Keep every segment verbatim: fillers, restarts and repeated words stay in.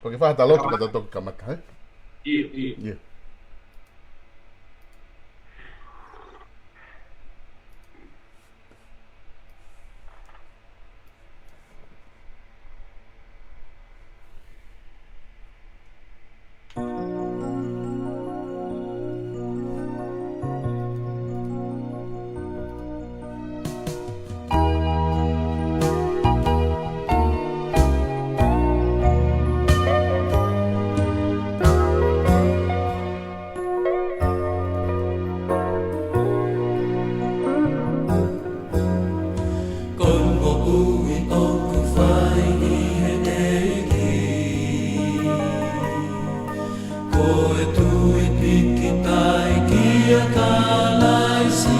Pea ke fai ha lotu pea tau toki kamata, ē? ʻIo, ʻio. ʻIo. Ko e moʻui ʻoku fai ʻi he ʻEiki. Ko e tui pīkitai kia Kalaisi.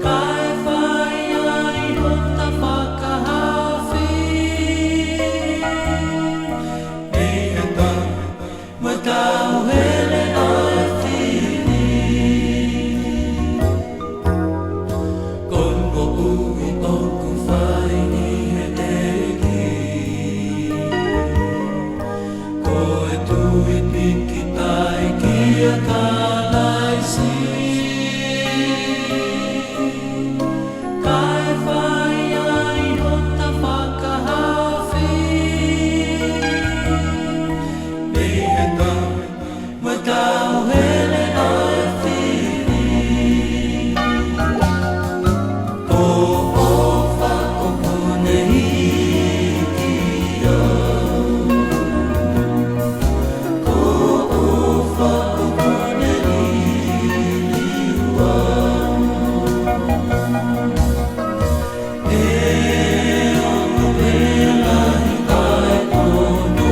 Kae fai ai hota fakahaofi. Mei he tau mo e tauhele ʻa e fili. Ko e moʻui ʻoku fai ʻi he ʻEiki. Ko e tui pīkitai kia Kalaisi. Kae fai ai hota fakahaofi. Mei he tau mo e tauhele ʻa e fili. Ko e ʻofa ʻoku ne hiki au. Ko e ʻofa ʻoku ne liliu au. ʻE ongo pē lahi ʻa e ʻOtua.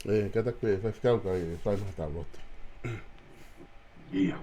ʻE, kātaki pē faifekau kae fai mai haʻatau lotu. ʻIa.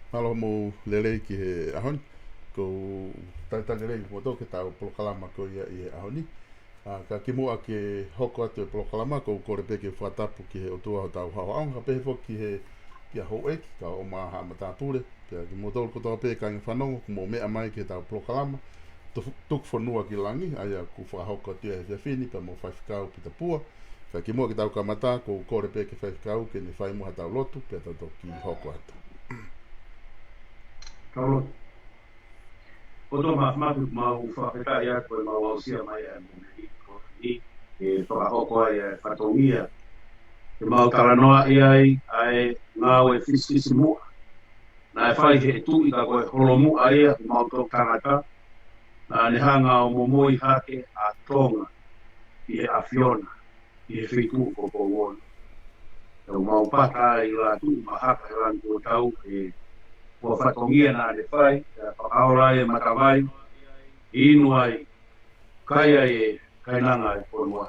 Mālō mo e lelei ki he ʻaho ni. ʻOku ou talitali lelei mo tō ke tau polokalama ko ia ʻi he ʻaho ni. ʻA, ka kimuʻa ke hoko atu e polokalama, ʻoku ou kole pē ke fakatapu ki he ʻOtua hotau haohaonga, pehē foki ki he, ki he houʻeiki, kae ʻumaʻā haʻa matāpule, pea kimoutolu kotoa pē kāinga fanongo, ʻoku mou meʻa mai ki heʻetau polokalama, Tuku, Tuku Fonua ki Langi, ʻa ia ʻoku fakahoko atu ia he efiafi ni, pea mo Faifekau Pita Pua. Ka kimuʻa ke tau kamata, ʻoku ou kole pē ki he faifekau, ke ne fai muʻa haʻatau lotu, pea tau toki hoko atu. Tau lotu. ʻOtua Māfimafi, mau fakafetaʻi atu ʻemau aʻusia mai ʻa e momeniti ko eni, ke fakahoko ai ʻa e fatongia ke mau talanoaʻi ai ʻa e ngāue fisifisimuʻa naʻe fai ʻe he tuʻi, ka ko e holomuʻa ia ʻo homau toʻutangata, naʻa ne hanga ʻo momoi hake ʻa Tonga ʻi he ʻAfiona, ʻi he feituʻu ko Pouono. ʻOku mau pata ʻi he lātū mahaka he langi kuo tau, ʻi he fatongia naʻa ne fai, ʻa e fakaola ʻa e matavai, inu ai, kai ai e kainanga ʻo e fonua.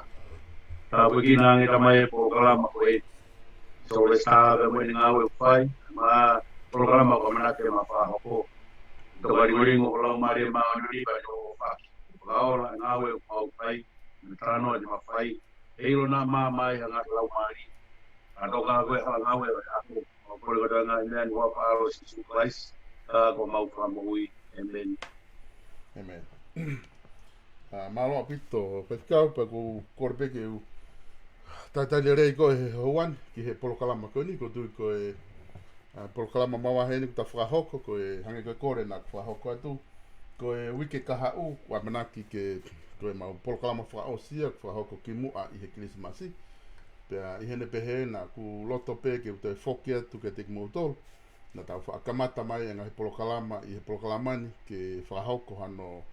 Tāpuekina ange Tamai e polokalama ko eni. Sōlesitā pea mo ʻene ngāue ʻoku fai, mo e polokalama ʻoku ʻamanaki ke ma fakahoko. Toka lingolingo ho Laumālie Māʻoniʻoni pea ne ʻofa. Fakaola e ngāue ʻoku mau fai, mo e talanoa te ma fai. ʻEiki, ʻilo naʻa ma maʻu ha ngaahi laumālie. Ka toka ko e hala ngāue ʻo e ʻaho. ʻOku ou kole kotoa e ngaahi meʻa ni ʻi he huafa ʻo Sīsū Kalaisi, ʻa, ko homau Fakamoʻui. ʻĒmeni. ʻĒmeni. ʻA, mālō ʻaupito, faifekau, pea ʻoku ou kole pē ke u talitali lelei koe he houa ni ki he polokalama ko eni, ʻoku ou tui ko e, ʻa, polokalama makehe eni kuo ta fakahoko, ko e hangē ko e kole naʻa ku fakahoko atu. Ko e uike kahaʻu, ʻoku ʻamanaki ke, ko ʻemau polokalama fakaʻosi ia, ʻoku fakahoko kimuʻa ʻi he Kilisimasi. Pea ʻi heʻene pehē naʻa ku loto pē ke u toe foki atu kiate kimoutolu. Naʻa tau faʻa kamata mai e ngaahi polokalama ʻi he polokalama ni ke fakahoko hano,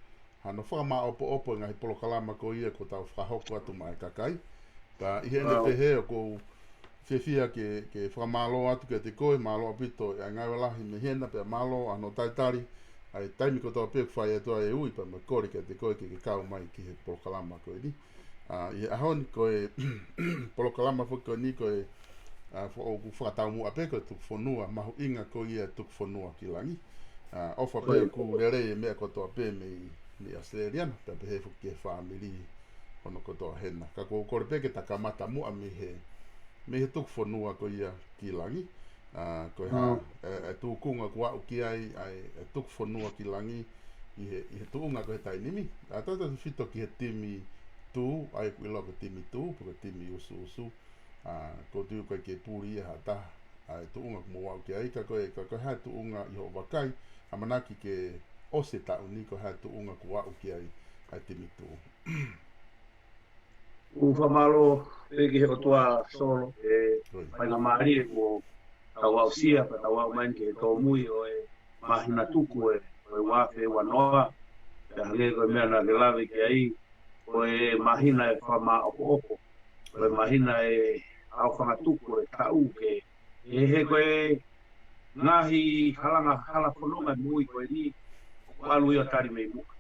hano fakamāʻopoʻopo e ngaahi polokalama ko ia ʻoku tau fakahoko atu maʻa e kakai. Pea ʻi heʻene pehē ʻoku ou fiefia ke, ke fakamālō atu kiate koe, mālō ʻaupito e ngāue lahi mei hena, pea mālō hono talitali ʻa e taimi kotoa pē ʻoku fai atu ai e ui pea mo e kole kiate koe ke ke kau mai ki he polokalama ko eni. ʻA, ʻi he ʻaho ni ko e polokalama foki ko eni ko e, ʻa, fo-, ʻoku fakataumuʻa pē ko e Tuku Fonua, mahuʻinga ko ia e Tuku Fonua ki Langi. ʻA, ʻofa pē ʻoku lelei e meʻa kotoa pē mei, mei ʻAositelēlia na, pea pehē foki ki he fāmili hono kotoa hena. Ka ʻoku ou kole pē ke ta kamata muʻa mei he, mei he Tuku Fonua ko ia ki Langi. ʻA, ko e hā, e, e tūkunga ʻoku aʻu ki ai, ʻa e, e Tuku Fonua ki Langi ʻi he, ʻi he tuʻunga ko e taimi ni. ʻA, tautautefito ki he timi tuʻu, ʻa ia ʻoku ʻiloa ko e timi tuʻu, pe ko e timi usuusu. ʻA, ʻoku ou tui ʻoku ʻikai ke puli ia ha taha ʻa e tuʻunga ʻoku mou aʻu ki ai, ka ko e, ka ko e hā e tuʻunga ʻi hoʻo vakai, ʻamanaki ke ʻosi e taʻu ni, ko e hā e tuʻunga ʻoku aʻu ki ai ʻa e timi tuʻu. ʻOku fakamālō pē ki he ʻOtua Solo, e faingamālie kuo tau aʻusia, pea tau aʻu mai ki he tōmui ʻo e māhina tuku ē, ʻo e ua afe ua noa, pea hangē ko e meʻa naʻa ke lave ki ai, ko e māhina e fakamāʻopoʻopo, ko e māhina e ʻaofangatuku e taʻu ke, he, he ko e ngaahi halanga, hala fononga moʻui ko eni, ʻoku ʻalu ia ʻo tali mei muʻa.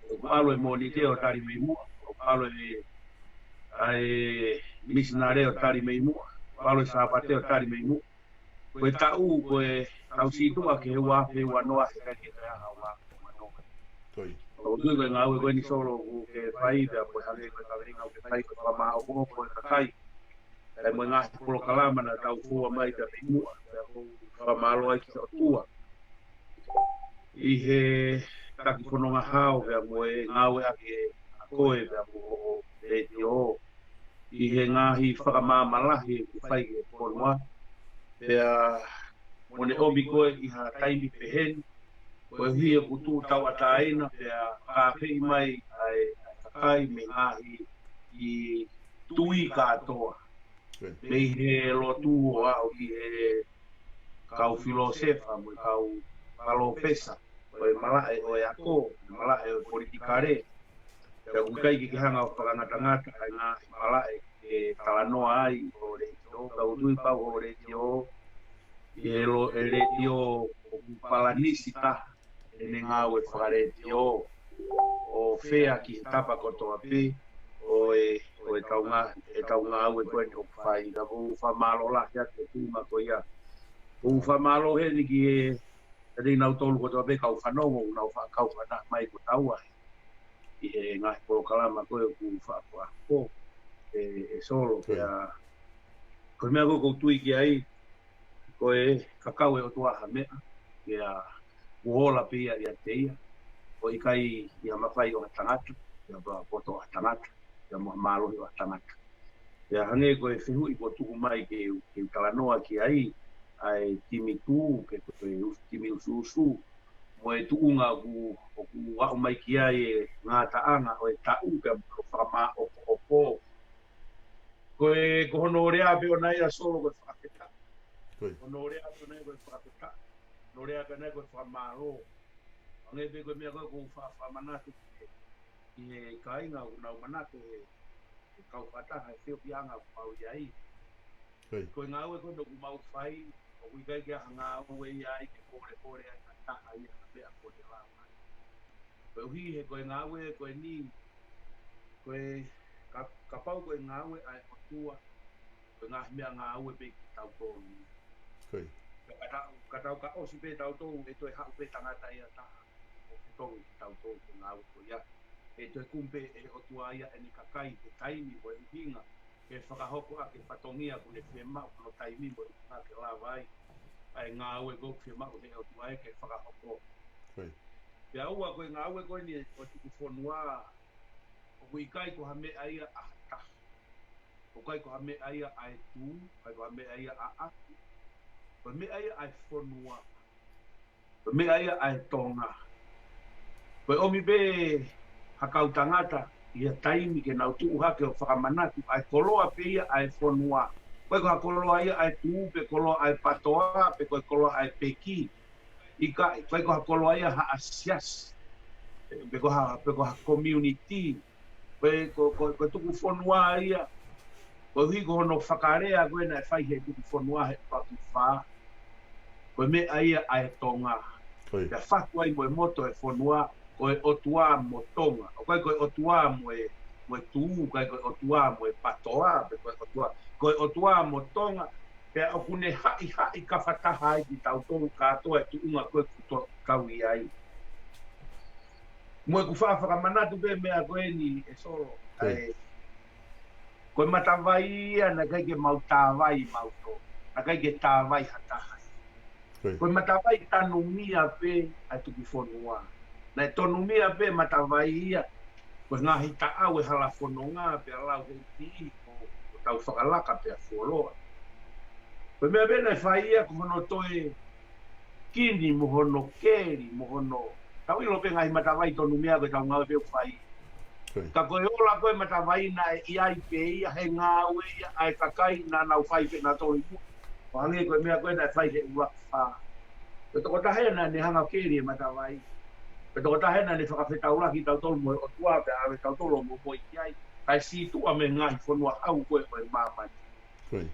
ʻOku ʻalu e Mōnite ʻo tali mei muʻa, ʻoku ʻalu e, ʻa e misinale ʻo tali mei muʻa, ʻoku ʻalu e Sāpate ʻo tali mei muʻa. Ko e taʻu, ko e tau sītuʻa ki he ua afe ua noa, he ʻikai ke ʻi ai ha ua afe ua noa. ʻOku ou tui ko e ngāue ko eni Solo ʻoku ke fai, pea ko e hangē ko e kaveinga ʻoku ke fai ko e fakamāʻopoʻopo e kakai. Kae mo e ngaahi polokalama naʻa tau fua mai pea mei muʻa, pea ʻoku ou fakamālō ai ki he ʻOtua. ʻI he taki fononga hao pea mo e ngāue ʻaki ʻa koe pea mo hoʻo letiō. ʻI he ngaahi fakamāmā lahi ʻoku fai ki he fonua. Pea mo ne ʻomi koe ʻi ha taimi peheni, koeʻuhi ʻoku tuʻu tauʻatāina, pea kāfeʻi mai ʻa e kakai mei he ngaahi tui kātoa. Mei he lotu ʻo aʻu ki he kau filōsefa mo e kau palōfesa ʻo e malaʻe ʻo e ako, malaʻe ʻo e politikale. Pea ʻoku ʻikai ke ke hanga ʻo fakangatangata ʻa e ngaahi malaʻe ke talanoa ai ʻo letiō, ka ʻoku ou tui pau ʻo letiō, ʻi he lo-, e letiō ʻoku palanisi taha ʻene ngāue fakaletiō ʻo fea ki he tapa kotoa pē ʻo e, ʻo e tau ngā-, e tau ngāue ko eni ʻoku fai, ka ʻoku ou fakamālō lahi atu e tuʻunga ko ia. ʻOku ou fakamālō heni ki he, ʻa kinautolu kotoa pē kau fanongo, ʻoku nau faʻa kau fanongo mai ko taua ʻi he ngaahi polokalama ko ē ʻoku faʻa ako e, e Solo, pea ko e meʻa ko ē ʻoku ou tui ki ai, ko e kakau e ʻOtua ha meʻa, pea ʻoku ola pē ia ʻiate ia, ʻo ʻikai ia mafai ʻo ha tangata, ia pea poto ʻo ha tangata, ia mo ha mālohi ʻo ha tangata. Pea hangē ko e fehuʻi kuo tuku mai ke, ke talanoa ki ai, ʻa e timi tū, pe ko e u-, timi usuusu, mo e tuʻunga ʻoku, ʻoku aʻu mai ki ai e ngataʻanga ʻo e taʻu pea mo e fakamāʻopoʻopo. Ko e, ko hono lea pē ʻona ia Solo ko e fakafetaʻi. Ko hono lea pē ʻona ia ko e fakafetaʻi. Hono lea pē ʻona ia ko e fakamālō. Hangē pē ko e meʻa ko ē ʻoku ou faʻa fakamanatu ki he, ki he kāinga ʻoku nau manako he, he kau fakataha he feohiʻanga ʻoku mau ʻi ai. Ko e ngāue ko ē ʻoku mau fai, ʻoku ʻikai ke ʻi ai ha ngāue ia ai ke kolekole ai ha taha ia ha meʻa ko ē lava. Koeʻuhi he ko e ngāue ko eni, ko e ka-, kapau ko e ngāue ʻa e ʻOtua, ko e ngaahi meʻangāue pē kitautolu. Ka tau, ka tau ka ʻosi pē tautolu, ʻe toe haʻu pē tangata ia taha ʻo fetongi kitautolu ko e ngāue ko ia. ʻE toe kumi pē ʻe he ʻOtua ia ʻene kakai he taimi mo e ʻuhinga ke fakahoko ʻaki e fatongia ʻoku ne fiemaʻu, ko hono taimi mo e ʻuhinga ke lava ai ʻa e ngāue ʻoku fiemaʻu ʻe he ʻOtua ia ke fakahoko. Pea ua, ko e ngāue ko eni ʻo e tuku fonua, ʻoku ʻikai ko ha meʻa ia ʻa ha taha. ʻOku ʻikai ko ha meʻa ia ʻa e Tuʻi, ʻikai ko ha meʻa ia ʻaʻaku. Ko e meʻa ia ʻa e fonua. Ko e meʻa ia ʻa e Tonga. Ko e ʻomi pē ha kau tangata ʻi ha taimi ke nau tuʻu hake ʻo fakamanatu ʻa e koloa pē ia ʻa e fonua. ʻIkai ko ha koloa ia ʻa e Tuʻi, pe koloa ʻa e PATOA, pe ko e koloa ʻa e peki. ʻIkai, ʻikai ko ha koloa ia ha asiasi, pe ko ha, pe ko ha community. Ko e, ko, ko, ko e tuku fonua ia. Koeʻuhi ko hono fakalea ko ē naʻe fai he tuku fonua he Fakifā. Ko e meʻa ia ʻa e Tonga. Pea fatu ai mo e moto e fonua, ko e ʻOtua mo Tonga. ʻOku ʻikai ko e ʻOtua mo e, mo e Tuʻi, ʻikai ko e ʻOtua mo e PATOA, pe ko e ʻOtua, ko e ʻOtua mo Tonga. Pea ʻoku ne haʻihaʻi kafataha ai kitautolu kātoa e tuʻunga ko ē ʻoku tau ʻi ai. Mo ʻeku faʻa fakamanatu pē meʻa ko eni ʻe Solo, ʻa e, ko e matavai ia naʻe ʻikai ke mau tāvai mautolu, naʻe ʻikai ke tāvai ha taha. Ko e matavai tanumia pē ʻa e tuku fonua. Naʻe tanumia pē matavai ia, ko e ngaahi taʻau e hala fononga pea lau he iti ko, ko tau fakalaka pea fuoloa. Ko e meʻa pē naʻe fai ia ko hono toe kini mo hono keli mo hono, tau ʻilo pē ngaahi matavai tanumia ko e tau ngāue pē ʻoku fai. Ka ko e ola ko e matavai naʻe ʻi ai pē ia he ngāue ia ʻa e kakai naʻa nau fai pē nautolu ʻi muʻa. ʻO hangē ko e meʻa ko ē naʻe fai he ʻUluaki Fā. Ko e tokotaha ia naʻa ne hanga ʻo keli e matavai. Ko e tokotaha ia naʻa ne fakafetaulaki tautolu mo e ʻOtua pea ʻave tautolu ʻo momoi ki ai. Kae sītuʻa mei he ngaahi fonua hau ko ē ʻo e māmani.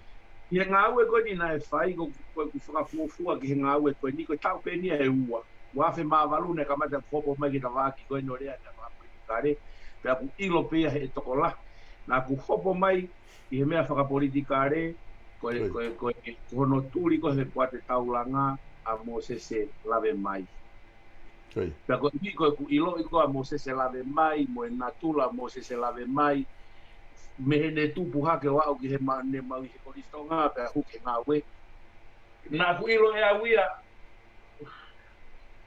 ʻI he ngāue ko eni naʻe fai, ko, ko ʻeku fakafuofua ki he ngāue ko eni, ko e taʻu pē eni ʻe ua. Ua afe mā valu naʻe kamata ʻeku hopo mai ki he tafaʻaki ko eni ʻo lea ʻi he fakapolitikale, pea ʻoku ʻilo pē ia ʻe he tokolahi. Naʻá ku hopo mai ʻi he meʻa fakapolitikale, ko e, ko e, ko e, ko hono tuli ko e he Poate Taulanga ʻa Mōsese Lavemai. Pea ko e ʻuhi ko ʻeku ʻiloʻi ko ē ʻa Mōsese Lavemai, mo e natula ʻo Mōsese Lavemai, mei heʻene tupu hake ʻo aʻu ki he ma-, ne mau ʻi he Kolisi Tonga, pea hū ki he ngāue. Naʻá ku ʻilo ʻe au ia,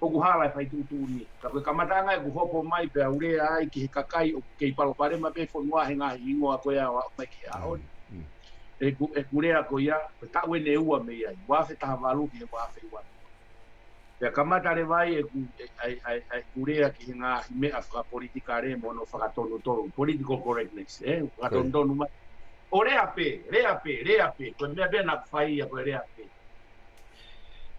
ʻoku hala e fai tuʻutuʻuni. Ka ko e kamataʻanga ʻeku hopo mai pea u lea ai ki he kakai ʻoku kei palopalema pē fonua he ngaahi hingoa ko ia ʻo aʻu mai ki he ʻaho ni. ʻEku, ʻeku lea ko ia, ko e taʻu eni ʻe ua mei ai, ua afe taha valu ki he ua afe ua. Pea kamata leva ai ʻeku, ʻe, ʻai, ʻai, ʻai ʻeku lea ki he ngaahi meʻa fakapolitikale mo hono fakatonutonu, political correctness, ē, fakatonutonu mai. ʻO lea pē, lea pē, lea pē, ko e meʻa pē naʻá ku fai ia ko e lea pē.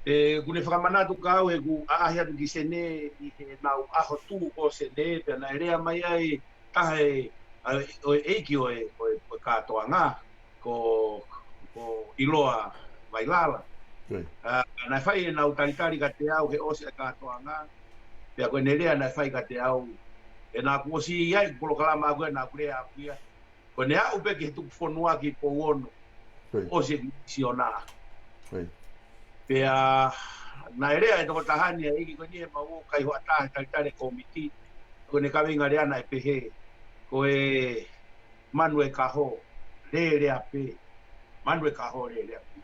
ʻE, ʻoku ne fakamanatu kia au heʻeku ʻaʻahi atu ki Senē ʻi heʻenau ʻaho tuʻu ko Senē, pea naʻe lea mai ai taha ʻe, ʻa, ʻo e ʻeiki ʻo e, ʻo e, ʻo e kātoanga, ko, ko ʻIloa Vailala. ʻA, naʻe fai ʻenau talitali kiate au he ʻosi e kātoanga, pea ko ʻene lea naʻe fai kiate au, he naʻá ku ʻosi ʻi ai ʻeku polokalama ko ē naʻá ku lea ʻaʻaku ia. Ko ʻene aʻu pē ki he tuku fonua ki Pouono, ʻosi e misiona. Pea naʻe lea e tokotaha ni ʻa e ʻeiki ko eni heʻemau ō kai hoʻatā he talitali e kōmiti, ko ʻene kaveinga lea naʻe pehē, ko e manu e kaho, lēlea pē. Manu e kaho, lēlea pē.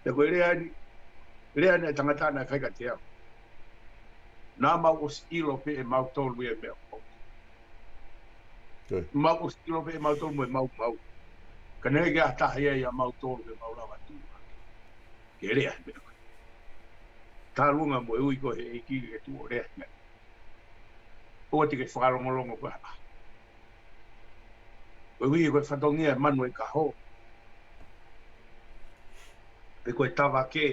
Pea ko e lea ni, lea ni e tangata naʻe fai kiate au. Naʻa mau ʻosi ʻilo pē ʻe mautolu ia e meʻa ʻoku hoko. Mau ʻosi ʻilo pē ʻe mautolu mo e maumau. Ka naʻe ʻikai ke ʻi ai ha taha ia ʻia mautolu ke mau lava tuʻu hake ke lea he meʻa ko ē. Tālunga mo e ui ko ē he ʻeiki ke tuʻu ʻo lea he meʻa. ʻOua te ke fakalongolongo ko e hā. Ko e ui ko e fatongia e manu e kaho, pe ko e tavake,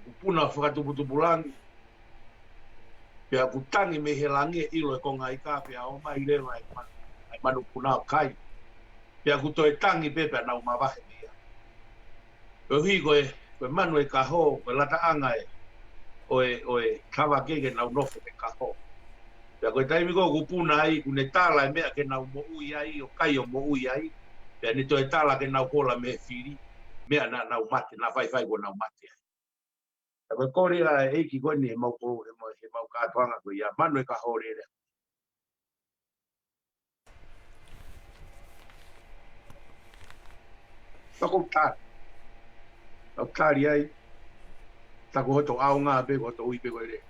ʻoku puna fakatuputupulangi, pea ʻoku tangi mei he langi e ʻilo e konga ika, pea ō mai leva e manu, e manu puna ʻo kai. Pea ʻoku toe tangi pē pea nau mavahe mei ai. Koeʻuhi ko e, ko e manu e kaho, ko e lataʻanga e, ʻo e, ʻo e tavake ke nau nofo ke kaho. Pea ko e taimi ko ē ʻoku puna ai, ʻoku ne tala e meʻa ke nau moʻui ai, ʻo kai ʻo moʻui ai. Pea ne toe tala ke nau hola mei he fili, meʻa naʻa nau mate, naʻa faifai kuo nau mate ai. Pea ko e kole ʻa e ʻeiki ko eni heʻemau po-, heʻemau, heʻemau kātoanga ko ia, manu e kaho, lēlea. Pea ko u tali. Pea u tali ai. Tā ko hoto ʻaonga pē, ko hoto ui pē ko e lea.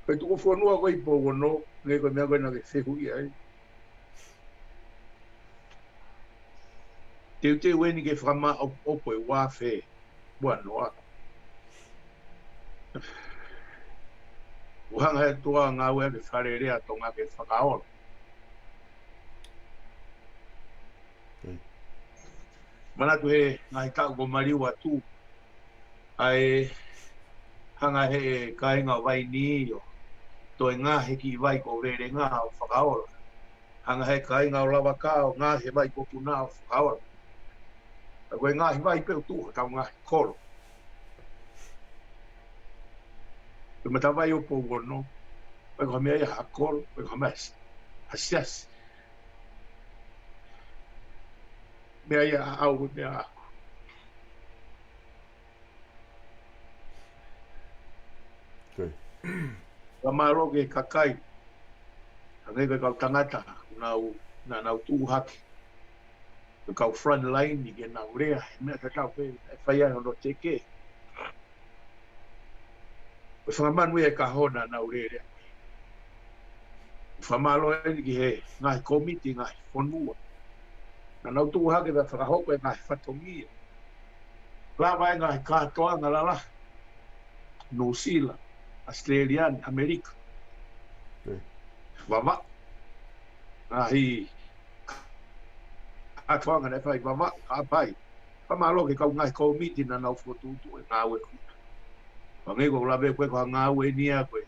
Ko e tuku fonua ko ē ʻi Pouono, hangē ko e meʻa ko ē naʻá ke fehuʻi ai. Teuteu eni ke fakamāʻopoʻopo e ua afe ua noa. ʻOku hanga ʻe he ʻOtua ʻo ngāueʻaki e Fale Alea ʻo Tonga ke fakaola. Manatu he ngaahi taʻu kuo maliu atu, ʻa e hanga ʻe he kāinga ʻo Vainī ʻo toe ngaohi e kiʻi vai ko Velenga ʻo fakaola. Hanga ʻe he kāinga ʻo Lavaka ʻo ngaohi e vai ko Puna ʻo fakaola. Ka ko e ngaohi vai pē ʻoku tuʻu hotau ngaahi kolo. Ko e matavai ʻo Pouono, ʻoku ʻikai ko ha meʻa ia ha kolo, ʻoku ʻikai ko ha meʻa ha siasi. Meʻa ia ʻaʻau, meʻa ʻaʻaku. Fakamālō ki he kakai. Hangē ko e kau tangata, naʻa nau, naʻa nau tuʻu hake. Ko e kau front line ni ke nau lea, he meʻa tatau pē, ʻe fai ai hono teke. Ko e fanga manu ia e kaho naʻa nau lea. Fakamālō eni ki he ngaahi kōmiti, ngaahi fonua. Naʻa nau tuʻu hake pea fakahoko e ngaahi fatongia. Lava e ngaahi kātoanga lalahi. Nuʻusila, ʻAositelēlia, ʻAmelika. Vavaʻu. Ngaahi kātoanga naʻe fai Vavaʻu, Haʻapai. Fakamālō ki he kau ngaahi kōmiti naʻa nau fokotuʻutuʻu e ngāue ko ia. Hangē ko ʻeku lave ko ē ko ha ngāue eni ia ko e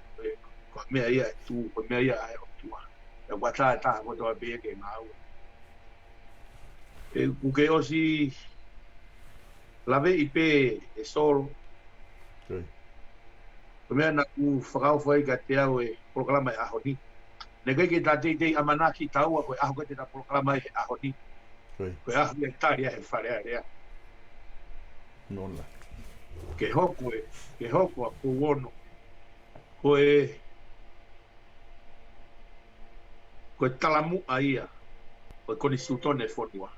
meʻa ia ʻe tuʻu, ko e meʻa ia ʻa e ʻOtua. ʻE ʻoku ʻatā e taha kotoa pē ia ke ngāue. ʻE, ʻoku ke ʻosi laveʻi pē ʻe Solo. Ko e meʻa naʻa ku fakaofo ai kiate au e polokalama e ʻaho ni. Naʻe ʻikai ke ta teitei ʻamanaki taua ko e ʻaho ko ē te ta polokalama ai he ʻaho ni. Ko e ʻaho ia ʻe tali ai he Fale Alea. Ke hoko e, ke hoko ʻa Pouono ko e, ko e talamuʻa ia ʻo e konisitūtone e fonua.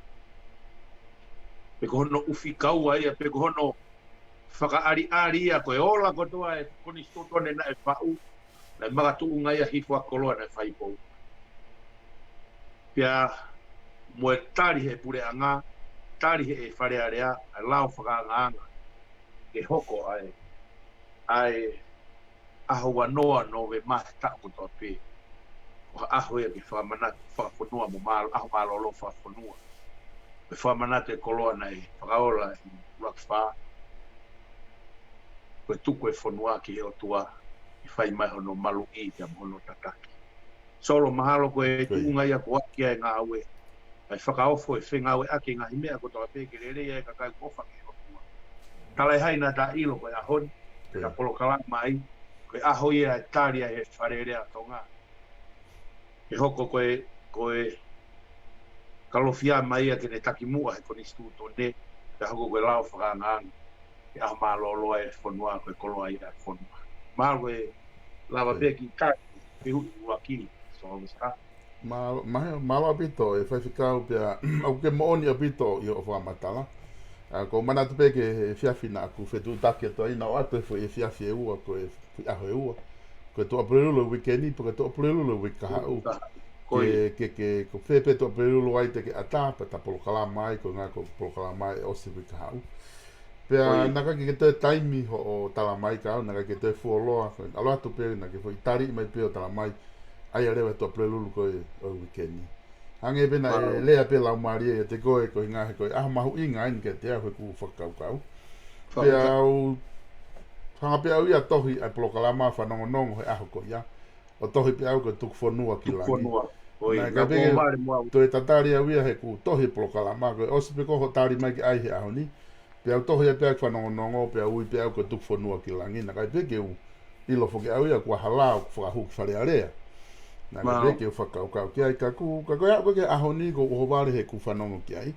Pe ko hono ʻufikaua ia, pe ko hono fakaʻaliʻali ia, ko e ola kotoa e konisitūtone naʻe faʻu, naʻe makatuʻunga ia hifo ʻa e koloa naʻe fai pou. Pea mo e tali he puleʻanga, tali he Fale Alea, ʻa e lao fakaangaanga ke hoko ai ʻa e ʻaho ua noa Nōvema he taʻu kotoa pē. Ko ha ʻaho ia ke fakamanatu fakafonua mo māl-, ʻaho mālōlō fakafonua. Ke fakamanatu e koloa naʻe fakaola ʻi ʻUluaki Fā. Ko e tuku e fonua ki he ʻOtua, ʻi fai mai hono maluʻi pea mo hono tataki. Solo, mahalo ko e tuʻunga ia ko ē ki ai e ngāue. ʻA e fakaofo e fengāueʻaki e ngaahi meʻa kotoa pē ke lelei ai e kakai ʻoku ʻofa ki he ʻOtua. Talaʻehai naʻa ta ʻilo ko e ʻaho ni, pea ta polokalama ai, ko e ʻaho ia ʻe tali ai he Fale Alea ʻo Tonga. Ke hoko ko e, ko e kalofiama ia ke ne takimuʻa he konisitūtone, pea hoko ko e lao fakaangaanga ke ʻaho mālōlō ai e fonua, ko e koloa ia e fonua. Mahalo ko e lava pē kiʻi tali, ke huʻi ua ki, Solo Vesta. Mālō, mālō ʻaupito e faifekau pea, ʻoku ke moʻoni ʻaupito ʻi hoʻo fakamatala. ʻA, ʻoku ou manatu pē ki he efiafi naʻa ku fetuʻutaki atu ai, naʻe ʻoatu e foʻi efiafi ʻe ua, ko e foʻi ʻaho ʻe ua. Ko e Tuʻapulelulu e uike ni, pe ko e Tuʻapulelulu e uike kahaʻu. Ke, ke, ke, ko fē pē Tuʻapulelulu ai te ke ʻatā, pea ta polokalama ai, ko e ʻuhinga ko e polokalama ʻe ʻosi e uike kahaʻu. Pea naʻe ʻikai ke toe taimi hoʻo tala mai kiate au, naʻe ʻikai ke toe fuoloa, ko e ʻalu atu pē naʻa ke foʻi tali mai pē hoʻo tala mai, ʻa ia leva Tuʻapulelulu ko ē ʻo e uike ni. Hangē pē naʻe lea pē Laumālie ʻiate koe, ko e ʻuhinga he ko e ʻaho mahuʻinga eni kiate au he ʻoku ou fakakaukau. Pea u hanga pē au ia ʻo tohi ʻa e polokalama fanongonongo he ʻaho ko ia. ʻO tohi pē au ko e Tuku Fonua ki Langi. Naʻe ʻikai pē ke toe tatali au ia he ʻoku ou tohi e polokalama, ko e ʻosi pē ko hoʻo tali mai ki ai he ʻaho ni. Pea u tohi ai pē au ki fanongonongo, pea ui pē au ko e Tuku Fonua ki Langi. Naʻe ʻikai pē ke u ʻilo foki au ia kuo hala ʻo fakahū ki Fale Alea. Naʻe ʻikai pē ke u fakakaukau ki ai ka ʻoku, ka ko e aʻu ko ē ki he ʻaho ni ʻoku ou ʻohovale he ʻoku ou fanongo ki ai.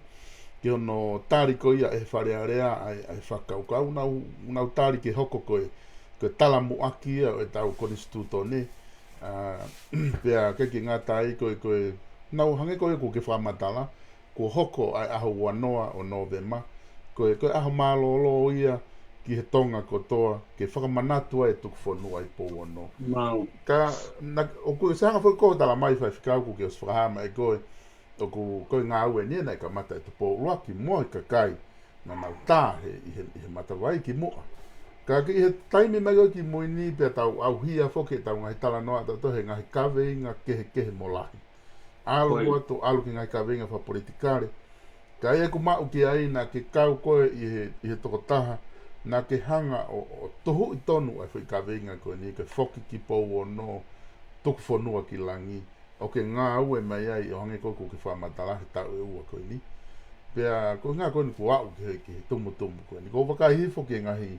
Ki hono tali ko ia ʻe he Fale Alea ʻa e, ʻa e fakakaukau, nau, nau tali ke hoko ko e, ko e talamuʻaki ia ʻo ʻetau konisitūtone. ʻA, pea ʻikai ke ngata ai ko e, ko e, nau hangē ko ia ʻoku ke fakamatala, kuo hoko ʻa e ʻaho ua noa ʻo Nōvema, ko e, ko e ʻaho mālōlō ia ki he Tonga kotoa, ke fakamanatu ai e Tuku Fonua ʻi Pouono. Ka, naʻa, ʻoku ou sanga foki ko e tala mai faifekau ʻoku ke ʻosi fakahā mai ʻe koe, ʻoku, ko e ngāue ni naʻe kamata ʻi Tupou ʻUluaki mo e kakai naʻa nau tā he, ʻi he, ʻi he matavai kimuʻa. Ka ki he taimi mai ko ē kimui ni pea tau ʻauhia foki ʻetau ngaahi talanoa ʻatautolu he ngaahi kaveinga kehekehe mo lahi. ʻAlu atu, ʻalu ki he ngaahi kaveinga fakapolitikale. Ka ʻi heʻeku maʻu ki ai naʻa ke kau koe ʻi he, ʻi he tokotaha, naʻa ke hanga ʻo, ʻo tuhuʻi tonu ʻa e foʻi kaveinga ko eni, ke foki ki Pouono, Tuku Fonua ki Langi. ʻO ke ngāue mai ai ʻo hangē ko ē ʻoku ke fakamatala he taʻu ʻe ua ko eni. Pea ko e ʻuhinga ko eni kuo aʻu ki he, ki he tumutumu ko eni. ʻOku ou vakai hifo ki he ngaahi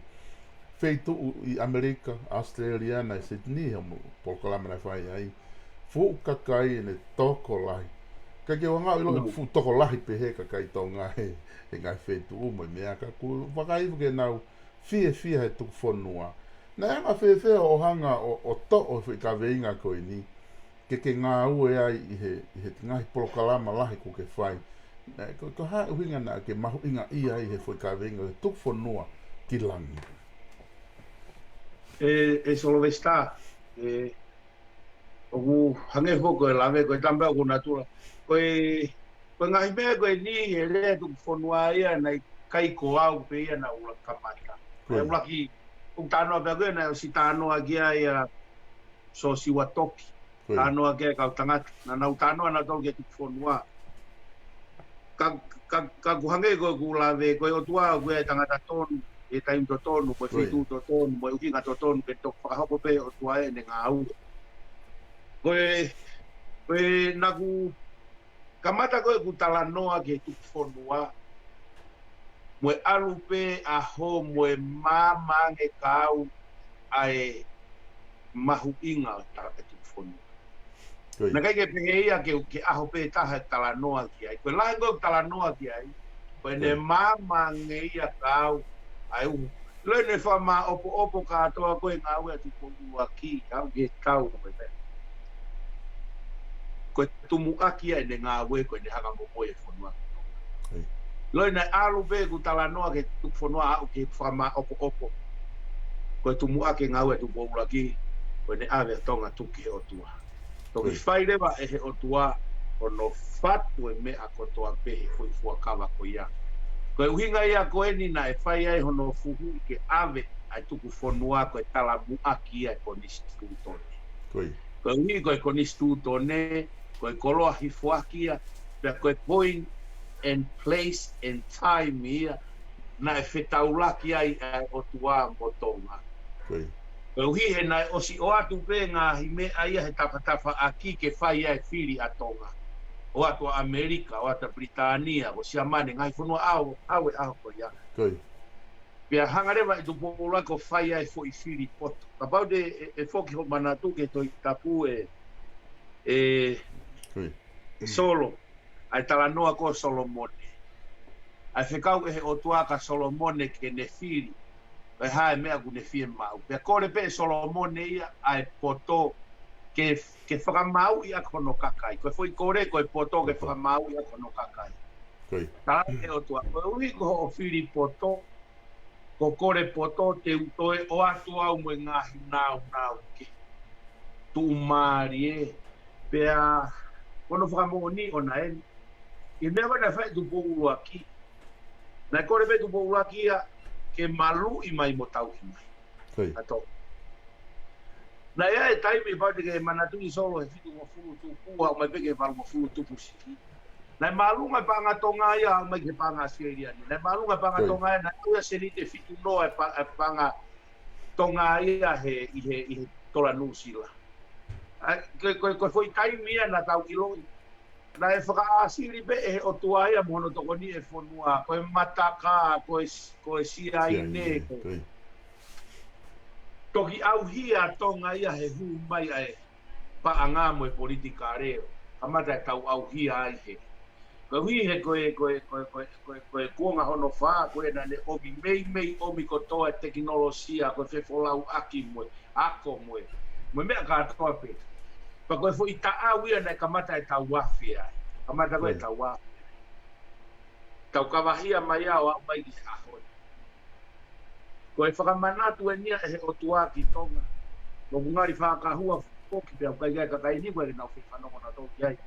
feituʻu ʻi ʻAmelika, ʻAositelēlia, naʻe Sydney, he mo e polokalama naʻe fai ai. Fuʻu kakai ʻene tokolahi. Ka ke ʻoange ʻilo ʻoku fuʻu tokolahi pē he kakai Tonga he, he ngaahi feituʻu mo e meʻa ka ʻoku ou vakai hifo ki heʻenau fiefia he Tuku Fonua. Naʻe anga fēfē hoʻo hanga ʻo, ʻo toʻo e foʻi kaveinga ko eni, ke ke ngāue ai ʻi he, ʻi he ngaahi polokalama lahi ʻoku ke fai. Naʻe, ko, ko e hā e ʻuhinga naʻa ke mahuʻingaʻia ai he foʻi kaveinga ʻo e Tuku Fonua ki Langi? ʻE, ʻe Solo Vesta, ʻe, ʻoku hangē foki ko e lave, ko e tama ʻoku natula. Ko e, ko e ngaahi meʻa ko eni he lea Tuku Fonua ia naʻe ʻikai ko au pē ia naʻa ku kamata. Naʻe ʻuluaki, ʻoku talanoa pē ko ē naʻe ʻosi talanoa ki ai ʻa Siosiua Toki. Talanoa ki ai e kau tangata. Naʻa nau talanoa nautolu ki he Tuku Fonua. Ka, ka, ka ʻoku hangē ko ʻeku lave, ko e ʻOtua ʻoku ʻi ai e tangata tonu, ʻi he taimi totonu, mo e feituʻu totonu, mo e ʻuhinga totonu, ke toki fakahoko pē ʻe he ʻOtua ʻene ngāue. Ko e, ko e naʻa ku kamata ko ē ʻeku talanoa ki he tuku fonua, mo e ʻalu pē ʻaho mo e maama ange ka au ʻa e mahuʻinga ʻo e tala e tuku fonua. Naʻe ʻikai ke pehē ia ke, ke ʻaho pē taha e talanoa ki ai. Ko e lahi ko ē talanoa ki ai, ko ʻene maama ange ia ka au ʻa e uhu. Loi ne fakamāʻopoʻopo kātoa ko ē ngāue ʻa Tupou ʻUluaki, au ke tau ko e meʻa. Ko e tumuʻaki ia ʻene ngāue, ko ʻene hanga momoi e fonua. Loi naʻe ʻalu pē ʻeku talanoa ki he tuku fonua au ke fakamāʻopoʻopo. Ko e tumuʻaki e ngāue ʻa Tupou ʻUluaki, ko ʻene ʻave ʻa Tonga tuku ki he ʻOtua. Toki fai leva ʻe he ʻOtua hono fatu e meʻa kotoa pē he foʻi fuakava ko ia. Ko e ʻuhinga ia ko eni naʻe fai ai hono fuhu ke ʻave ʻa e tuku fonua ko e talamuʻaki ia e konisitūtone. Koeʻuhi ko e konisitūtone, ko e koloa hifoaki ia, pea ko e point and place and time ia naʻe fetaulaki ai ʻa e ʻOtua mo Tonga. Koeʻuhi he naʻe ʻosi ʻoatu pē ngaahi meʻa ia he tafatafaʻaki ke fai ai e fili ʻa Tonga. ʻOatu ʻa ʻAmelika, ʻoatu ʻa Pilitānia, ko Siamane, ngaahi fonua ʻau, ʻau e ʻaho ko ia. Pea hanga leva ʻe Tupou ʻUluaki ʻo fai ai e foʻi fili poto. Kapau te, ʻe, ʻe foki hoʻo manatu ki he Tohi Tapu ʻe, ʻe Solo, ʻa e talanoa ko Solomone. ʻA e fekau ʻe he ʻOtua kia Solomone ke ne fili ko e hā e meʻa ʻoku ne fiemaʻu. Pea kole pē ʻe Solomone ia ʻa e poto ke, ke fakamāuʻi ʻaki hono kakai. Ko e foʻi kole ko e poto ke fakamāuʻi ʻaki hono kakai. Tala ʻe he ʻOtua, koeʻuhi ko hoʻo fili poto, ko e kole poto te u toe ʻoatu au mo e ngaahi nāunau kehe. Tuʻumālie, pea ko hono fakamoʻoni ʻona eni. ʻI he meʻa ko ē naʻe fai ʻe Tupou ʻUluaki. Naʻe kole pē ʻe Tupou ʻUluaki ia ke maluʻi mai mo tauhi mai. ʻA Tonga. Naʻe ʻi ai e taimi pau te ke manatuʻi Solo he fitungofulu tupu, aʻu mai pē ki he valungofulu tupu siʻi. Naʻe māʻolunga e paʻanga Tonga ia, aʻu mai ki he paʻanga ʻAositelēlia ni. Naʻe māʻolunga e paʻanga Tonga ia, naʻe ʻi ai e sēniti ʻe fitu noa e pa-, e paʻanga Tonga ia he, ʻi he, ʻi he tola Nuʻusila. ʻA, ko, ko, ko e foʻi taimi ia naʻa tau ʻiloʻi. Naʻe fakaʻāsili pē ʻe he ʻOtua ia mo hono tokoni e fonua, ko e mataka, ko e s-, ko e siaine, ko e toki ʻauhia Tonga ia he hū mai ʻa e paʻanga mo e politikale, kamata e tau ʻauhia ai he. Koeʻuhi he ko e, ko e, ko e, ko e, ko e, ko e kuonga hono fā, ko e naʻa ne ʻomi meimei ʻomi kotoa e tekinolosia, ko e fefolauʻaki mo e ako mo e, mo e meʻa kātoa pē. Pea ko e foʻi taʻau ia naʻe kamata e tau afe ai. Kamata ko e tau afe. Tau kavahia mai au aʻu mai ki he ʻaho ni. Ko e fakamanatu eni ia ʻe he ʻOtua ki Tonga. Ko ʻeku ngali fakahua foki pea ʻoku ʻikai ke kakai ni ko e nau fefanongo nautolu ki ai.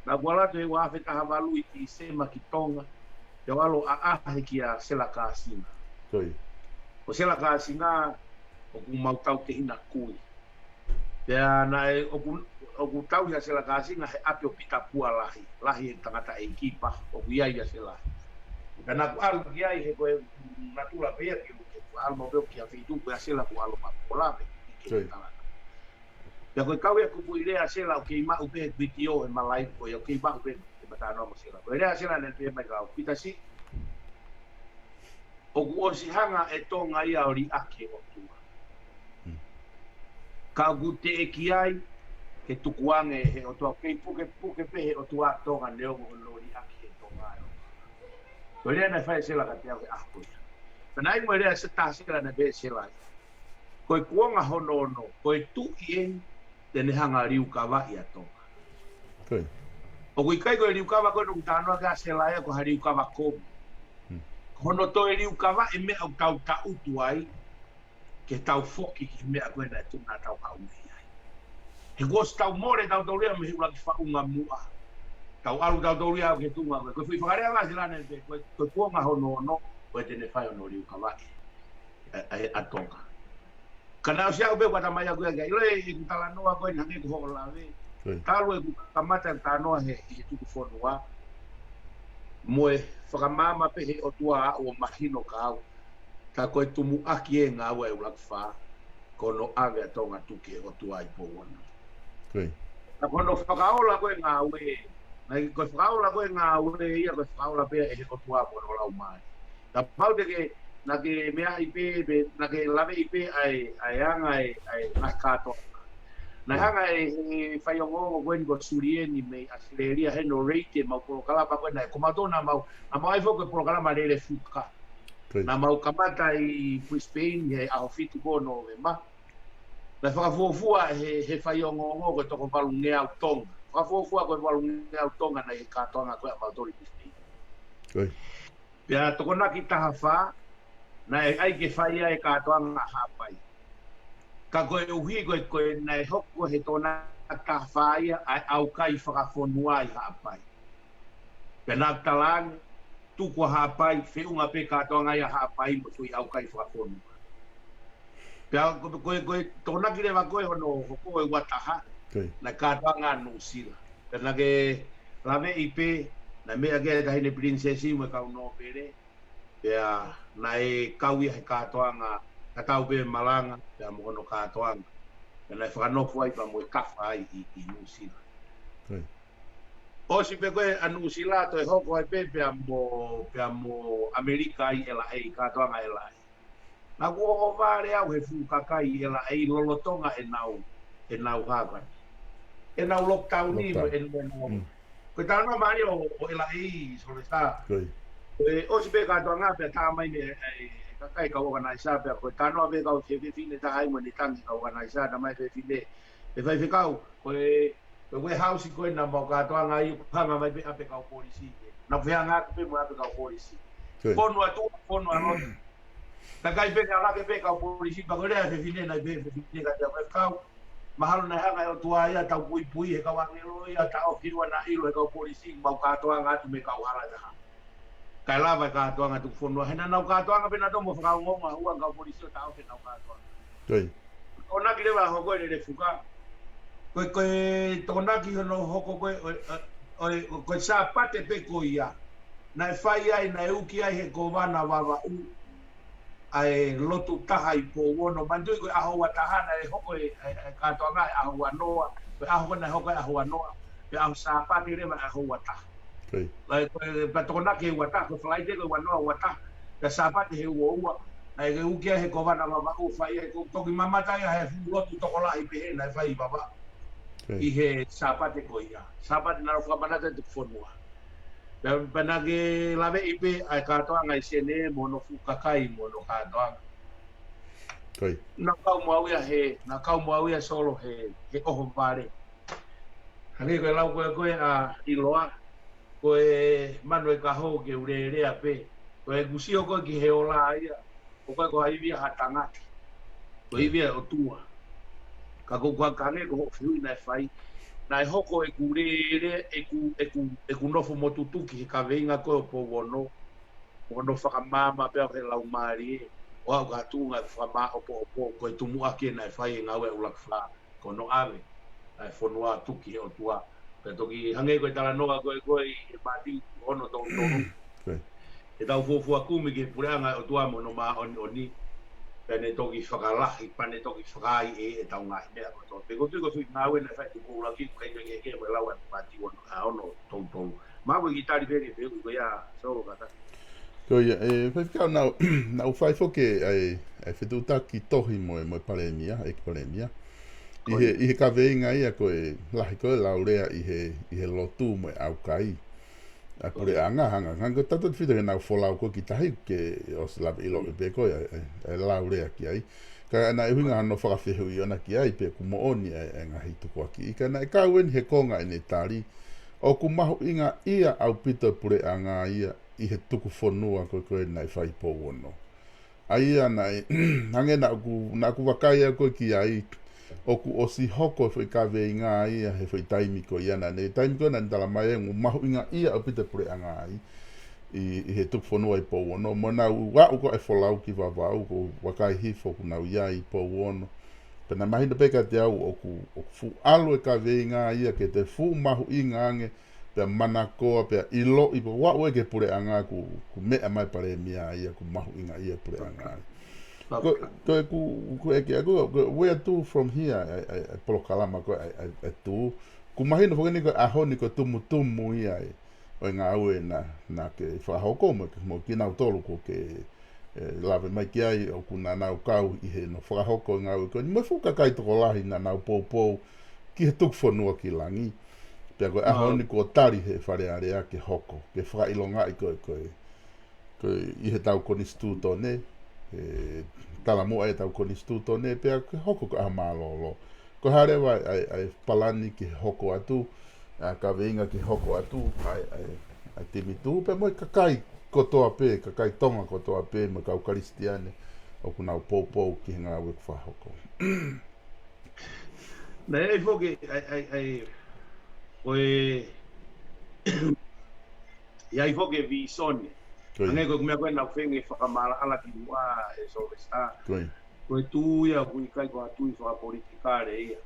Naʻa ku ʻalu atu he ua afe taha valu ʻi Tīsema ki Tonga. Pea u ʻalu ʻo ʻaʻahi kia Sela Kāsinga. Ko Sela Kāsinga ʻoku mau tautehina kui. Pea naʻe ʻoku, ʻoku tauhi ʻa Sela Kāsinga he ʻapi ʻo Pita Pua Lahi, Lahi e tangataʻeiki pea ʻoku ʻi ai ʻa Sela. Pea naʻa ku ʻalu ki ai he ko e natula pē ia ke, ke ʻalu mau pē ʻo ki ha feituʻu ko ʻa Sela kuo ʻalu ʻo maʻu pola pē ke tala. Pea ko e kau ia kupu ʻi lea ʻa Sela ʻoku kei maʻu pē he vitiō he malaʻe ko ia ʻoku kei maʻu pē he matanoa mo Sela. Ko e lea ʻa Sela naʻe pehē mai kia au, Pita siʻi, ʻoku ʻosi hanga ʻe Tonga ia ʻo liʻaki e ʻOtua. Ka ʻoku teʻeki ai ke tukuange he ʻOtua, kei pukepuke pē he ʻOtua Tonga neongo hono liʻaki ʻe Tonga e ʻOtua. Ko e lea naʻe fai ʻe Sela kiate au he ʻaho ko ia. Pea naʻe ʻi ai mo e lea ʻe taha ʻa Sela naʻe pehē ʻe Sela ia, ko e kuonga hono ono, ko e tuʻi eni te ne hanga ʻo liukavaʻi ʻa Tonga. ʻOku ʻikai ko e liukava ko ē ʻoku talanoa ki ai ʻa Sela ia ko ha liukava kovi. Ko hono toe liukavaʻi e meʻa ʻoku tau taʻutu ai, ke tau foki ki he meʻa ko ē naʻe tuʻu naʻa tau haʻu mei ai. He kuo ʻosi tau mole tautolu ia mei he ʻuluaki faʻunga muʻa. Tau ʻalu tautolu ia ki he tuʻunga ko ē. Ko e foʻi fakalea ʻa Sela naʻe pehē, ko e, ko e kuonga hono ono, ko e te ne fai hono liukavaʻi ʻa, ʻa, ʻa Tonga. Ka naʻe ʻosi aʻu pē ʻeku ʻatamai ʻaku ia ke ʻilo ʻeku talanoa ko eni hangē ko hoʻo lave. Talu ʻeku kamata ʻeku talanoa he, he tuku fonua. Mo e fakamaama pē he ʻOtua aʻu ʻo mahino kia au. Ka ko e tumuʻaki e ngāue ʻa e ʻUluaki Fā, ko hono ʻave ʻa Tonga tuku ki he ʻOtua ʻi Pouono. Naʻa ko hono fakaola ko ē ngāue, naʻe ko e fakaola ko ē ngāue ia, ko e fakaola pē ʻe he ʻOtua mo hono Laumālie. Kapau te ke, naʻa ke meaʻi pē, pe naʻa ke laveʻi pē ʻa e, ʻa e anga ʻa e, ʻa e ngaahi kātoanga. Naʻe hanga ʻe he faiongoongo ko eni ko Sulieni mei ʻAositelēlia he no rate ʻemau polokalama ko ē naʻe ko mautolu naʻa mau, naʻa mau ʻai foki ko e polokalama Lele Fuka. Naʻa mau kamata ʻi Brisbane he ʻaho fitu ko ē Nōvema. Naʻe fakafuofua he, he faiongoongo ko e toko valungeau Tonga. Fakafuofua ko e valungeau Tonga naʻe ʻi he kātoanga ko ē ʻa mautolu ʻi Brisbane. Pea Tokonaki taha fā, naʻe ʻai ke fai ai e kātoanga ʻa Haʻapai. Ka koeʻuhi ko e, ko e naʻe hoko he Tokonaki taha fā ia ʻa e ʻaukai fakafonua ʻi Haʻapai. Pea naʻa ku talaange, tuku ʻa Haʻapai, feʻunga pē kātoanga ia ʻa Haʻapai mo e foʻi ʻaukai fakafonua. Pea ko, ko, ko e Tokonaki leva ko ē hono hoko ʻe ua taha, naʻe kātoanga ʻa Nuʻusila. Pea naʻa ke laveʻi pē, naʻe meʻa ki ai e Taʻahine Pilinisesi mo e kau nōpele, pea naʻe kau ia he kātoanga, ka tau pē malanga, pea mo hono kātoanga. Pea naʻe fakanofo ai pea mo e kafa ai ʻi, ʻi Nuʻusila. ʻOsi pē ko ē ʻa Nuʻusila toe hoko ai pē pea mo, pea mo ʻAmelika ʻi L A, kātoanga L A. Naʻa ku ʻohovale au he fuʻu kakai ʻi L A lolotonga ʻenau, ʻenau hākani. ʻEnau lockdown ni mo ʻenau, ʻenau. Ko e talanoa mālie ʻo, ʻo L A, Sylvester. Ko e ʻosi pē kātoanga pea tā mai mei he, he, he kakai kau ʻorganaisa pea ko e talanoa pē kau fefine taha ai mo ʻene tangi kau ʻorganaisa, tā mai fefine, ʻe faifekau, ko e Ko e warehouse ko ē naʻa mau kātoanga ai, hanga mai pē ʻapi kau polisi. Naʻa ku fehangahangai pē mo ʻapi kau polisi. Fonu atu, fonu atu. Kakai pē ka lake pē kau polisi, pea ko e lea fefine naʻe pehē fefine ka te au kau. Mahalo naʻe hanga ʻe he ʻOtua ia tau puipui he kau ʻāngelo ia, taʻofi ua naʻa ʻilo he kau polisi, mau kātoanga atu mei he kau hala taha. Kae lava e kātoanga tuku fonua. He naʻa nau kātoanga pē nautolu mo fakaongoongo ʻa e ua kau polisi ʻo taʻofi ʻenau kātoanga. Tokonaki leva hoko e Lele Fuka. Ko e, ko e Tokonaki hono hoko ko e, ʻo e, ʻo e, ʻo e, ko e Sāpate pē ko ia. Naʻe fai ai, naʻe uki ai he Kōvana Vavaʻu ʻa e lotu taha ʻi Pouono. Manatuʻi ko e ʻaho ua taha naʻe hoko e, e, e kātoanga ʻi he ʻaho ua noa. Ko e ʻaho ko ē naʻe hoko e ʻaho ua noa. Pea ʻaho Sāpate leva ʻaho ua taha. Lahi ko e pea Tokonaki he ua taha, ko e Falaite ko e ua noa ua taha. Pea Sāpate he ua ua. Naʻe uki ai he Kōvana Vavaʻu, fai ai ko e toki mamata ia he fuʻu lotu tokolahi pehē naʻe fai ʻi Vavaʻu. ʻI he Sāpate ko ia. Sāpate naʻa nau fakamanatu e tuku fonua. Pea, pea naʻa ke laveʻi pē ʻa e kātoanga ʻi Senē mo hono fuʻu kakai mo hono kātoanga. Naʻa kau mo au ia he, naʻa kau mo au ia Solo he, he ʻohovale. Hangē ko e lau ko ē ko ē ʻa ʻIloa, ko e manu ʻe kaho ke u lēlea pē. Ko ʻeku sio ko ē ki he ola ia, ʻoku ʻikai ko ha ivi ia ha tangata. Ko e ivi ia ʻa e ʻOtua. Ka ko ʻeku hangē ko hoʻo fehuʻi naʻe fai. Naʻe hoko ʻeku lēlea, ʻeku, ʻeku, ʻeku nofo mo tutuki he kaveinga ko ē ʻo Pouono. Mo hono fakamaama pē au he laumālie. ʻO aʻu ki ha tuʻunga ʻeku fakamāʻopoʻopo, ko e tumuʻaki ē naʻe fai e ngāue ʻa ʻUluaki Fā. Ko hono ʻave ʻa e fonua tuku ki he ʻOtua. Pea toki hangē ko e talanoa ko ē ko ē ʻi he Mātiu ono tolu tolu. Ke tau fuofua kumi ki he puleʻanga ʻo e ʻOtua mo hono māʻoniʻoni. Pea ne toki fakalahi, pea ne toki fakaʻaiʻai ʻetau ngaahi meʻa kotoa. Pea ʻoku ou tui ko e foʻi ngāue naʻe fai ʻe Tuʻi Koulaki, ʻoku ʻikai ke ke mo e lau ʻa Mātiu ono, ʻa ono tolu tolu. Mahalo ko e kiʻi tali pē ki he fehuʻi ko ia, Solo, kātaki. Ko ia, ʻe, faifekau naʻa, naʻa ku fai foki ʻa e, ʻa e fetuʻutaki tohi mo e, mo e palēmia, ʻEiki Palēmia. ʻI he, ʻi he kaveinga ia ko e lahi ko e laulea ʻi he, ʻi he lotu mo e ʻaukai. ʻA e puleʻanga hanga, hanga ko e tautefito ke nau folau ko ē ki tahi ke ʻosi lave ʻiloʻi pē ko e, ʻa e, ʻa e laulea ki ai. Ka naʻe ʻuhinga hano fakafehuʻi ʻona ki ai pe ʻoku moʻoni ʻa e, ʻa e ngaahi tukuakiʻi. Ka naʻe kau eni he konga ʻene tali, ʻoku mahuʻingaʻia ʻaupito e puleʻanga ia ʻi he tuku fonua ko ē ko ē naʻe fai Pouono. ʻA ia naʻe, hangē naʻa ku, naʻa ku vakai au ko ē ki ai, ʻoku ʻosi hoko e foʻi kaveinga ia he foʻi taimi ko ia naʻa ne, taimi ko ē naʻa ne tala mai ʻoku mahuʻingaʻia ʻaupito e puleʻanga ai, ʻi, ʻi he tuku fonua ʻi Pouono. Mo nau aʻu ko ē folau ki Vavaʻu, ʻoku ou vakai hifo ʻoku nau ʻi ai ʻi Pouono. Pea naʻe mahino pē kiate au ʻoku, ʻoku fuʻu ʻalu e kaveinga ia ke toe fuʻu mahuʻinga ange, pea manakoa, pea ʻiloʻi, pea ʻoku aʻu ē ki he puleʻanga ʻoku, ʻoku meʻa mai palēmia ia ʻoku mahuʻingaʻia e puleʻanga ai. Ko, ko ʻeku, ko e ke, ko, ko, where to from here, ʻa e, ʻa e, ʻa e polokalama ko ē, ʻa e, ʻa e, ʻa e tū, ʻoku mahino foki eni ko e ʻaho ni ko e tumutumu ia ʻo e ngāue naʻa, naʻa ke fakahoko mo, mo kinautolu ko ē ʻoku ke lave mai ki ai, ʻoku nau kau ʻi he fakahoko e ngāue ko eni mo e fuʻu kakai tokolahi naʻa nau poupou ki he tuku fonua ki langi. Pea ko e ʻaho ni kuo tali ʻe he Fale Alea ke hoko, ke fakaʻilongaʻi ko e, ko e, ko e ʻi heʻetau konisitūtone, ʻe talamuʻa ʻetau konisitūtone, pea ke hoko ko e ʻaho mālōlō. Ko e hā leva ʻa e, ʻa e palani ki he hoko atu, ʻa e kaveinga ki he hoko atu ʻa e, ʻa e, ʻa e timi tuʻu, pea mo e kakai kotoa pē, kakai Tonga kotoa pē, mo e kau Kalisitiane ʻoku nau poupou ki he ngāue ʻoku fakahoko. Naʻe ʻi ai foki, ʻa e, ʻa e, ʻa e, ko e, ʻi ai foki e vīsone. Ko ia. Hangē ko e meʻa ko ē naʻa ku feinga ke fakamaʻalaʻala kimuʻa ʻe Sylvester. Ko ia. Ko e tuʻu ia ʻoku ʻikai ko ha tuʻi fakapolitikale ia.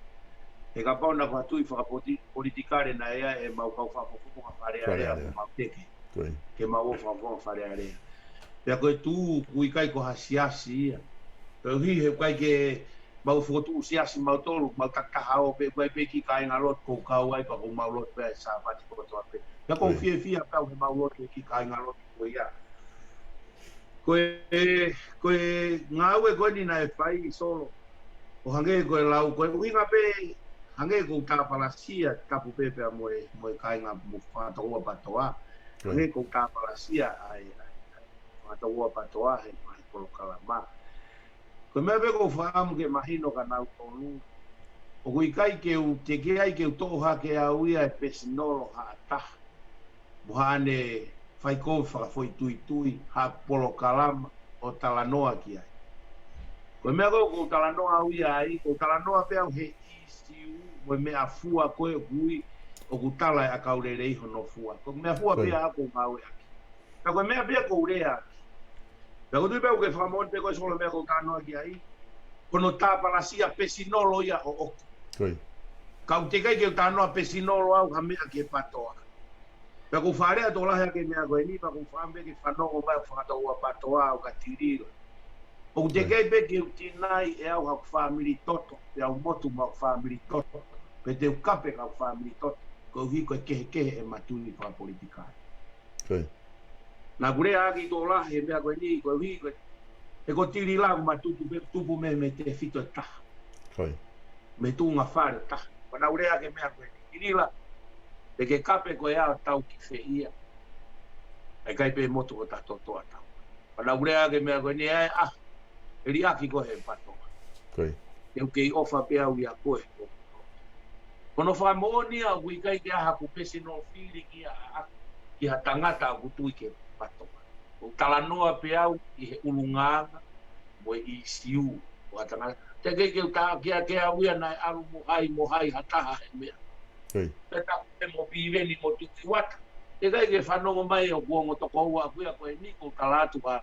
He kapau naʻa ko ha tuʻi fakapoti-, politikale naʻe ʻi ai ʻemau kau fakafofonga Fale Alea, Fale Alea, ʻoku mau teke. Ko ia. Ke mau ō fakafofonga Fale Alea. Pea ko e tuʻu ʻoku ʻikai ko ha siasi ia. Koeʻuhi he ʻoku ʻikai ke mau fokotuʻu siasi mautolu, mau takitaha ō pē, ʻoku ʻi ai pē kiʻi kāingalotu ʻoku ou kau ai pea ʻoku mau lotu pē ʻa e Sāpate kotoa pē. Pea ʻoku ou fiefia pē au heʻemau lotu e kiʻi kāingalotu ko ia. Ko e, ko e ngāue ko eni naʻe fai Solo. ʻO hangē ko e lau, ko e ʻuhinga pē, hangē ʻoku ou tāpalasia, tapu pē pea mo e, mo e kāinga mo Fakatouapatoa. Ko ia. Hangē ʻoku ou tāpalasia ʻa e, ʻa e, ʻa e Fakatouapatoa he, he polokalama. Ko e meʻa pē ʻoku ou fakaʻamu ke mahino kia nautolu. ʻOku ʻikai ke u, teʻeki ai ke u toʻo hake au ia ʻe pesinolo ha taha mo haʻane fai kovi fakafoʻituitui ha polokalama ʻo talanoa ki ai. Ko e meʻa ko ē ʻoku ou talanoa au ia ai, ʻoku ou talanoa pē au he ʻīsiu mo e meʻafua ko ē ʻoku ui, ʻoku tala ʻe ʻAkaulelei hono fua. Ko e meʻafua pē ia ʻoku ou ngāueʻaki. Ka ko e meʻa pē ia ʻoku ou lea ʻaki. Pea ʻoku ou tui pē ʻoku ke fakamoʻoni pē koe Solo e meʻa ʻoku ou talanoa ki ai. Ko hono tāpalasia pesinolo ia ʻoʻoku. Ko ia. Ka ʻoku teʻeki ai ke u talanoa pesinolo au ha meʻa ki he PATOA. Pea ʻoku ou fakalea tokolahi ʻaki e meʻa ko eni, pea ʻoku ou fakaʻamu pē ke fanongo mai ʻa Fakatouapatoa ʻo ka tilila. ʻOku teʻeki ai pē ke u tinai ʻe au haku fāmili toto, pea u motu mo haku fāmili toto, pe te u kape ki haku fāmili toto, koeʻuhi ko e kehekehe ʻema tui fakapolitikale. Ko ia. Naʻa ku lea ʻaki tokolahi he meʻa ko eni, koeʻuhi ko e, he ko tilila ʻoku ma tupu pē, tupu mei, mei he tefito ʻe taha. Ko ia. Mei he tuʻunga fale ʻe taha. Pea naʻa ku lea ʻaki e meʻa ko eni, tilila, pe ke kape koe ʻo tau ki fē ia. ʻE ʻikai pē motu ko ta toto ʻa tau. Pea naʻa ku lea ʻaki e meʻa ko eni, ʻe, ʻa, ʻe liʻaki koe he PATOA. Ko ia. Te u kei ʻofa pē au ia koe. Ko hono fakamoʻoni ia ʻoku ʻikai ke ʻi ai haku personal feeling ia ʻaʻaku ki ha tangata ʻoku tui ki he PATOA. ʻOku ou talanoa pē au ʻi he ʻulungaanga mo e ʻīsiu ʻo ha tangata. Teʻeki ke u takiake au ia naʻe ʻalu mo hai, mo hai ha taha he meʻa. Ko ia. Pea taku pē mo Piveni mo Tuʻi Uata. Teʻeki ke fanongo mai ʻoku ongo tokoua ʻaʻaku ia ko eni ʻoku ou tala atu ha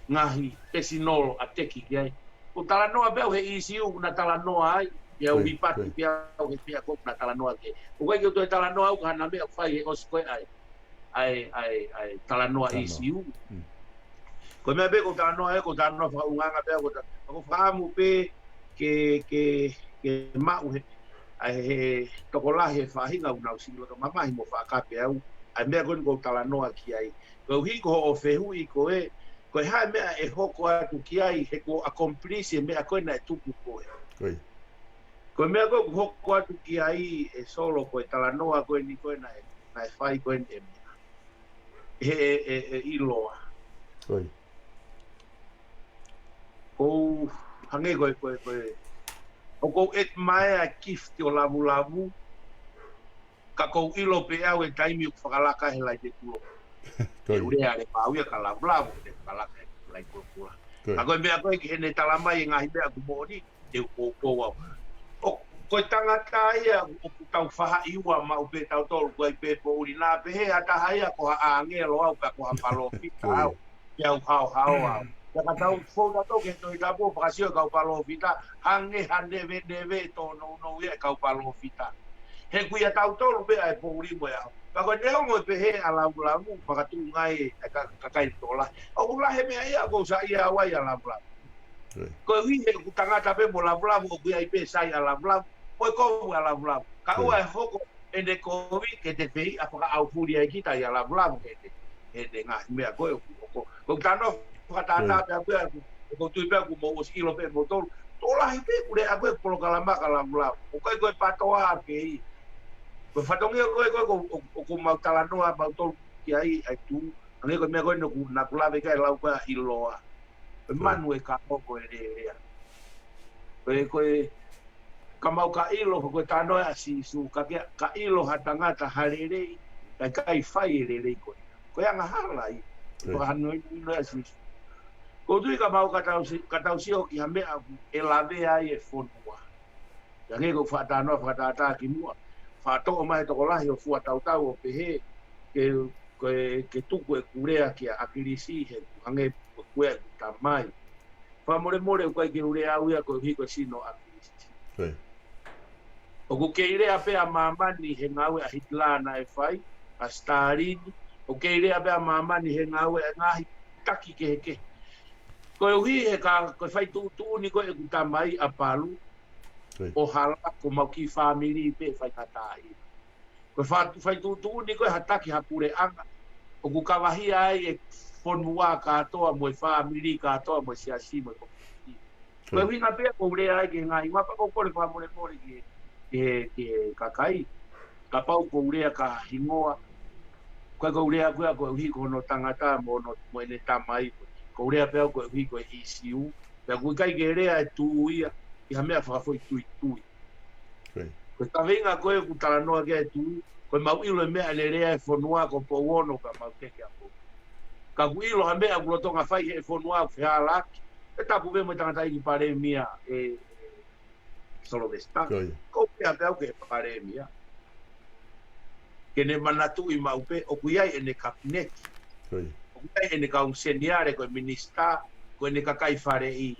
ngaahi pesinolo ʻa teki ki ai. ʻOku ou talanoa pē au he ʻīsiu ʻoku na talanoa ai, pea u, ko ia, hipati, ko ia, pē au he meʻa ko ē ʻoku na talanoa ki ai. ʻOku ʻikai ke u toe talanoa au ki hano meʻa ʻoku fai he ʻosi ko ē ʻa e, ʻa e, ʻa e, ʻa e talanoa, talanoa, ʻīsiu. Mm. Ko e meʻa pē ʻoku ou talanoa ai, ʻoku ou talanoa fakaʻulungaanga pē au, ʻoku ou ta-, ʻoku ou fakaʻamu pē ke, ke, ke maʻu he, ʻa e, he tokolahi he faʻahinga ʻoku nau siʻi loto mamahi mo fakakape au ʻa e meʻa ko eni ʻoku ou talanoa ki ai. Koeʻuhi ko hoʻo fehuʻi ko ē, ko e hā e meʻa ʻe hoko atu ki ai he kuo accomplish e meʻa ko ē naʻe tuku ko ē. Ko ia. Ko e meʻa ko ē ʻoku hoko atu ki ai ʻe Solo ko e talanoa ko eni ko ē naʻe, naʻe fai ko eni ʻe meʻa. He ʻe, ʻe, ʻe ʻiloa. Ko ia. ʻOku ou hangē ko e, ko e, ko e, ʻoku ou admire e gift ʻo Lavulavu. Ka ʻoku ou ʻilo pē au e taimi ʻoku fakalaka he laine kulo. Ko ia. ʻOku lea ʻa Lepau ia kia Lavulavu ke fakalaka he laine kulo. Ko ia. Ka ko e meʻa ko ē ki heʻene tala mai e ngaahi meʻa ʻoku moʻoni, te u poupou au. ʻO, ko e tangata ia ʻoku tau faʻahi ua maʻu pē tautolu, ko e pē poʻuli na pehē ʻe ha taha ia ko ha ʻāngelo au pea ko ha palōfita au. Ko ia. Pea u haohaoa au. Pea ka tau fou tautolu ki he Tohi Tapu ʻo fakasio e kau palōfita, hangē ha neveneve ʻe tōnounou ia e kau palōfita. He ko ia tautolu pē ʻa e poʻuli mo e ʻaho. Pea ko e neongo e pehē ʻa Lavulavu, fakatuʻunga ai e ka-, kakai tokolahi. ʻOku lahi e meʻa ia ʻoku ou saiʻia au ai ʻia Lavulavu. Ko ia. Koeʻuhi he ʻoku tangata pē mo Lavulavu, ʻoku ʻi ai pē sai ʻa Lavulavu, mo e kovu ʻa Lavulavu. Kaua e hoko ʻene kovi ke te pei ʻa fakaʻaufuli ai kita ia Lavulavu he te, he te ngaahi meʻa ko ē ʻoku, ʻoku, ʻoku tano fakatātā pea ko ē ʻoku, ʻoku tui pea ʻoku mou ʻosi ʻilo pē moutolu. Tokolahi pē ʻoku lea ko ē polokalama ka Lavulavu. ʻOku ʻikai ko e pātoa pē ia. Ko e fatongia ko ē ko ē ʻoku, ʻoku, ʻoku mau talanoa mautolu ki ai ʻa e tuʻu. Hangē ko e meʻa ko ē naʻa ku, naʻa ku lave ki ai lau ko ē ʻa ʻiloa. Ko e manu e ka hoko e lea. Ko e, ko e, ka mau ka ʻilo, ko e talanoa ʻa Sīsū, ka ke, ka ʻilo ha tangata ha lelei, ka ʻikai fai e lelei ko ia. Ko e angahala ia. Ko e hano ʻilo ʻa Sīsū. ʻOku ou tui ka mau ka tau si-, ka tau sio ki ha meʻa ʻoku ʻe lavea ai e fonua. Ia hangē ko e fakatalanoa fakatātā ki muʻa. Fakatoʻo mai e tokolahi ʻo fua tautau ʻo pehē, ke, ko e, ke tuku ʻeku lea kia ʻAkilisi he hangē ko e ʻeku tamai. Fakamolemole ʻoku ʻikai ke u lea au ia koeʻuhi ko e sino ʻo ʻAkilisi. ʻOku kei lea pē ʻa māmani he ngāue ʻa Hitilā naʻe fai, ʻa Sitalini, ʻoku kei lea pē ʻa māmani he ngāue ʻa e ngaahi taki kehekehe. Koeʻuhi he ka, ko e fai tuʻutuʻuni ko ē ʻeku tamai ʻa Palu, ʻo hala ko mau kiʻi fāmili pē fai ka tahi. Ko e fa-, fai tuʻutuʻuni ko ē ha taki ha puleʻanga, ʻoku kavahia ai e fonua kātoa mo e fāmili kātoa mo e siasi mo e kominiti. Ko e ʻuhinga pē ʻoku ou lea ai ki he ngaahi hingoa pea ʻoku ou kole fakamolemole ki he, ki he, ki he kakai. Kapau ʻoku ou lea ki ha hingoa, ʻoku ʻikai ko e lea ko ia koeʻuhi ko hono tangata mo hono, mo ʻene tamai. ʻOku ou lea pē au koeʻuhi ko e ʻīsiu. Pea ʻoku ʻikai ke lea e tuʻu ia ʻi ha meʻa fakafoʻituitui. Ko e kaveinga ko ē ʻoku talanoa ki ai e tuʻu, ko e mau ʻilo e meʻa ʻe lelei ai e fonua ko Pouono pea mau teke ʻa Pouono. Ka ʻoku ʻilo ha meʻa ʻoku lolotonga fai he fonua ʻoku fehālaaki, ʻe tapu pē mo e tangataʻeiki palēmia ē, ē Solovesita. Ko ia. Ko e pea pea ʻoku ke palēmia. Ke ne manatuʻi maʻu pē, ʻoku ʻi ai ʻene kapineti. ʻOku ʻi ai ʻene kau seniale ko e minisitā, ko ʻene kakai faleʻi.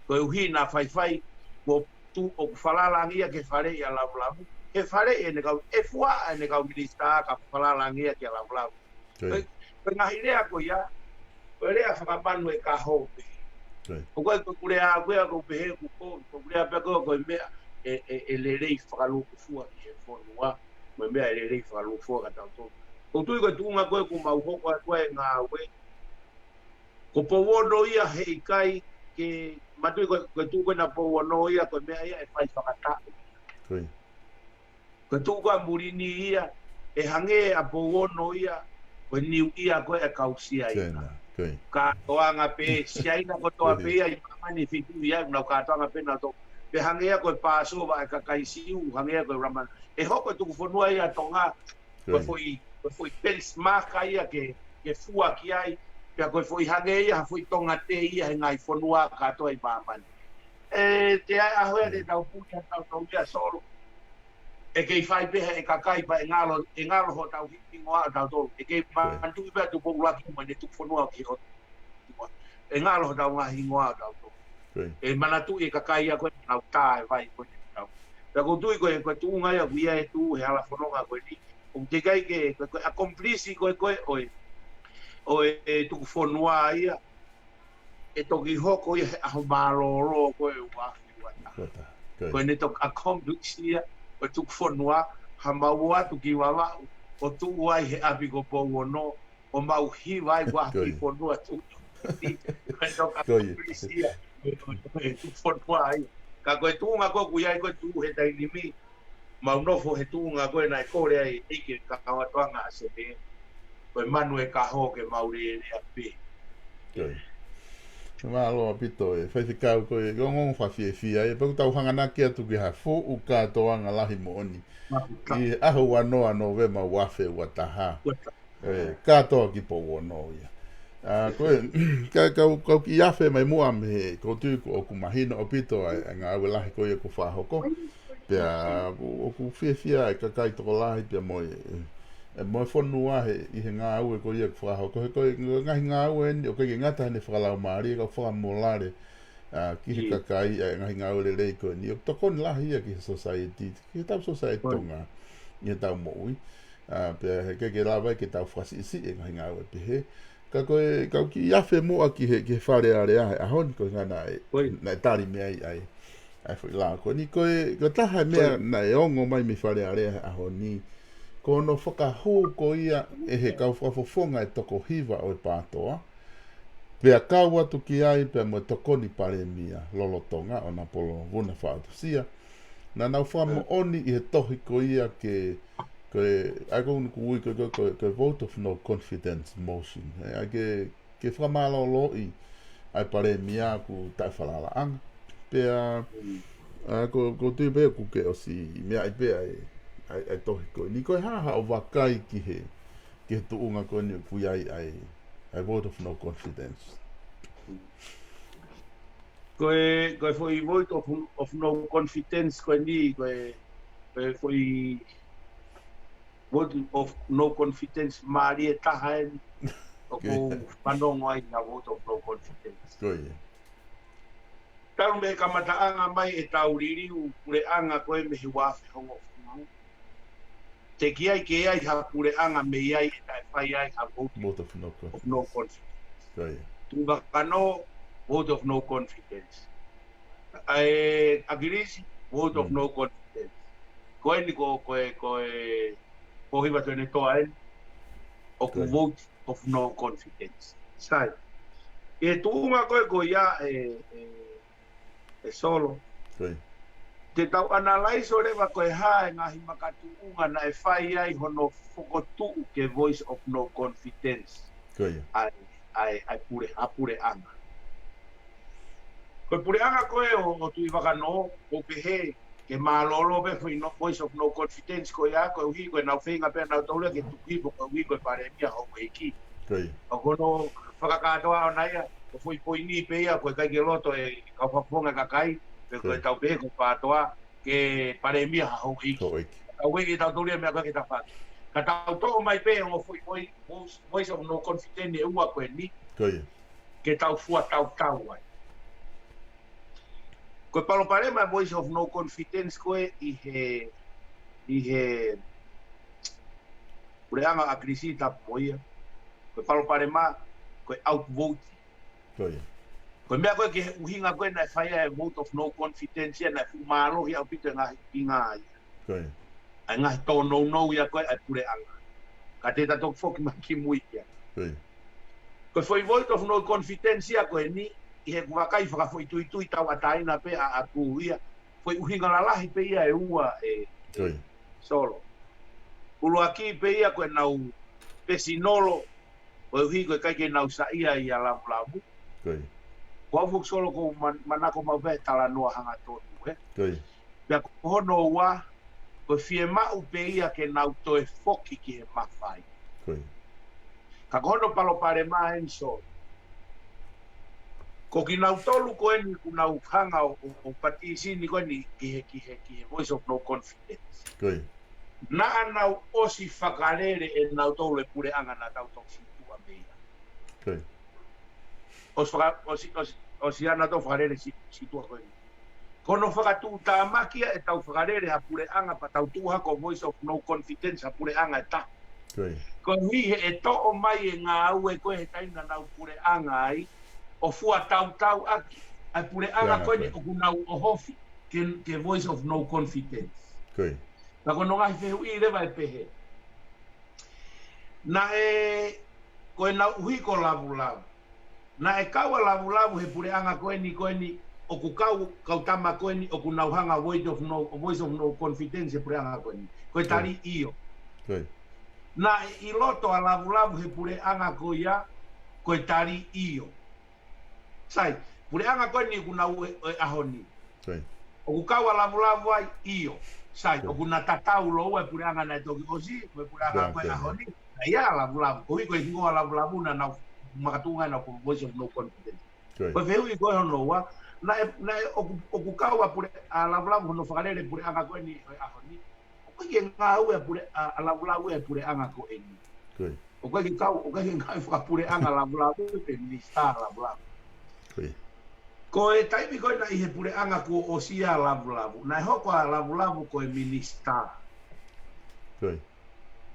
Koeʻuhi naʻa faifai, kuo tu ʻoku falalangia ke faleʻi ʻa Lavulavu. He faleʻi ʻene kau, ʻe fua ʻene kau minisitā ka falalangia kia Lavulavu. Ko e, ko e ngaahi lea ko ia, ko e lea fakamanu e kaho pē. ʻOku ʻikai ko ʻeku lea au ko ia ʻoku ou pehē ʻoku ko, ko ʻeku lea pē ko, ko e meʻa ʻe, ʻe, ʻe lelei fakalūkufua ki he fonua, mo e meʻa ʻe lelei fakalūkufua kia tautolu. ʻOku ou tui ko e tuʻunga ko ē ʻoku mau hoko atu ai e ngāue. Ko Pouono ia heʻikai ke, manatuʻi ko, ko e tuʻu ko ena Pouono ia, ko e meʻa ia ʻe fai fakataʻu. Ko e tuʻu ko ē ʻa muli ni ia, ʻe hangē ʻa Pouono ia, ko e Niu ʻIa ko ē ʻa e kau Siaina. Kātoanga pē, Siaina kotoa pē ia ʻi māmani fitu ia, nau kātoanga pē nautolu. Pea hangē ia ko e Pāsova ʻa e kakai Siu, hangē ia ko e Rama-, ʻe hoko e tuku fonua ia ʻa Tonga, ko e foʻi, ko e foʻi benchmark ia ke, ke fua ki ai, pea ko e foʻi hangē ia ha foʻi Tonga Day ia he ngaahi fonua kātoa ʻi māmani. ʻE, te ʻai ʻaho ia te tau puta tau tau ia solo. ʻE kei fai pē he kakai pea ʻe ngalo, ʻe ngalo hotau hingoa ʻo tautolu. ʻE kei manatuʻi pē ʻa Tupou ʻUluaki mo ʻene tuku fonua ki he ʻOtua. ʻE ngalo hotau ngaahi hingoa ʻo tautolu. ʻE manatuʻi e kakai ia ko ē naʻa nau tā e vai ko ē naʻa nau. Pea ʻoku ou tui ko e, ko e tuʻunga ia ʻoku ʻi ai e tuʻu he hala fononga ko eni. ʻOku teʻeki ai ke, ko e, ko e accomplish ko ē, ko ē, ʻo e, ʻo e, e tuku fonua ia. ʻE toki hoko ia he ʻaho mālōlō ko ē ua afe ua taha. Ko ʻene toki accomplish ia, ko e tuku fonua, ha mau ō atu ki Vavaʻu, ʻo tuʻu ai he ʻapi ko Pouono, ʻo mau hiva ai ua afe fonua tuʻu. Ko ʻene toki accomplish ia, ko e tuku fonua ia. Ka ko e tuʻunga ko ē ʻoku ʻi ai ko e tuʻu he taimi ni, mau nofo he tuʻunga ko ē naʻe kole ai e ʻeiki kātoanga ʻa Sene. Ko e manu e kaho ke mau lelea pē. Mālō ʻaupito e faifekau ko e ongoongo fakafiefia ia, pea ʻoku tau hanganaki atu ki ha fuʻu kātoanga lahi moʻoni. ʻI he ʻaho ua noa Nōvema ua afe ua taha. ʻE, kātoa ki Pouono ia. ʻA, ko e, ka, kau, kau kiʻi afe mai muʻa mei he, ʻoku ou tui ʻoku mahino ʻaupito ʻa e, ʻa e ngāue lahi ko ia ʻoku fakahoko. Pea, ʻoku, ʻoku fiefia e kakai tokolahi pea mo e, e, mo e fonua he, ʻi he ngāue ko ia ʻoku fakahoko. He ko e, ngaahi ngāue eni, ʻoku ʻikai ke ngata heʻene fakalaumālie, ka fakamolale, ʻa, ki he kakai, ʻa e ngaahi ngāue lelei ko eni. ʻOku tokoni lahi ia ki he society, ki he tau society Tonga, ʻi he tau moʻui. ʻA, pea he ʻikai ke lava ke tau fakasiʻisiʻi e ngaahi ngāue pehē. Ka ko e, kau kiʻi afe muʻa ki he, ki he Fale Alea he ʻaho ni ko e ngana e, naʻe tali mei ai ʻa e, ʻA e foʻi lao ko eni, ko e, ko e taha e meʻa naʻe ongo mai mei Fale Alea he ʻaho ni, ko hono fakahū ko ia ʻe he kau fakafofonga e toko hiva ʻo e PATOA, pea kau atu ki ai pea mo e Tokoni Palēmia lolotonga ʻo Napolo Vuna Faʻatusia, naʻa nau fakamoʻoni ʻi he tohi ko ia ke, ko e, ʻa ia ko ʻeku ui ko e, ko e, ko e, ko e vote of no confidence motion. ʻA ia ke, ke fakamālōlōʻi ʻa e Palēmia ʻoku taʻefalalaʻanga. Pea, ʻa ia ko, ʻoku ou tui pē ʻoku ke ʻosi meaʻi pē ʻa e, ʻa e, ʻa e tohi ko eni. Ko e hā haʻo vakai ki he, ki he tuʻunga ko eni ʻoku ʻi ai ʻa e, ʻa e vote of no confidence. Ko e, ko e foʻi vote of, of no confidence ko eni, ko e, ko e foʻi vote of no confidence mālie taha eni ʻoku fanongo ai ʻa e vote of no confidence. Ko ia. Talu mei he kamataʻanga mai ʻetau liliu puleʻanga ko ē mei he ua afe hongofulu, teʻeki ai ke ʻi ai ha puleʻanga mei ai ʻe taʻe fai ai ha vote of no confidence. Ko ia. Tuʻi Vakanō, vote of no confidence. ʻA e ʻAkilisi, vote of no confidence. Ko eni ko, ko e, ko e, ko Hiva Tuʻiʻonetoa eni ʻoku vote of no confidence. Sai. ʻI he tuʻunga ko ē ko ia ē, ē, ē Solo. Ko ia. Te tau ʻanalaiso leva ko e hā e ngaahi makatuʻunga naʻe fai ai hono fokotuʻu ke voice of no confidence. Ko ia. ʻA e, ʻa e, ʻa e pule, ʻa e puleʻanga. Ko e puleʻanga ko ē ʻo, ʻo Tuʻi Vakanō, ʻoku ou pehē ke mālōlō pē foʻi no, voice of no confidence ko ia, koeʻuhi ko ʻenau feinga pē ʻanautolu ia ke tuku hifo koeʻuhi ko e Palēmia houʻeiki. Ko ia. ʻOku ou fakakātoa ʻona ia, ko e foʻi poini pē ia, ʻoku ʻikai ke loto e kau fakafofonga kakai, pe ko ʻetau pehē ko e PATOA, ke Palēmia ha houʻeiki. Houʻeiki. Tau ʻeke ʻe tautolu ia meʻa ko ē ke tau fai. Ka tau toʻo mai pē ʻa e ongo foʻi, foʻi, voice, voice of no confidence ʻe ua ko eni. Ko ia. Ke tau fua tautau ai. Ko e palopalema e voice of no confidence ko ē ʻi he, ʻi he puleʻanga ʻAkilisi tapu mo ia. Ko e palopalema, ko e outvote. Ko ia. Ko e meʻa ko ē ki he ʻuhinga ko ē naʻe fai ai e vote of no confidence ia naʻe fuʻu mālohi ʻaupito e ngaahi ʻuhinga ia. Ko ia. ʻA e ngaahi tōnounou ia ko ē ʻa e puleʻanga. Ka te ta toki foki mai ki mui ia. Ko ia. Ko e foʻi vote of no confidence ia ko eni, ʻi heʻeku vakai fakafoʻituitui tauʻatāina pē ʻaʻaku ia, foʻi ʻuhinga lalahi pē ia ʻe ua ē, ko ia, Solo. ʻUluaki pē ia ko ʻenau pesinolo, koeʻuhi ko e ʻikai ke nau saiʻia ʻia Lavulavu. Ko ia. Ko au foki Solo ʻoku ou man-, manako maʻu pē he talanoa hangatonu, ē? Ko ia. Pea ko hono ua, ko e fiemaʻu pē ia ke nau toe foki ki he mafai. Ko ia. Ka ko hono palopalema eni Solo, ko kinautolu ko eni ʻoku nau hanga ʻo, ʻo, ʻo patisini ko eni ki he, ki he, ki he voice of no confidence. Ko ia. Naʻa nau ʻosi fakalele ʻe nautolu e puleʻanga naʻa tau toki situʻa mei ai. Ko ia. ʻOsi faka-, ʻosi, ʻosi, ʻosi ʻanautolu fakalele si-, situʻa ko eni. Ko hono fakatuʻutāmaki ia ʻetau fakalele ha puleʻanga pea tau tuʻu hake ko e voice of no confidence ha puleʻanga ʻe taha. Ko ia. Koeʻuhi he ʻe toʻo mai e ngāue ko ē he taimi naʻa nau puleʻanga ai, ʻo fua tautau ʻaki ʻa e puleʻanga ko eni ʻoku nau ʻohofi ke, ke voice of no confidence. Ko ia. Ka ko hono ngaahi fehuʻi leva ʻe pehē. Naʻe, ko ʻenau ʻuhi ko Lavulavu. Naʻe kau ʻa Lavulavu he puleʻanga ko eni, ko eni, ʻoku kau, kau tama ko eni, ʻoku nau hanga voice of no, voice of no confidence he puleʻanga ko eni. Ko e tali ʻio. Naʻe ʻi loto ʻa Lavulavu he puleʻanga ko ia, ko e tali ʻio. Sai, puleʻanga ko eni ʻoku nau ʻi he, ʻi he ʻaho ni. ʻOku kau ʻa Lavulavu ai, ʻio. Sai, ʻoku na tatau lōua e puleʻanga naʻe toki ʻosi, mo e puleʻanga ko ē ʻaho ni. Naʻe ʻi ai ʻa Lavulavu, koeʻuhi ko e hingoa Lavulavu naʻa nau makatuʻunga ʻenau ko e voice of no confidence. Ko e fehuʻi ko ē hono ua, naʻe, naʻe ʻoku, ʻoku kau ʻa pule-, ʻa Lavulavu hono fakalele puleʻanga ko eni ʻi he ʻaho ni. ʻOku ʻikai ke ngāue ʻa pule-, ʻa, ʻa Lavulavu he puleʻanga ko eni. ʻOku ʻikai ke kau, ʻoku ʻikai ke ngāue fakapuleʻanga Lavulavu pe minisitā Lavulavu. Ko e taimi ko ē naʻe ʻi he puleʻanga kuo ʻosi ʻa Lavulavu, naʻe hoko ʻa Lavulavu ko e minisitā.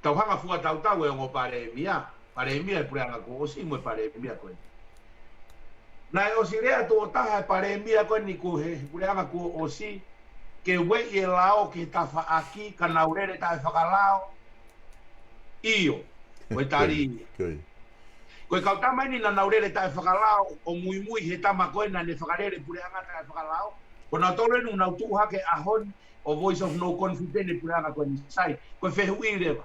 Tau hanga fua tautau e ongo palēmia. Palēmia e puleʻanga kuo ʻosi mo e palēmia ko eni. Naʻe ʻosi lea tuʻo taha e palēmia ko eni ko ē he puleʻanga kuo ʻosi, ke ueʻi e lao ki he tafaʻaki, ka nau lele taʻefakalao. ʻIo, ko e tali. Ko e kau tama eni naʻa nau lele taʻefakalao, ʻo muimui he tama ko ē naʻa ne fakalele puleʻanga taʻefakalao. Ko nautolu eni ʻoku nau tuʻu hake ʻaho ni ʻo voice of no confidence he puleʻanga ko eni. Sai, ko e fehuʻi leva.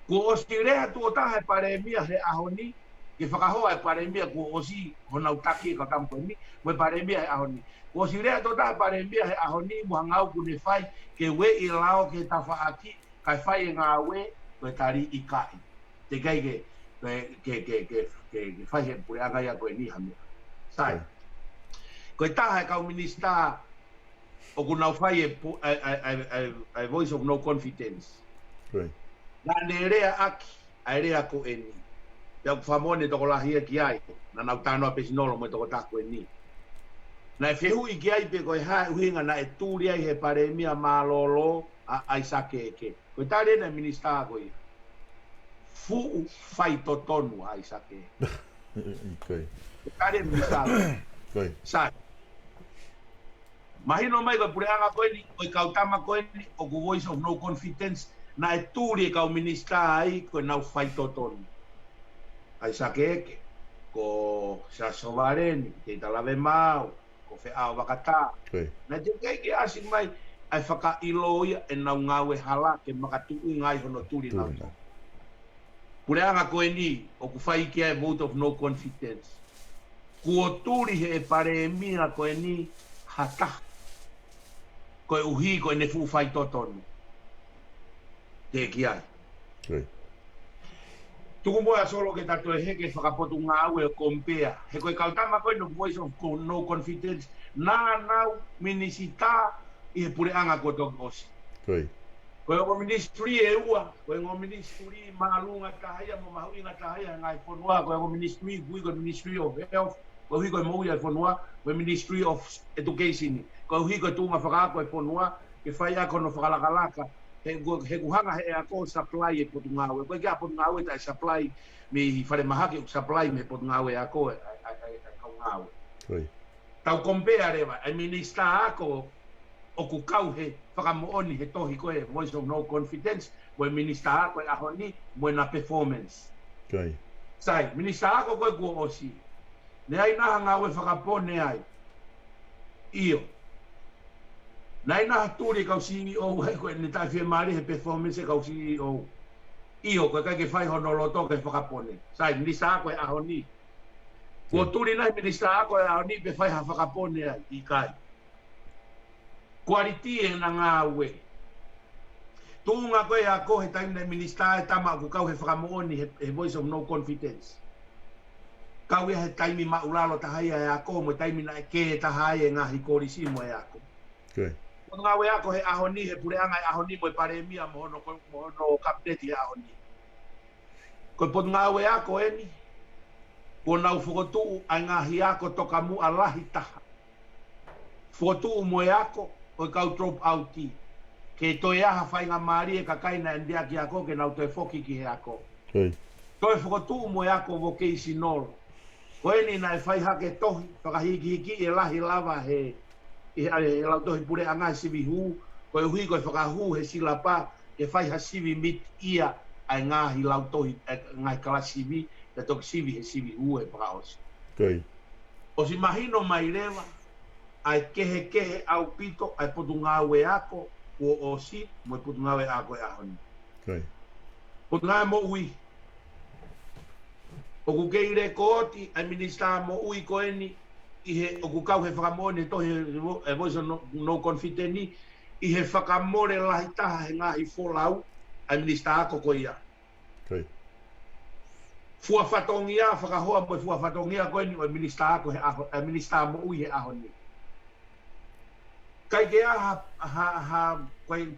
Kuo ʻosi lea tuʻo taha e palēmia he ʻaho ni, ke fakahoa e palēmia kuo ʻosi honau taki e kau tama ko eni, mo e palēmia he ʻaho ni. Kuo ʻosi lea tuʻo taha e palēmia he ʻaho ni, mo ha ngāue kuo ne fai, ke ueʻi e lao ki he tafaʻaki, kae fai e ngāue, ko e tali ʻikai. Teʻeki ai ke, ke, ke, ke, ke, ke, ke fai he puleʻanga ia ko eni ha meʻa. Sai. Ko e taha e kau minisitā, ʻoku nau fai e pu-, ʻa e, ʻa e, ʻa e, ʻa e, ʻa e voice of no confidence. Naʻa ne leaʻaki ʻa e lea ko eni. Pea ʻoku fakamoʻoni e tokolahi ia ki ai. Naʻa nau talanoa pesinolo mo e tokotaha ko eni. Naʻe fehuʻi ki ai pe ko e hā e ʻuhinga naʻe tuli ai he palēmia mālōlō ʻa ʻAisake Eke. Ko e tali ena e minisitā ko ia. Fuʻu faitotonu ʻa ʻAisake. Ko e tali e minisitā ko ia. Sai. Mahino mai ko e puleʻanga ko eni, ʻo e kau tama ko eni, ʻoku voice of no confidence, naʻe tuli e kau minisitā ai, ko ʻenau faitotonu. ʻAisake Eke, ko Siaosi Sovaleni, Teita Lavemaau, ko Feʻao Vakatā. Naʻe teʻeki ai ke ʻasi mai, ʻa e fakaʻilo ia ʻenau ngāue hala ke makatuʻunga ai hono tuli nautolu. Puleʻanga ko eni, ʻoku fai ki ai e vote of no confidence. Kuo tuli he palēmia ko eni ha taha. Koeʻuhi ko ʻene fuʻu faitotonu. Teʻeki ai. Tuku muʻa Solo ke ta toe hiki he fakapotungāue ʻo compare. He ko e kau tama ko eni ʻoku voice of co-, no confidence. Naʻa nau minisitā ʻi he puleʻanga kuo toki ʻosi. Ko e ongo ministry ʻe ua, ko e ongo ministry māʻolunga taha ia mo mahuʻinga taha ia he ngaahi fonua, ko e ongo ministry ʻoku ui ko e Ministry of Health, koeʻuhi ko e moʻui ʻa e fonua, ko e Ministry of Education, koeʻuhi ko e tuʻunga fakaako ʻa e fonua, ke fai ʻaki hono fakalakalaka, he ʻoku, he ʻoku hanga he ako ʻo supply e potungāue, ko e ʻikai ha potungāue taʻe supply mei falemahaki, ʻoku supply mei he potungāue ako ʻa e, ʻa e, ʻa e, ʻa e kau ngāue. Tau compare leva, ʻa e minisitā ako ʻoku kau he fakamoʻoni he tohi ko e voice of no confidence, ko e minisitā ako e ʻaho ni, mo ʻena performance. Sai, minisitā ako ko ē kuo ʻosi. Naʻe ʻi ai nai ha ngāue fakapone ai? ʻIo. Naʻe ʻi ai nai ha tuli kau C E O ai ko ʻene taʻefiemālie he performance e kau C E O? ʻIo, ko e ʻikai ke fai hono loto ke fakapone. Sai, minisitā ako e ʻaho ni. Kuo tuli nai minisitā ako e ʻaho ni pe fai ha fakapone ai? ʻIkai. Quality ʻena ngāue. Tuʻunga ko e ako he taimi naʻe minisitā e tama ʻoku kau he fakamoʻoni he, he voice of no confidence. Kau ia he taimi māʻulalo taha ia e ako mo e taimi naʻe kē taha ai e ngaahi kolisi mo e ako. Potungāue ako he ʻaho ni, he puleʻanga e ʻaho ni mo e palēmia mo hono ko-, mo hono kapineti he ʻaho ni. Ko e potungāue ako eni, kuo nau fokotuʻu ʻa e ngaahi ako tokamuʻa lahi taha. Fokotuʻu mo e ako ʻo e kau drop out. Ke toe ʻi ai ha faingamālie e kakai naʻe ʻikai ke ako ke nau toe foki ki he ako. Toe fokotuʻu mo e ako vocational. Ko eni naʻe fai hake tohi, fakahikihiki e lahi lava he, ʻi he, he lautohi puleʻanga he sivi hū, koeʻuhi ko e fakahū he silapa, ke fai ha sivi mid-year ʻa e ngaahi lautohi, ʻa e ngaahi kalasi sivi, ke toki sivi he sivi hū he fakaʻosi. ʻOsi mahino mai leva, ʻa e kehekehe ʻaupito, ʻa e potungāue ako, kuo ʻosi, mo e potungāue ako e ʻaho ni. Potungāue moʻui. ʻOku kei lekooti ʻa e minisitā moʻui ko eni, ʻi he ʻoku kau he fakamoʻoni he tohi e vo-, e voice of no, no confidence ni, ʻi he fakamole lahi taha he ngaahi folau, ʻa e minisitā ako ko ia. Fua fatongia, fakahoa mo e fua fatongia ko eni ʻo e minisitā ako he ʻaho, e minisitā moʻui he ʻaho ni. ʻIkai ke ʻi ai ha, ha, ha, ko e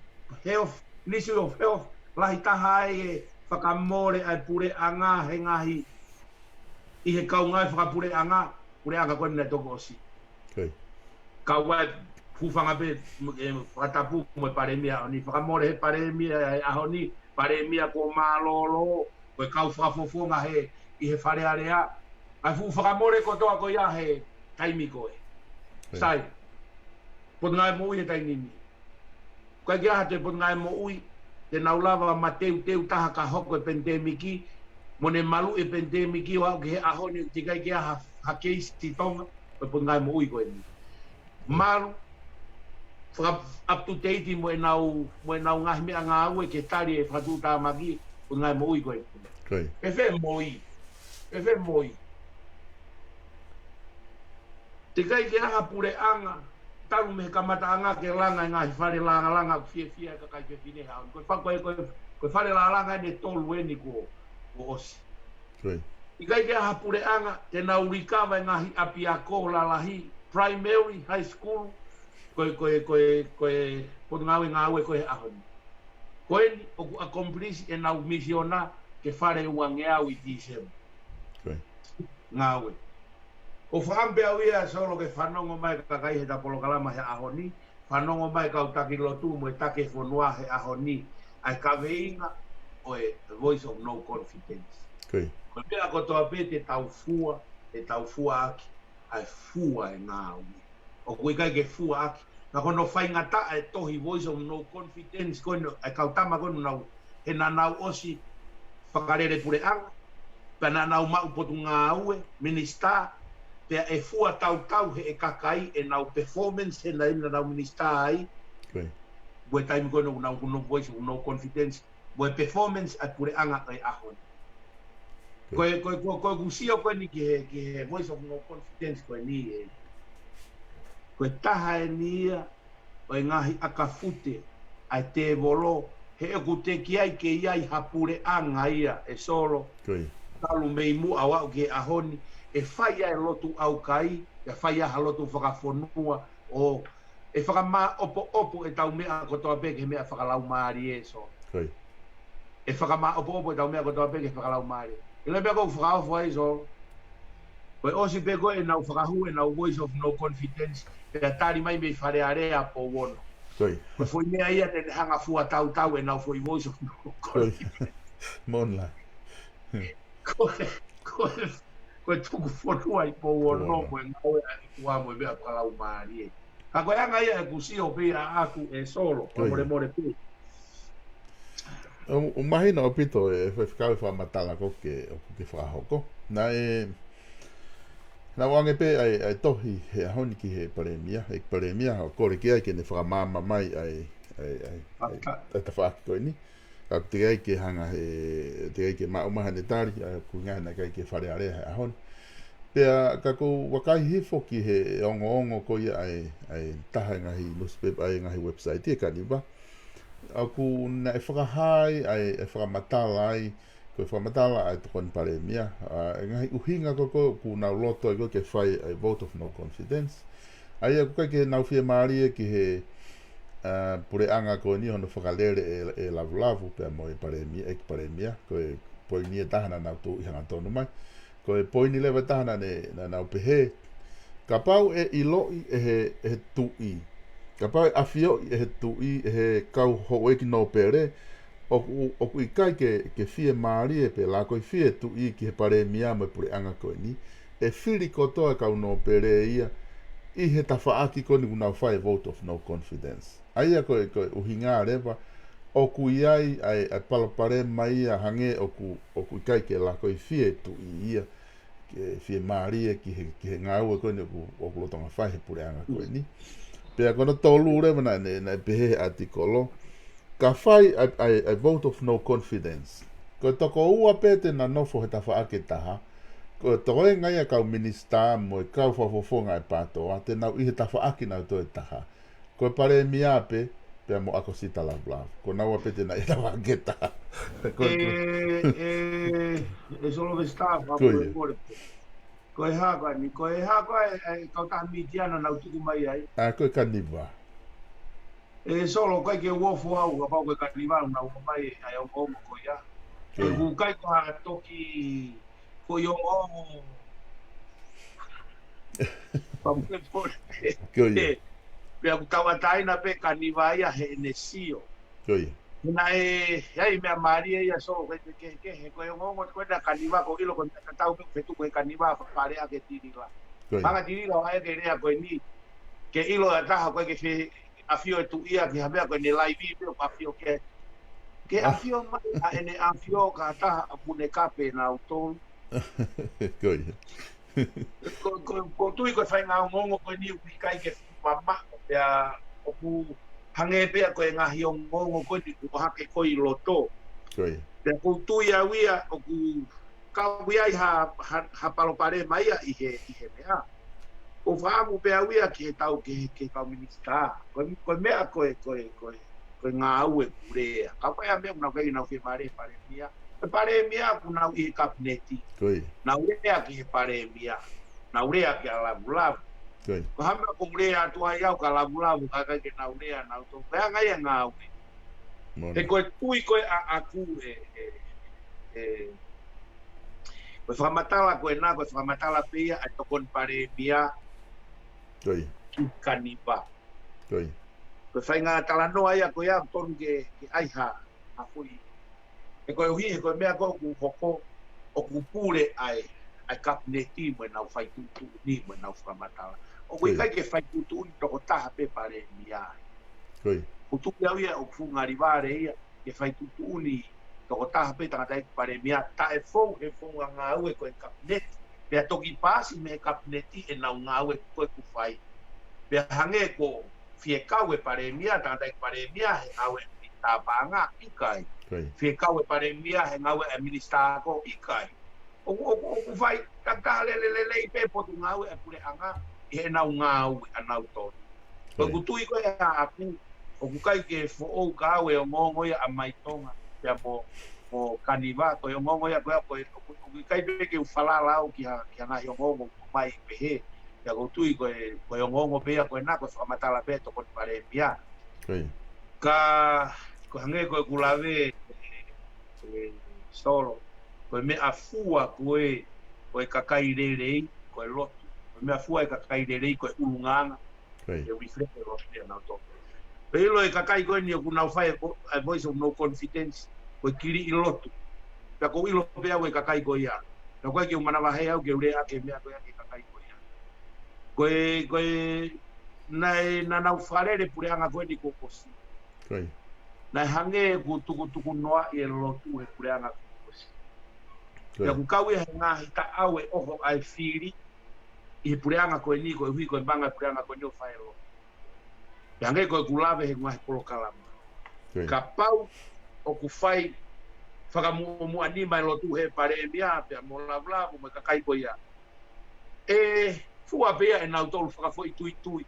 health, Ministry of Health, lahi taha ai e fakamole ʻa e puleʻanga he ngaahi, ʻi he kau ngāue fakapuleʻanga, puleʻanga ko eni naʻe toki ʻosi. Kau ai, hūfanga pē, e, fakatapu mo e palēmia ʻaho ni, fakamole he palēmia e ʻaho ni, palēmia kuo mālōlō, ko e kau fakafofonga he, ʻi he Fale Alea, ʻA e fuʻu fakamole kotoa ko ia he taimi ko ē. Sai. Potungāue Moʻui he taimi ni. ʻIkai ke ʻi ai ha toe Potungāue Moʻui te nau lava mateuteu taha ka hoko e penitēmiki, mo ne maluʻi e penitēmiki ʻo aʻu ki he ʻaho ni ʻoku ʻikai ke ʻi ai ha, ha keisi ʻi Tonga, ko e Potungāue Moʻui ko eni. Malu, faka-up to date mo ʻenau, mo ʻenau ngaahi meʻangāue ke tali e fakatuʻutāmaki, Potungāue Moʻui ko eni. Ko ia. Pehē mo ia. Pehē mo ia. Teʻeki ai ke ʻi ai ha puleʻanga, talu mei he kamataʻanga ke langa e ngaahi fale langalanga ʻoku fiefia e kakai fefine he ʻaho ni. Ko e fa-, ko e, ko e, ko e fale langalanga eni ʻe tolu eni kuo, kuo ʻosi. Ko ia. ʻIkai ke ʻi ai ha puleʻanga te nau likava e ngaahi ʻapiako lalahi, primary, high school, ko e, ko e, ko e, ko e Potungāue Ngāue ko ē he ʻaho ni. Ko eni ʻoku accomplish ʻenau misiona ke fale uangeau ʻi Tīsema. Ko ia. Ngāue. ʻOku ou fakaʻamu pē au ia Solo ke fanongo mai e kakai heʻeta polokalama he ʻaho ni, fanongo mai e kau taki lotu mo e taki e fonua he ʻaho ni, ʻa e kaveinga ʻo e Voice of No Confidence. Ko ia. Ko e meʻa kotoa pē te tau fua, te tau fuaʻaki ʻa e fua e ngāue. ʻOku ʻikai ke fuaʻaki. Ka ko hono faingataʻa e tohi Voice of No Confidence ko eni, e kau tama ko eni naʻa nau, he naʻa nau ʻosi fakalele puleʻanga, pea naʻa nau maʻu potungāue, minisitā, pea ʻe fua tautau ʻe he kakai ʻenau performance he naʻa nau minisitā ai. Ko ia. Mo e taimi ko ē naʻa nau, ko hono Voice of No Confidence, mo e performance ʻa e puleʻanga ʻo e ʻaho ni. Ko ia. Ko e, ko e, ko e, ko ʻeku sio ko eni ki he, ki he Voice of No Confidence ko eni ē. Ko e taha eni ia ʻo e ngaahi ʻakafute ʻa e tēvolo, he ʻoku teʻeki ai ke ʻi ai ha puleʻanga ia ē Solo. Ko ia. Talu mei muʻa ʻo aʻu ki he ʻaho ni, ʻe fai ai e lotu ʻaukai, ʻe fai ai ha lotu fakafonua, ʻo ʻe fakamāʻopoʻopo ʻetau meʻa kotoa pē ki he meʻa fakalaumālie ē Solo. Ko ia. ʻE fakamāʻopoʻopo ʻetau meʻa kotoa pē ki he fakalaumālie. ʻIlo e meʻa ʻoku ou fakaofo ai Solo. Ko e ʻosi pē ko ē ʻenau fakahū ʻenau Voice of No Confidence, pea tali mai mei Fale Alea Pouono. Ko ia. Ko e foʻi meʻa ia te ne hanga fua tautau ʻenau foʻi Voice of No Confidence. Ko ia. Mona. Ko e, ko e, ko e tuku fonua ʻi Pouono, Pouono. Ko e ngāue ʻa e ʻOtua mo e meʻa fakalaumālie. Ka ko e anga ia ʻeku sio pē ʻaʻaku ē Solo, ko ia. Molemole pē. ʻO, ʻoku mahino ʻaupito e faifekau e fakamatala ko ē ʻoku ke fakahoko. Naʻe, naʻe ʻoange pē ʻa e, ʻa e tohi he ʻaho ni ki he palēmia, ʻEiki Palēmia, ʻo kole ki ai ke ne fakamaama mai ʻa e, ʻa e, ʻa e, ʻa e, ʻa e tafaʻaki ko eni. Ka ʻoku teʻeki ai ke hanga he, teʻeki ai ke maʻu mai haʻane tali, ʻa ia ʻoku ʻuhinga he naʻe ʻikai ke Fale Alea he ʻaho ni. Pea ka ʻoku ou vakai hifo ki he ongoongo ko ia ʻa e, ʻa e taha e ngaahi nusipepa, ʻa e ngaahi website ʻi he Kaniva. ʻOku naʻe fakahā ai, ʻa e, ʻa e fakamatala ai, ko e fakamatala ʻa e Tokoni Palēmia, ʻa e ngaahi ʻuhinga ko ē ʻoku nau loto ai ko ē ke fai ʻa e vote of no confidence. ʻA ia ʻoku ʻikai ke nau fiemālie ki he, ʻa, puleʻanga ko eni hono fakalele ʻe, ʻe Lavulavu pea mo e palēmia, ʻEiki Palēmia, ko e poini ʻe taha naʻa nau tuʻu ʻi hangatonu mai. Ko e poini leva ʻe taha naʻa ne, naʻa nau pehē, kapau ʻe ʻiloʻi ʻe he, ʻe he tuʻi, kapau ʻe ʻafioʻi ʻe he tuʻi, ʻe he kau houʻeiki nōpele, ʻoku, ʻoku ʻikai ke, ke fiemālie pe lakoifie e tuʻi ki he palēmia mo e puleʻanga ko eni, ʻe fili kotoa e kau nōpele ia ʻi he tafaʻaki ko eni ʻoku nau fai e vote of no confidence. ʻA ia ko e, ko e ʻuhinga leva, ʻoku ʻi ai ʻa e, ʻa e palopalema ia hangē ʻoku, ʻoku ʻikai ke lakoifie e tuʻi ia, ke fiemālie ki he, ki he ngāue ko eni ʻoku, ʻoku lolotonga fai he puleʻanga ko eni. Pea ko hono tolu leva naʻe, naʻe pehē he ʻatikolo, ka fai ʻa e, ʻa e, ʻa e vote of no confidence, ko e toko ua pē te na nofo he tafaʻaki ʻe taha, ko e toenga ia e kau minisitā mo e kau fakafofonga ʻa e PATOA, te nau ʻi he tafaʻaki nautolu ʻe taha. Ko e palēmia pē, pea mo ʻAkosita Lavulavu. Ko naua pē te na ʻi he tafaʻaki ʻe taha. Ko, ko ē, ē, ē Solo Vesitā, ko ia. Molemole. Ko e hā ko eni, ko e hā ko ē, ē, kautaha mītia naʻa nau tuku mai ai. ʻA, ko e Kaniva. Ē Solo, ʻikai ke u ofo au, kapau ko e Kaniva naʻa nau ʻomai ʻa e ongoongo ko ia. Ko ia. ʻOku ʻikai ko ha toki foʻi ongoongo. Pea mo e pole. Ko ia. Ē, pea ʻoku tauʻatāina pē Kaniva ia heʻene sio. Ko ia. Naʻe ʻi ai meʻa mālie ia, Solo, ke, ke, ke, he ko e ongoongo ko ena Kaniva, ʻoku ou ʻilo ko e meʻa tatau pē ʻoku fetuku he Kaniva, fale ake Tilila. Ko ia. Manga Tilila ʻo ʻai ke lea ko eni, ke ʻilo ʻa e taha ko e ke fe-, ʻafio e tuʻi ia ki ha meʻa ko ʻene laivi pē ʻoku ʻafio ke, ke ʻafio mai ʻa ʻene ʻafio ka taha ʻa Pune Kape nautolu. Ko ia. Ko, ko, ʻoku ou tui ko e faʻahinga ongoongo ko eni ʻoku ʻikai ke fuʻu mamaʻo, pea ʻoku hangē pē ia ko e ngaahi ongoongo ko eni ʻoku hake ko ē ʻi loto. Ko ia. Pea ʻoku ou tui au ia ʻoku kau ia ʻi ha, ha, ha palopalema ia ʻi he, ʻi he meʻa. ʻOku ou fakaʻamu pē au ia ki he tau, ki he, ki he kau minisitā. Ko e, ko e meʻa ko e, ko e, ko e, ko e ngāue ʻoku lea. Ka ko e ʻa e meʻa ʻoku nau ʻikai ke nau fiemālie he palēmia. Ko e palēmia ʻoku nau ʻi he kapineti. Ko ia. Nau lea ki he palēmia. Nau lea kia Lavulavu. Ko ia. Ko e hā e meʻa ʻoku ou lea atu ai au kia Lavulavu, ka ʻikai ke nau lea nautolu. Ko e anga ia e ngāue. Moʻoni. He ko e tui ko ē ʻaʻaku ē, ē, ē, ko e fakamatala ko ena, ko e fakamatala pē ia ʻa e tokoni palēmia. Ko ia. Ki Kaniva. Ko ia. Ko e faʻahinga talanoa ia ko ia ʻoku totonu ke, ke ʻai ha, ha foʻi. He koeʻuhi, he ko e meʻa ko ē ʻoku hoko, ʻoku pule ai ʻa e kapineti mo ʻenau fai tuʻutuʻuni mo ʻenau fakamatala. ʻOku ʻikai ke fai tuʻutuʻuni tokotaha pē palēmia. Ko ia. ʻOku ou tui au ia ʻoku fuʻu ngali vale ia ke fai tuʻutuʻuni tokotaha pē tangataʻeiki palēmia, taʻefou he founga ngāue ko e kapineti. Pea toki paasi mei he kapineti ʻenau ngāue ko ē ʻoku fai. Pea hangē ko e fie kau e palēmia, tangataʻeiki palēmia, he ngāue ʻa e minisitā paʻanga, ʻikai. Ko ia. Fie kau e palēmia, he ngāue ʻa e minisitā ako, ʻikai. ʻOku, ʻoku, ʻoku fai, takitaha lele lelei pē potungāue ʻa e puleʻanga, ʻi heʻenau ngāue ʻanautolu. Ko ia. ʻOku ou tui ko ē ʻaʻaku, ʻoku ʻikai ke foʻou ka au e ongoongo ia ʻa Mai Tonga, pea mo, mo Kaniva, ko e ongoongo ia ko ē, ko e, ʻoku, ʻoku ʻikai pē ke u falala au ki ha, ki ha ngaahi ongoongo ʻoku mai pehē, pea ʻoku ou tui ko e, ko e ongoongo pē ia ko ena, ko e fakamatala pē ʻa e tokoni palēmia. Ko ia. Ka, ko e hangē ko ʻeku lave, ē, ē, Solo, ko e meʻafua ko ē, ko e kakai lelei, ko e lotu. Ko e meʻafua e kakai lelei, ko e ʻulungaanga. Ko ia. ʻE reflect e lotu ʻia nautolu. Pea ʻilo e kakai ko eni ʻoku nau fai e vo-, e voice of no confidence, ko e kiliʻi lotu. Pea ʻoku ou ʻilo pē au e kakai ko ia. Pea ʻoku ʻikai ke u manavahē au ke u lea ki he meʻa ko ia ki he kakai ko ia. Ko e, ko e, naʻe, naʻa nau fakalele puleʻanga ko eni kuo ʻosi. Ko ia. Naʻe hangē ʻoku tukutuku noa ʻi he lotu he puleʻanga kuo ʻosi. Ko ia. Pea ʻoku kau ia he ngaahi taʻau e ʻoho ʻa e fili ʻi he puleʻanga ko eni, koeʻuhi ko e manga puleʻanga ko eni ʻo fai e lotu. Pea hangē ko ʻeku lave he ngaahi polokalama. Ko ia. Kapau ʻoku fai fakamuʻomuʻa nima e lotu he palēmia, pea mo Lavulavu, mo e kakai ko ia. ʻE fua pē ia ʻe nautolu fakafoʻituitui.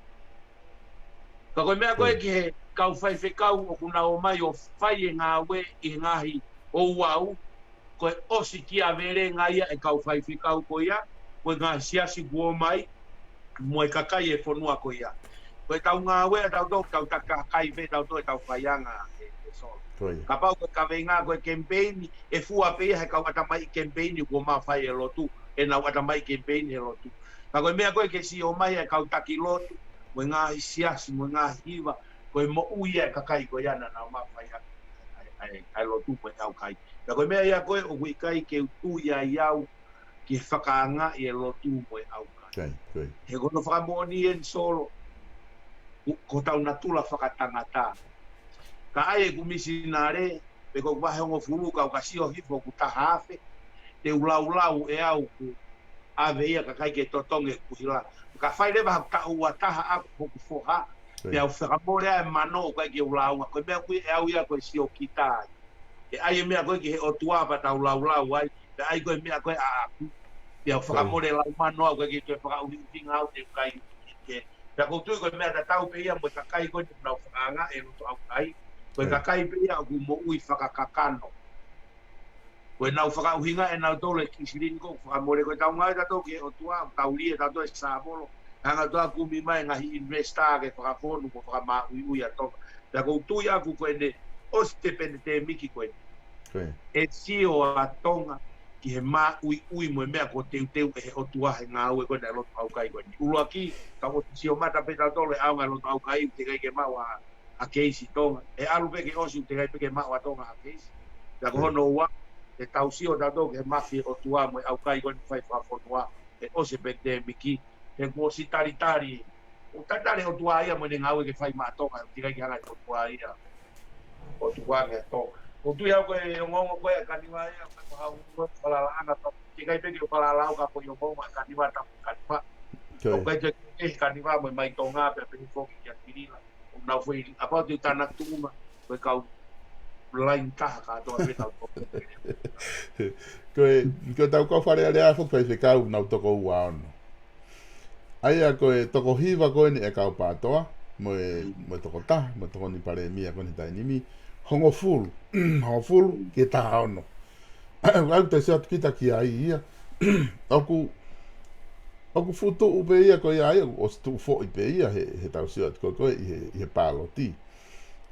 Ka ko e meʻa ko ē ki he kau faifekau ʻoku nau ō mai ʻo fai e ngāue ʻi he ngaahi ouau, ko e ʻosi kia velenga ia e kau faifekau ko ia, ko e ngaahi siasi kuo ō mai, mo e kakai e fonua ko ia. Ko e tau ngāue ʻa tautolu, tau takitaha kai pē tautolu e tau faianga ē, ē Solo. Ko ia. Kapau ko e kaveinga ko e kemipeini, ʻe fua pē ia he kau ʻatamai kemipeini kuo mafai e lotu, ʻenau ʻatamai kemipeini he lotu. Ka ko e meʻa ko ē ke siʻi ō mai e kau taki lotu, mo e ngaahi siasi, mo e ngaahi hiva, ko e moʻui ia e kakai ko ia naʻa nau mafai ʻa, ʻa, ʻa, ʻa e lotu mo e ʻaukai. Ka ko e meʻa ia ko ē ʻoku ʻikai ke u tui ai au ki he fakaangaʻi e lotu mo e ʻaukai. Ko ia, ko ia. He ko hono fakamoʻoni eni Solo, ko, ko hotau natula fakatangata. Ka ʻai ʻeku misinale, pe ko e vahe hongofulu ka u ka sio hifo ʻoku taha afe, te u laulau ʻe au ʻoku ʻave ia kakai ke totongi ʻeku hila. Ka fai leva ha taʻu ua taha ʻaku hoku foha, ko ia. Pea u fakamole ʻa e mano ʻoku ʻikai ke u lāunga. Ko e meʻa ʻoku ʻi ai ʻe au ia ko e siokita ai. ʻE ʻai e meʻa ko ē ki he ʻOtua pea tau laulau ai, pea ʻai ko e meʻa ko ē ʻaʻaku. Pea u fakamole lau mano au, ʻikai ke toe fakaʻuhiʻuhinga au te u kai ke. Pea ʻoku ou tui ko e meʻa tatau pē ia mo e kakai ko ē ʻoku nau fakaangaʻi e lotu ʻaukai. Ko e kakai pē ia ʻoku moʻui fakakakano. Ko ʻenau fakaʻuhinga ʻe nautolu e kiʻi silini ko ē ʻoku fakamole, ko e tau ngāue tautolu ki he ʻOtua, ʻoku tau lī ʻe tautolu e sāvolo. Hanga ʻe tautolu ʻo kumi mai e ngaahi investor ke fakafonu mo fakamāʻuiʻui ʻa Tonga. Pea ʻoku ou tui ʻaku ko ʻene ʻosi e penitēmiki ko ē, ko ia, ʻe sio ʻa Tonga ki he māʻuiʻui mo e meʻa kuo teuteu ʻe he ʻOtua he ngāue ko ē ʻa e lotu ʻaukai ko eni. ʻUluaki, ka ʻoku sio mata pē tautolu e ʻaonga e lotu ʻaukai, teʻeki ai ke maʻu ha keisi Tonga. ʻE ʻalu pē ke ʻosi, ʻoku teʻeki ai pē ke maʻu ʻa Tonga ha keisi. Pea ko hono ua, ʻe tau sio tautolu ki he mafi ʻo e ʻOtua mo e ʻaukai ko eni fai fakafonua, ʻe ʻosi e pandemic, he kuo ʻosi talitali. ʻOku talitali e ʻOtua ia mo ʻene ngāue ke fai maʻa Tonga, ʻoku teʻeki ai ke hanga ʻe he ʻOtua ia ʻo tukuange ʻa Tonga. ʻOku ou tui au ko e ongoongo ko ē ʻa Kaniva ia, ko e hau ko e falalaʻanga, pea teʻeki ai pē ke u falala au ka ko e ongoongo ʻa Kaniva, tapu Kaniva. ʻOku ʻikai ke, ke Kaniva mo e mai Tonga pea pehē foki kia Kilila. ʻOku nau foʻi, ʻapau te u tānaki tuʻunga, ko e kau laini taha kātoa pē tau toko. Ko e, ko e tau kau Fale Alea foki faifekau nau toko ua ono. ʻA ia ko e toko hiva ko eni ʻa e kau PATOA, mo e, mo e toko taha, mo e tokoni palēmia ko eni he taimi ni. Hongofulu, hongofulu ki he taha ono. ʻOku ʻikai te u sio atu kita ki ai ia. ʻOku, ʻoku fuʻu tuʻu pē ia ko ia ia, ʻoku ʻosi tuʻu foʻi pē ia he, he tau sio atu ko ē ko ē ʻi he, ʻi he pāloti.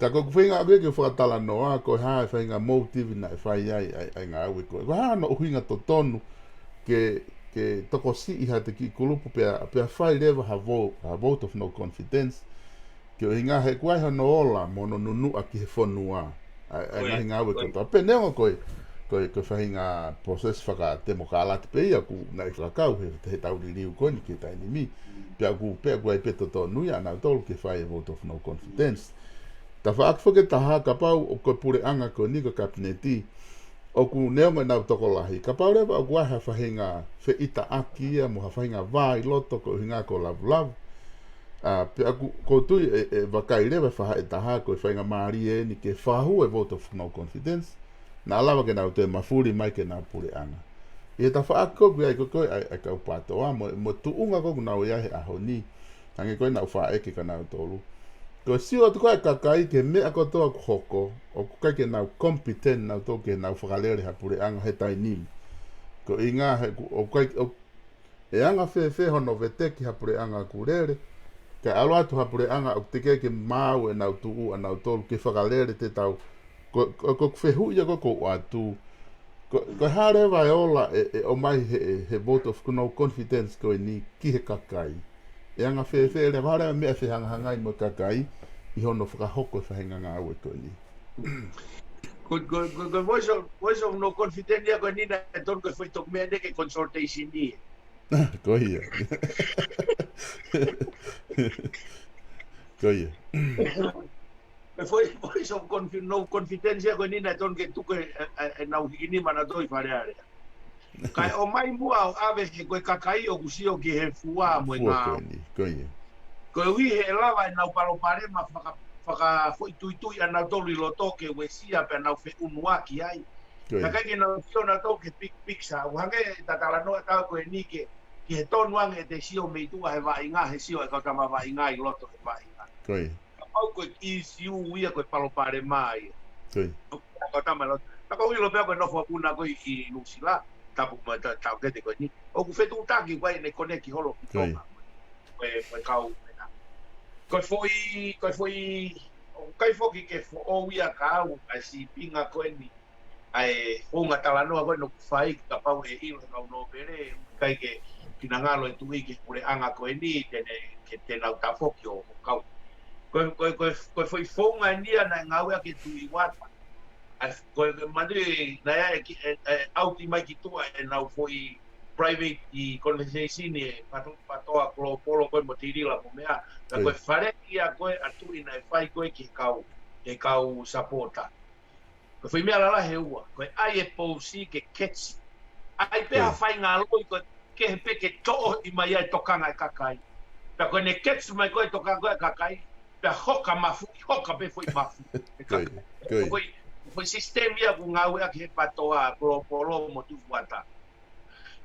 Ka ko ʻeku feinga ʻaʻaku ke fakatalanoa, ko e hā e faʻahinga motive naʻe fai ai, ʻa e, ʻa e ngāue ko ē. Ko e hā hono ʻuhinga totonu ke, ke tokosiʻi haʻate kiʻi kulupu pea, pea fai leva ha vo-, ha vote of no confidence. Ke ʻuhinga he ʻoku ʻi ai hono ola mo hono nunuʻa ki he fonua. ʻA e, ʻa e ngaahi ngāue kotoa. Pea neongo ko e, ko e, ko e faʻahinga process fakatemokālati pē ia ʻoku nau fakakau he, he tau liliu ko eni ki he taimi ni. Pea ʻoku, pea ʻoku ʻi ai pē totonu ia ʻanautolu ke fai e vote of no confidence. Tafaʻaki foki ʻe taha kapau ʻoku ko e puleʻanga ko eni ko e kapineti, ʻoku neongo ʻenau tokolahi. Kapau leva ʻoku ʻi ai ha faʻahinga feʻitaʻaki ia mo ha faʻahinga vā ʻi loto ko e ʻuhinga ko e lavulavu. ʻA, pea ʻoku, ʻoku ou tui ʻe, ʻe vakai leva e faʻahi ʻe taha ko e faʻahinga mālie eni ke fakahū e vote of no confidence. Naʻa lava ke nau toe mafuli mai ke nau puleʻanga. ʻI he tafaʻaki ko ē ʻoku ʻi ai ko ē ko ē ʻa e, ʻa e kau PATOA mo, mo e tuʻunga ko ē ʻoku nau ʻi ai he ʻaho ni. Hangē ko ē naʻa ku faʻa ʻeke kia nautolu. Ko e sio atu ko ē ʻa e kakai ki he meʻa kotoa ʻoku hoko, ʻoku ʻikai ke nau competent nautolu ke nau fakalele ha puleʻanga he taimi ni. Ko e ʻuhinga he ʻoku, ʻoku ʻikai, ʻoku, ʻe anga fēfē hono veteki ha puleʻanga ʻoku lele, kae ʻalu atu ha puleʻanga ʻoku teʻeki ai ke maau ʻenau tuʻu ʻanautolu ke fakalele te tau, ko, ko, ko e fehuʻi ia ko ē ʻoku ou ʻoatu, ko, ko e hā leva e ola ʻe, ʻe ʻomai he, he vote of no confidence ko eni ki he kakai. ʻE anga fēfē leva, hā leva e meʻa ʻe fehangahangai mo e kakai ʻi hono fakahoko e faʻahinga ngāue ko eni. Ko, ko, ko, ko e voice of, voice of no confidence ia ko eni naʻe tonu ko e foʻi toki meʻa eni ke consultation ia. Ko ia. Ko ia. Ko e foʻi, foʻi so confi-, no confidence ia ko eni naʻe tonu ke tuku e, e, e, ʻenau hiki nima nautolu ʻi Fale Alea. Kae ʻomai muʻa ʻo ʻave he ko e kakai ʻoku sio ki he fua mo e ngāue. Ko ia. Koeʻuhi he ʻe lava ʻenau palopalema faka-, fakafoʻituitui ʻanautolu ʻi loto ke uesia pea nau feʻunuaki ai. Ko ia. Ka ʻikai ke nau sio nautolu ki he big picture. ʻOku hangē ʻeta talanoa ʻataua ko eni ke, ki he tonu ange ʻete sio mei tuʻa he vaʻinga, he sio e kau tama vaʻinga ʻi loto he vaʻinga. Ko ia. Kapau ko e ʻīsiu ia ko e palopalema ia. Ko ia. Kau tama loto. Ka ʻoku ou ʻilo pē ko e nofo puna ko ē ʻi Nuʻusila, tapu mo e ta-, taʻokete ko eni. ʻOku fetuʻutaki ko ē ʻene koneki holo ki Tonga. Ko e, ko e kau, ko e foʻi, ko e foʻi, ʻoku ʻikai foki ke foʻou ia kia au, ʻa e sīpinga ko eni, ʻa e founga talanoa ko ē ʻoku fai, kapau ʻe ʻilo he kau nōpele, ʻikai ke finangalo e tuʻi ki he puleʻanga ko eni, te ne, ke te nau tafoki ʻo, ʻo kau. Ko e, ko e, ko e, ko e foʻi founga eni ia naʻe ngāueʻaki ʻe Tuʻi Uata. ʻA e, ko e, ko e manui naʻe ʻi ai e ki-, e, e ʻauti mai ki tuʻa ʻenau foʻi private conversation ʻi he pato-, PATOA Global ko ē mo Tilila mo meʻa. Ka ko e fale ia ko ē ʻa Tuʻi naʻe fai ko ē ki he kau, ki he kau supporter. Ko e foʻi meʻa lalahi ʻe ua, ko e ʻai e pousi ke catchy. ʻAi pē ha faʻahinga loi ko ē kehe pē ke toʻo ʻi mai ai e tokanga e kakai. Pea ko ʻene catchy mai ko ē e tokanga ko ē e kakai, pea hoka mafu, hoka pē foʻi mafu. E kakai. Ko e foʻi, foʻi system ia ʻoku ngāueʻaki he PATOA Global mo Tuʻi Uata.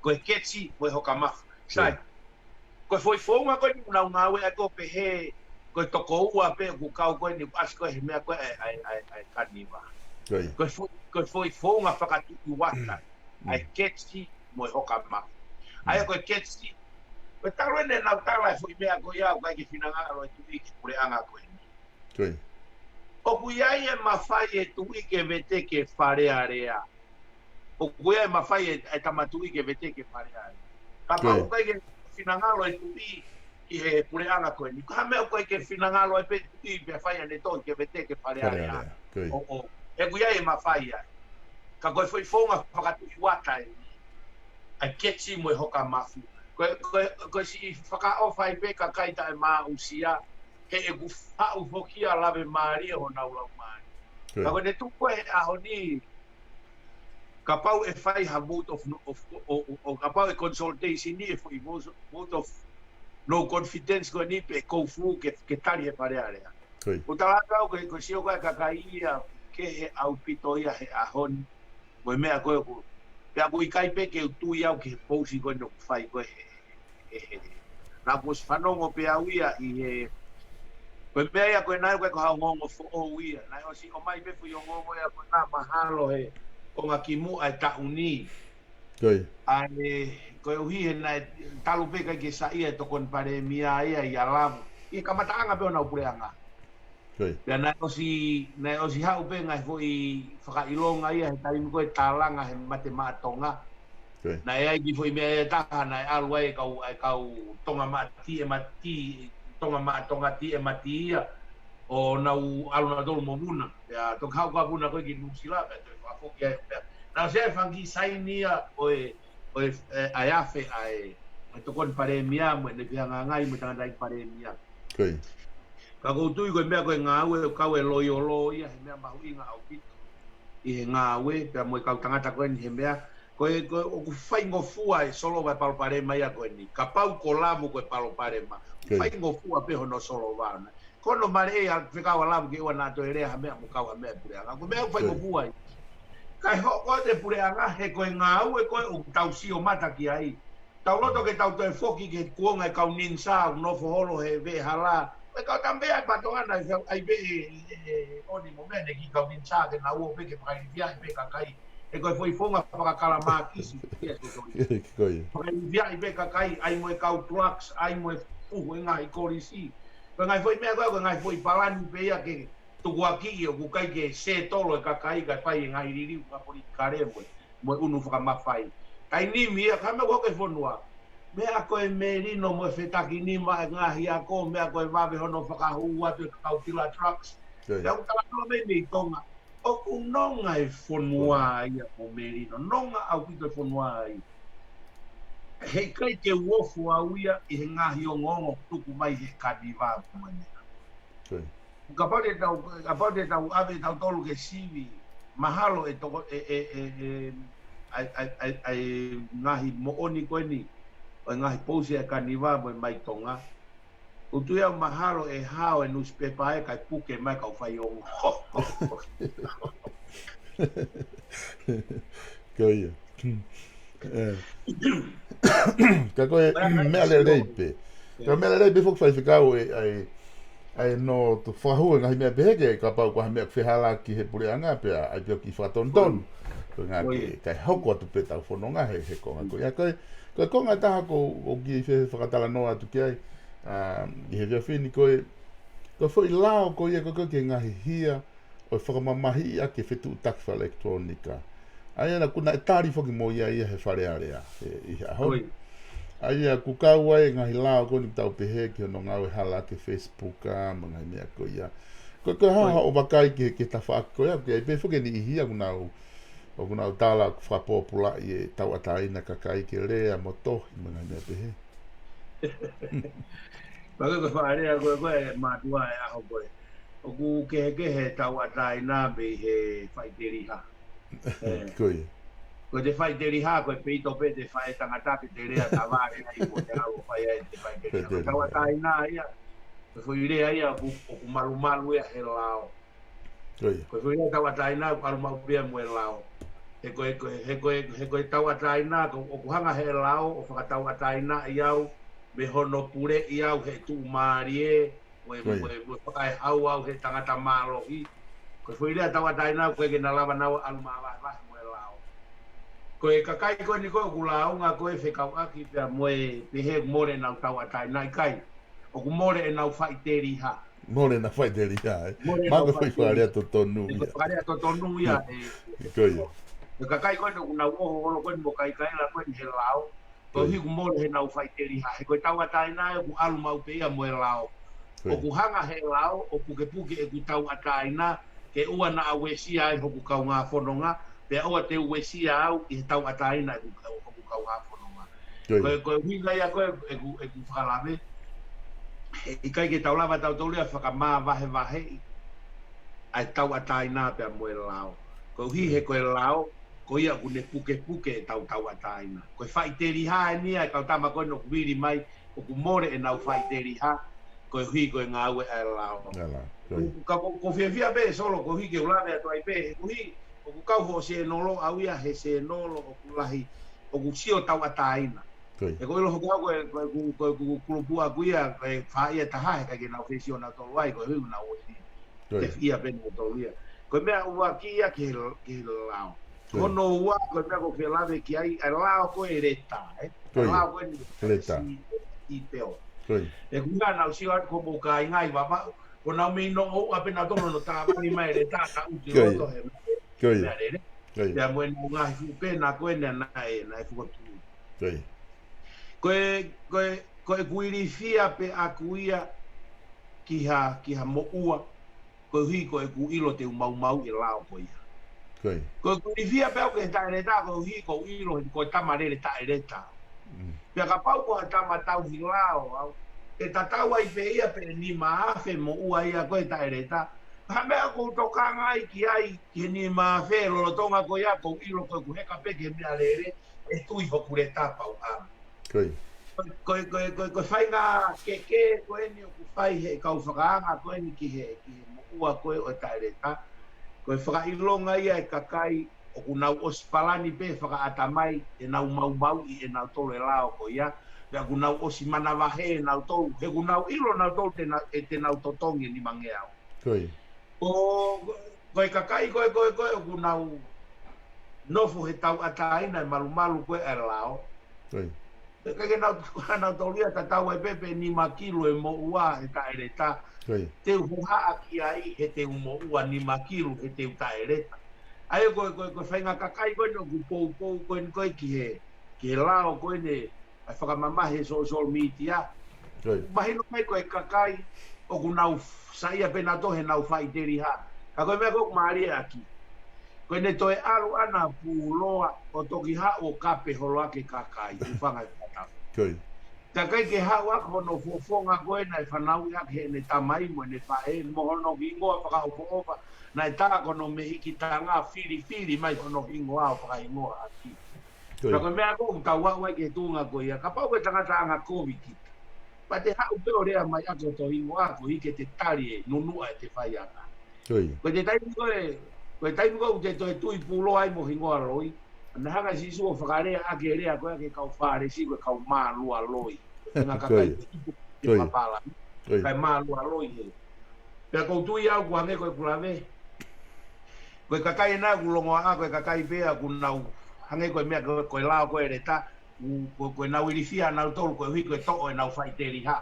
Ko e catchy, mo e hoka mafu. Sai. Ko e foʻi founga ko eni ʻoku nau ngāueʻaki ʻo pehē, ko e toko ua pē ʻoku kau ko eni ʻasi ko ē he meʻa ko ē ʻa e, ʻa e, ʻa e, ʻa e Kaniva. Ko e foʻi, ko e foʻi founga faka-Tuʻi Uata. ʻA e catchy mo e hoka mafu. ʻA ia ko e catchy. Ko e talu eni ʻenau tala e foʻi meʻa ko ia ʻoku ʻikai ke finangalo e tuʻi ki he puleʻanga ko eni. ʻOku ʻi ai e mafai e tuʻi ke veteki e Fale Alea. ʻOku ʻi ai e mafai e, e tama tuʻi ke veteki e Fale Alea. Kapau ʻoku ʻikai ke finangalo e tuʻi, ʻi he puleʻanga ko eni. Ko ha meʻa ko ē ke finangalo ai pē ʻi pea fai ʻene tohi ke vete ki he Fale Alea. Fale Alea, ko ia. ʻO, ʻo, ʻoku ʻi ai e mafai ai. Ka ko e foʻi founga fakatuʻuata ē. ʻA e keti mo e hoka mafu. Ko e, ko e, ko e siʻi fakaʻofa ai pē kakai taʻemaʻusia, he ʻoku faʻu foki ia lavemālie honau laumālie. Ko ia. Ka ko ʻene tuku ko ē he ʻaho ni, kapau ʻe fai ha vote of no, of, ʻo, ʻo, ʻo, kapau ʻe consultation ni e foʻi vote, vote of no confidence ko eni pe ko e fuʻu ke, ke tali he Fale Alea. Ko ia. ʻOku ou tala atu au ko e, ko e sio ko ē kakai ia kehe ʻaupito ia he ʻaho ni. Mo e meʻa ko ē ʻoku, pea ʻoku ʻikai pē ke u tui au ki he pousi ko eni ʻoku fai ko ē he, he, he. Naʻá ku ʻosi fanongo pē au ia ʻi he, ko e meʻa ia ko ē naʻe ʻikai ko ha ongoongo foʻou ia. Naʻe ʻosi ʻomai pē foʻi ongoongo ia ko ē naʻe mahalo he konga kimuʻa e taʻu ni. Ko ia. ʻA e, koeʻuhi he naʻe talu pē ʻikai ke saiʻia e tokoni palēmia ia ʻia Lavu. ʻI he kamataʻanga pē honau puleʻanga. Ko ia. Pea naʻe ʻosi, naʻe ʻosi haʻu pē ngaahi foʻi fakaʻilonga ia he taimi ko ē tālanga he mate maʻa Tonga. Ko ia. Naʻe ʻi ai e kiʻi foʻi meʻa ia ʻe taha, naʻe ʻalu ai e kau, e kau Tonga maʻa TMT, Tonga maʻa Tonga TMT ia, ʻo nau ʻalu nautolu mo Vuna. Pea toki haʻu ko ē ʻa Vuna ko ē ki Nuʻusila, pea toe fakafoki ai, pea naʻe ʻosi ʻi ai e fanga kiʻi saini ia ʻo e, ʻo e, ʻa e afe ʻa e, ʻa e tokoni palēmia mo ʻene fehangahangai mo e tangataʻeiki palēmia. Ko ia. Ka ʻoku ou tui ko e meʻa ko e ngāue ʻoku kau e loiolo ia he meʻa mahuʻinga ʻaupito ʻi he ngāue, pea mo e kau tangata ko eni he meʻa. Ko e, ko e ʻoku faingofua e solova e palopalema ia ko eni. Kapau ko Lavu ko e palopalema. Ko ia. Faingofua pē hono solova na. Ko hono maleʻei ʻa e fekau ʻa Lavu ke ʻoua naʻa toe lea ha meʻa mo kau ha meʻa e puleʻanga. Ko e meʻa ʻoku faingofua ia. Kae hoko atu e puleʻanga he ko e ngāue ko ē ʻoku tau sio mata ki ai. Tau loto ke tau toe foki ki he kuonga e kau ninisa ʻoku nofo holo he veʻehala. Ko e kau tama pē ʻa e Pato ʻana ʻi fea ʻai pē ʻe, ʻe, ʻe ʻoni mo meʻa ne kiʻi kau ninisa ke nau ō pē ke fakailifiaʻi pē kakai. He ko e foʻi founga fakakalamakisi ia, sōsō. Ko ia. Fakailifiaʻi pē kakai, ʻai mo e kau drugs, ʻai mo e puhu e ngaahi kolisi. Ko e ngaahi foʻi meʻa ko ē, ko e ngaahi foʻi palani pē ia ke tukuakiʻi ʻoku ʻikai ke sētolo e kakai kae fai e ngaahi liliu fakapolitikale mo e, mo e ʻunu fakamafai. Taimi ni ia ka meʻa ko ē ki he fonua. Meʻa ko e melino mo e fetakinima e ngaahi ako, meʻa ko e vave hono fakahū atu e kau tila drugs. Ko ia. Pea ʻoku talanoa mai mei Tonga. ʻOku nonga e fonua ia mo melino. Nonga ʻaupito e fonua ia. Heʻikai ke u ofo au ia ʻi he ngaahi ongoongo tuku mai he kaniva mo e meʻa. Ko ia. Kapau te tau, kapau te tau ʻave tautolu ke sivi, mahalo ʻe toko, ʻe, ʻe, ʻe, ʻe, ʻa e, ʻa e, ʻa e, ʻa e ngaahi moʻoni ko eni, ʻo e ngaahi pousi ʻa e kaniva mo e mai Tonga. ʻOku ou tui au mahalo ʻe hao e nusipepa ē kae puke mai kau faiongo. Ko ia. ʻE. Ka ko e, meʻa lelei pē. Ka meʻa lelei pē foki faifekau ē, ʻa e, ʻa e nofo atu fakahū e ngaahi meʻa pehē ke kapau ko ha meʻa ʻoku fehālaaki he puleʻanga pea ʻai pē ʻo kiʻi fakatonutonu. Ko e ngaahi ke, kae hoko atu pē ʻetau fononga he, he konga ko ia. Ko e, ko e konga ʻe taha ʻoku ou kiʻi fie fakatalanoa atu ki ai, ʻa, ʻi he efiafi ni ko e, ko e foʻi lao ko ia ko e, ko e ki he ngaahi hia, ʻo e fakamamahiʻi ʻaki e fetuʻutaki fakaʻilekitulōnika. ʻA ia naʻa ku naʻe tali foki mo ia ia he Fale Alea, he, ʻi he ʻaho ni. ʻA ia ʻoku kau ai e ngaahi lao ko eni ʻoku tau pehē ki hono ngāue hala ki he Facebook ʻa, mo e ngaahi meʻa ko ia. Ko, ko e hā haʻo vakai ki he, ki he tafaʻaki ko ia, ʻoku ʻi ai pē foki e niʻihi ia ʻoku nau, ʻoku nau tala ʻoku fakapōpulaʻi e tauʻatāina kakai ke lea mo tohi mo e ngaahi meʻa pehē. Pea ko e fakalea ko ē, ko e mātuʻa e ʻaho ko ē. ʻOku kehekehe e tauʻatāina mei he faʻiteliha. ʻE. Ko ia. Ko e faʻiteliha, ko e peito pē ʻete faʻē tangata pē ʻete lea tavale ai mo ʻete ʻalu ʻo fai ai ʻete faʻiteliha. Ko e tauʻatāina ia, ko e foʻi lea ia ʻoku, ʻoku malumalu ia he lao. Ko ia. Ko e foʻi lea tauʻatāina ʻoku ʻalu maʻu pē ia mo e lao. He ko e, ko e, he ko e, he ko e tauʻatāina, ko, ʻoku hanga he lao ʻo fakatauʻatāinaʻi au, mei hono puleʻi au he tuʻumālie, mo e, mo e, mo e fakaehau au he tangata mālohi. Ko e foʻi lea tauʻatāina ʻoku ʻikai ke na lava naua ʻalu māvahevahe mo e lao. Ko e kakai ko eni ko ē ʻoku lāunga ko ē fekauʻaki pea mo e pehē mole ʻenau tauʻatāina, ʻikai. ʻOku mole ʻenau faʻiteliha. Mole ʻenau faʻiteliha, ē. Mole ʻenau faʻiteliha. Mā ko e foʻi fakalea totonu ia. Ko e fakalea totonu ia, ē. Ko ia. Ko e kakai ko eni ʻoku nau ō holo ko eni mo kaikaila ko eni he lao. Koeʻuhi ʻoku mole heʻenau faʻiteliha, he ko e tauʻatāina ʻoku ʻalu maʻu pē ia mo e lao. ʻOku hanga he lao ʻo pukepuke ʻeku tauʻatāina ke ʻoua naʻa uesia ai hoku kaungā fononga, pea ʻoua te u uesia au ʻi he tauʻatāina ʻeku, ʻeku kaungā fononga. Ko e, ko e ʻuhinga ia ko ē ʻeku, ʻeku fakalave, he ʻikai ke tau lava tautolu ia ʻo fakamāvahevaheʻi ʻa e tauʻatāina pea mo e lao. Koeʻuhi he ko e lao, ko ia ʻoku ne pukepuke ʻetau tauʻatāina. Ko e faʻiteliha eni ia ʻa e kau tama ko eni ʻoku vili mai, ʻoku mole ʻenau faʻiteliha, koeʻuhi ko e ngāue ʻa e lao. Ka ko, ko fiefia pē Solo, koeʻuhi ke u lave atu ai pē, koeʻuhi ʻoku kau hoʻo sēnolo au ia he sēnolo ʻoku lahi, ʻoku sio tauʻatāina. He ko e ʻilo hoku au ko e, ko e, ko e, ko e kulupu ʻaku ia, ko e faʻahi ʻe taha, he ʻikai ke nau fesi ʻo nau tolu ai, koeʻuhi ʻoku nau ʻosi. Ke fia pē nau tolu ia. Ko e meʻa ʻuluaki ia ki he, ki he lao. Hono ua, ko e meʻa ʻoku ke lave ki ai, ʻa e lao ko e leta, ē? ʻA e lao ko e leta. Si, i peo. ʻE ku ngā nau sio atu ko mou kāinga ʻi Vavaʻu, ko nau mei noʻo ua pē nau tolo no tāvani mai leta, ka uti loto he meʻa lele. Pea mo e nau ngaahi fuʻu pena ko eni naʻe, naʻe fokotuʻu. Ko e, ko e, ko ʻeku ilifia pē ʻaku ia ki ha, ki ha moʻua, koeʻuhi ko ʻeku ʻilo te u maumauʻi e lao ko ia. Ko ʻeku ilifia pē ʻaku ki he taʻeleta, koeʻuhi ko u ʻilo he ko e tama lele taʻeleta. Pea kapau ko ha tama tauhi lao au, ʻe tatau ai pē ia pe ʻe nima afe moʻua ia ko e taʻeleta. Ka meʻa ʻoku ou tokanga ai ki ai, ki he nima afe lolotonga ko ia, ko u ʻilo ko ʻeku heka pē ki he meʻa lele, ʻe tui hoku leta pau ʻa. Ko e, ko e, ko e, ko e faʻahinga keke ko eni ʻoku fai he kau fakaanga ko eni ki he, ki he moʻua ko ē ʻo e taʻeleta. Ko e fakaʻilonga ia e kakai ʻoku nau ʻosi palani pē fakaʻatamai ʻenau maumauʻi ʻenautolu e lao ko ia. Pea ʻoku nau ʻosi manavahē ʻenautolu. He ʻoku nau ʻilo nautolu te nau, ʻe te nau totongi e nimangeau. Ko, ko e kakai ko ē, ko ē, ko ē ʻoku nau nofo he tauʻatāina e malumalu ko ē ʻa e lao. ʻE ʻikai ke nau, nau tolu ia tatau ai pē pe nima kilu e moʻua he taʻeleta. Te u hohaʻa ki ai he te u moʻua nima kilu he te u taʻeleta. ʻA ia ko e, ko e, ko e faʻahinga kakai ko eni ʻoku poupou ko eni ko ē ki he, ki he lao ko eni ʻa e fakamamahi he social media. Mahino mai ko e kakai ʻoku nau saiʻia pē nautolu he nau faʻiteliha. Ka ko e meʻa ko ē ʻoku mālie ʻaki. Ko ʻene toe ʻalu ʻana Puloa ʻo toki haʻu ʻo kape holo ʻaki e kakai, ʻoku fanga e fata. Kakai ke haʻu ʻaki hono fofonga ko ē naʻe fanauʻi ʻaki heʻene tamai mo ʻene faʻē, mo hono hingoa fakaʻofoʻofa, naʻe tā ko hono mehikitanga filifili mai hono hingoa ʻo fakahingoa ʻaki. Ka ko e meʻa ko ē ʻoku tau aʻu ai ki he tuʻunga ko ia, kapau ko e tangata anga kovi kita. Pea te haʻu pē ʻo lea mai ʻaki hoto hingoa koeʻuhi ke te tali e nunuʻa ʻete faiʻanga. Ko e taimi ko ē, ko e taimi ko ē ʻoku te toe tui Puloa ai mo e hingoa loi. Naʻe hanga ʻe Sīsū ʻo fakalea ʻaki e lea ko ē ki he kau Fālesi ko e kau mālualoi. Ko e ngaahi kakai ko ē ʻoku tupu ki he papala. Kae mālualoi he. Pea ʻoku ou tui au ʻoku hangē ko ʻeku lave. Ko e kakai ena ʻoku longoaʻa, ko e kakai pē ʻoku nau hangē ko e meʻa ko, ko e lao ko e leta, ʻoku, ko, ko ʻenau ilifia nautolu koeʻuhi ko e toʻo ʻenau faʻiteliha.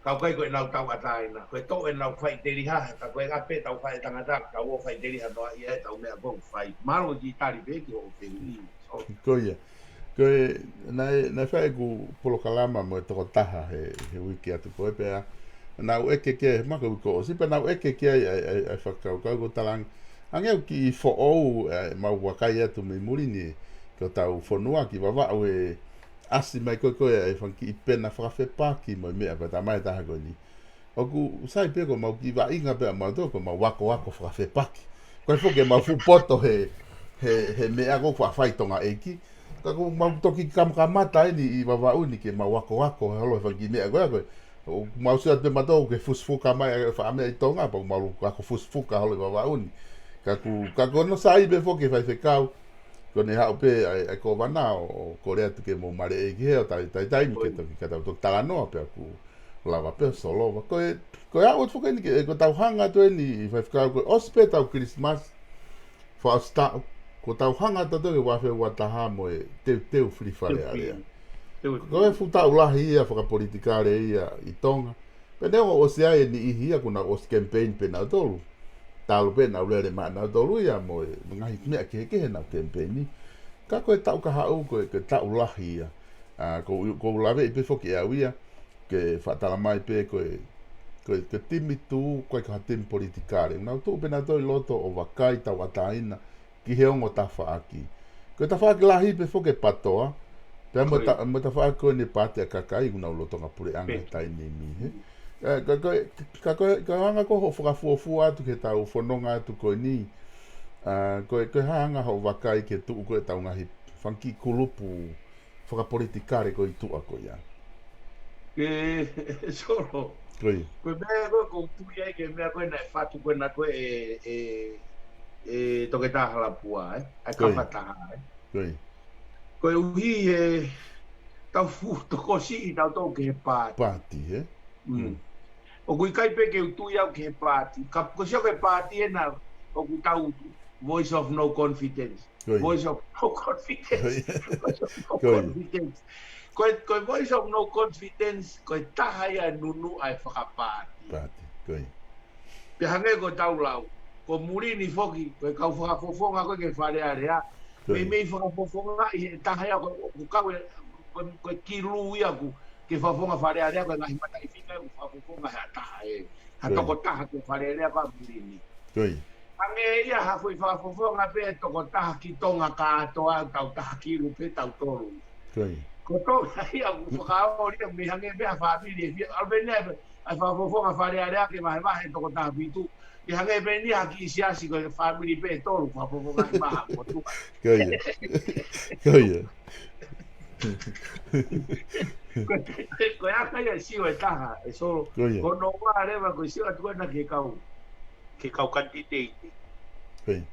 Ka ʻoku ʻikai ko ʻenau tauʻatāina, ko e toʻo ʻenau faʻiteliha, ka ko e ʻape tau faʻē tangata, tau ō faʻiteliha noa ia ʻetau meʻa ko ē ʻoku fai. Mālō e kiʻi tali pē ki hoʻo fehuʻi. Ko ia. Ko e, naʻe, naʻe fai ʻeku polokalama mo e tokotaha he, he uike atu ko ē pea. Naʻá ku ʻeke ki ai, he maka uike ʻosi, pea naʻá ku ʻeke ki ai, ʻa e, ʻa e, ʻa e fakakaukau ko e talange. Hangē ʻoku kiʻi foʻou, ʻa e, mau vakai atu mei muli ni, ki hotau fonua ki Vavaʻu ʻe ʻasi mai ko ē ko ē, ʻa e fanga kiʻi pena fakafepaki mo e meʻa pea tā mai e taha ko eni. ʻOku sai pē ko ʻemau kiʻi vaʻinga pē ʻamautolu ko ʻemau akoako fakafepaki. Ko e foki ʻemau fuʻu poto he, he, he meʻa ko ē ʻoku faʻa fai ʻi Tonga ʻeiki. Ka ko ʻemau toki kamakamata eni ʻi Vavaʻu ni ke mau akoako he holo he fanga kiʻi meʻa ko ē ko ē. ʻOku mau sio atu pē ʻamautolu ke fusifuka mai e faʻa meʻa ʻi Tonga, pea ʻoku mau ako fusifuka holo ʻi Vavaʻu ni. Ka ʻoku, ka ko hono sai pē foki e faifekau. Ko ʻene haʻu pē ʻa e, ʻa e kōvana ʻo, ʻo kole atu ke mou maleʻei ki he ʻo tai, tai, taimi ke toki, ka tau toki talanoa pea ʻoku lava pē ʻo solova. Ko e, ko e aʻu atu foki eni ke, ko ʻetau hanga atu eni ʻi faifekau ko e ʻosi pē ʻetau Kilisimasi, fakaʻosi taʻu, ko ʻetau hanga atu eni ʻi he ua afe ua taha mo e teuteu fili Fale Alea. Ko e fuʻu taʻu lahi ia fakapolitikale ia ʻi Tonga. Pea neongo ʻosi ʻi ai e niʻihi ia kuo nau ʻosi kemipeini pē nautolu. Talu pē ʻenau lele maʻanautolu ia mo e ngaahi meʻa kehekehe ʻenau kemipeini. Ka ko e taʻu kahaʻu ko e, ko e taʻu lahi ia. ʻA, ʻoku ou, ʻoku ou laveʻi pē foki ʻe au ia, ke fakatalamai pē ko e, ko e, ko e timi tuʻu, ʻoku ʻikai ko ha timi politikale. Nau tuʻu pē nautolu ʻi loto ʻo vakai tauʻatāina ki he ongo tafaʻaki. Ko e tafaʻaki lahi pē foki ʻa e PATOA, pea mo e ta-, mo e tafaʻaki ko eni ʻa e Paati ʻa e Kakai, ʻoku nau lolotonga puleʻanga he taimi ni, he. ʻE, ka, ka, ka, ka, ka hanga ko hoʻo fakafuofua atu ki heʻetau fononga atu ko eni, ʻa, ko e, ko e hā ʻa hoʻo vakai ki he tuʻu ko ē ʻetau ngaahi fanga kiʻi kulupu fakapolitikale ko ē ʻi tuʻa ko ia. ʻE, Solo. Ko ia. Ko e meʻa ko ē ʻoku ou tui ai ki he meʻa ko ē naʻe fatu ko ē naʻe ko ē ʻe, ʻe, ʻe Toketā Halapua, ē? ʻA e Ko ia. Kafataha, ē? Ko ia. Koeʻuhi he tau fuʻu tokosiʻi tautolu ki he paati. Paati, ē? Mm. Mm. ʻOku ʻikai pē ke u tui au ki he paati. Ka, ko e sio ki he paati ena ʻoku tau voice of no confidence. Ko ia. Voice of no confidence. Ko ia. Voice of no Ko ia. confidence. Ko e, ko e voice of no confidence, ko e taha ia e nunuʻa ʻa e fakapaati. Paati, ko ia. Pea hangē ko ʻetau lau, ko muli ni foki, ko e kau fakafofonga ko ē ki he Fale Alea. Ko ia. Meimei fakafofongaʻi he taha ia ko, ko e kau ē, ko, ko e kilu ia ʻoku ke fakafofonga Fale Alea ko e ngaahi mataʻifika ʻoku fakafofonga he ʻa taha ē. Ha Ko ia. tokotaha ki he Fale Alea ko ē muli ni. Ko ia. Hangē ia ha foʻi fakafofonga pē tokotaha ki Tonga kātoa, tau taha kilu pē tautolu. Ko ia. Ko Tonga ia ʻoku fakaoli ia mei hangē pē ha fāmili ʻe fiha. ʻAlu pē eni ʻa e, ʻa e fakafofonga Fale Alea ke vahevahe tokotaha fitu. ʻE hangē pē eni ha kiʻi siasi ko e fāmili pē ʻe tolu, fakafofongaʻi mai ha motuʻa. Ko ia. Ko ia. Ko, ko e ʻaka ia e sio ʻe taha, ʻe Solo. Ko ia. Ko hono ua leva, ko e sio atu ena ki he kau, ki he kau kanititeiti. Ko ia.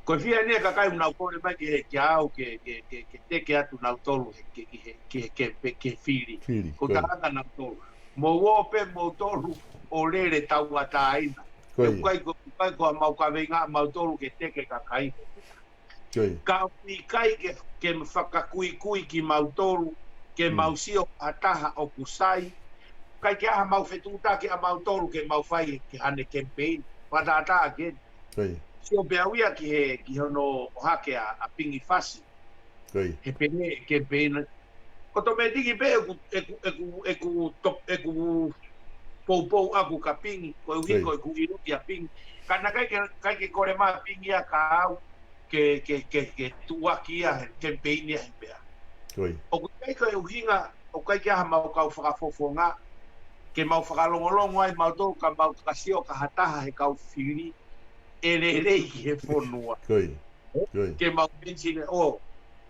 Ko e fiha eni e kakai ʻoku nau kole mai ki he, kia au ke, ke, ke, ke teke atu nautolu he, ke, ki he, ki he, ke, pe, ki he fili. Fili, Ko e ko ia. tangata nautolu. Mou ō pē moutolu ʻo lele tauʻatāina. Ko ia. ʻOku ʻikai ko, ʻoku ʻikai ko ʻemau kaveinga ʻamautolu ke teke kakai. Ko ia. Ka ʻoku ʻikai ke, ke fakakuikui kimautolu, ke Mm. mau sio ha taha ʻoku sai. ʻIkai ke ʻi ai haʻamau fetuʻutaki ʻamautolu ke mau fai ke hane campaign. Fakatātā ke Ko ia. sio pē au ia ki he, ki hono ʻohake ʻa, ʻa Pingi Fasi. Ko ia. He pehē ʻe campaign. ʻOtomētiki pē ʻeku, ʻeku, ʻeku, ʻeku to-, ʻeku poupou ʻaku kia Pingi, koeʻuhi Ko ia. ko ʻeku ʻilo kia Pingi. Ka naʻe ʻikai ke, ʻikai ke kole mai ʻa Pingi ia kia au ke, ke, ke, ke tuʻuaki ia he campaign ia he meʻa. Ko ia. ʻOku ʻikai ko e ʻuhinga, ʻoku ʻikai ke ʻi ai haʻamau kau fakafofonga, ke mau fakalongolongo ai mautolu ka mau ka sio ki ha taha he kau fili ʻe lelei ki he fonua. Ko ia. Ko ia. Ke mau mention ʻo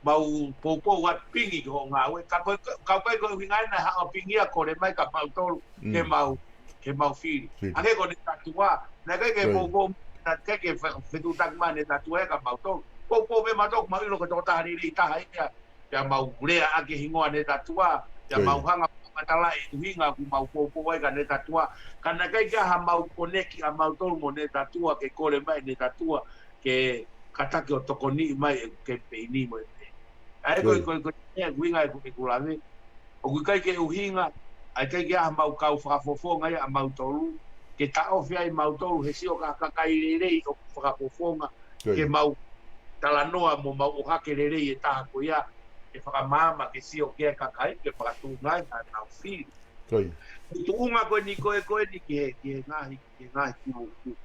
mau poupou atu Pingi ki hoʻo ngāue. Ka ko e, ka ko e, ko e ʻuhinga ena ʻa Pingi ia kole mai kia mautolu, Mm. ke mau, ke mau fili. Fili. Hangē ko Netatua, naʻe ʻikai ke Ko ia. poupou, naʻe ʻikai ke fe-, fetuʻutaki mai Netatua ia kia mautolu. Poupou pē mautolu, mau ʻilo ko e tokotaha lelei taha ia. Pea mau lea ʻaki e hingoa Netatua, pea Ko ia. mau hanga ʻo matalaʻi e ʻuhinga ʻoku mau poupou ai kia Netatua. Ka naʻe ʻikai ke ʻi ai haʻamau koneki ʻamautolu mo Netatua ke kole mai Netatua ke kātaki ʻo tokoniʻi mai ʻeku campaign mo e. ʻA ia ko e, Ko ia. ko e, ko e, ko e ʻuhinga ʻeku, ʻeku lave. ʻOku ʻikai ke ʻuhinga, ʻa e ʻikai ke ʻi ai haʻamau kau fakafofonga ia ʻamautolu, ke taʻofi ai mautolu he sio ki ha kakai lelei ʻoku fakafofonga, Ko ia. ke mau talanoa mo mau ʻohake lelei e taha ko ia, ʻe fakamaama ke sio ki ai e kakai, ke fakatuʻunga ai haʻanau fili. Ko ia. Ko e tuʻunga ko eni ko e, ko eni ki he, ki he ngaahi, ki he ngaahi kulupu.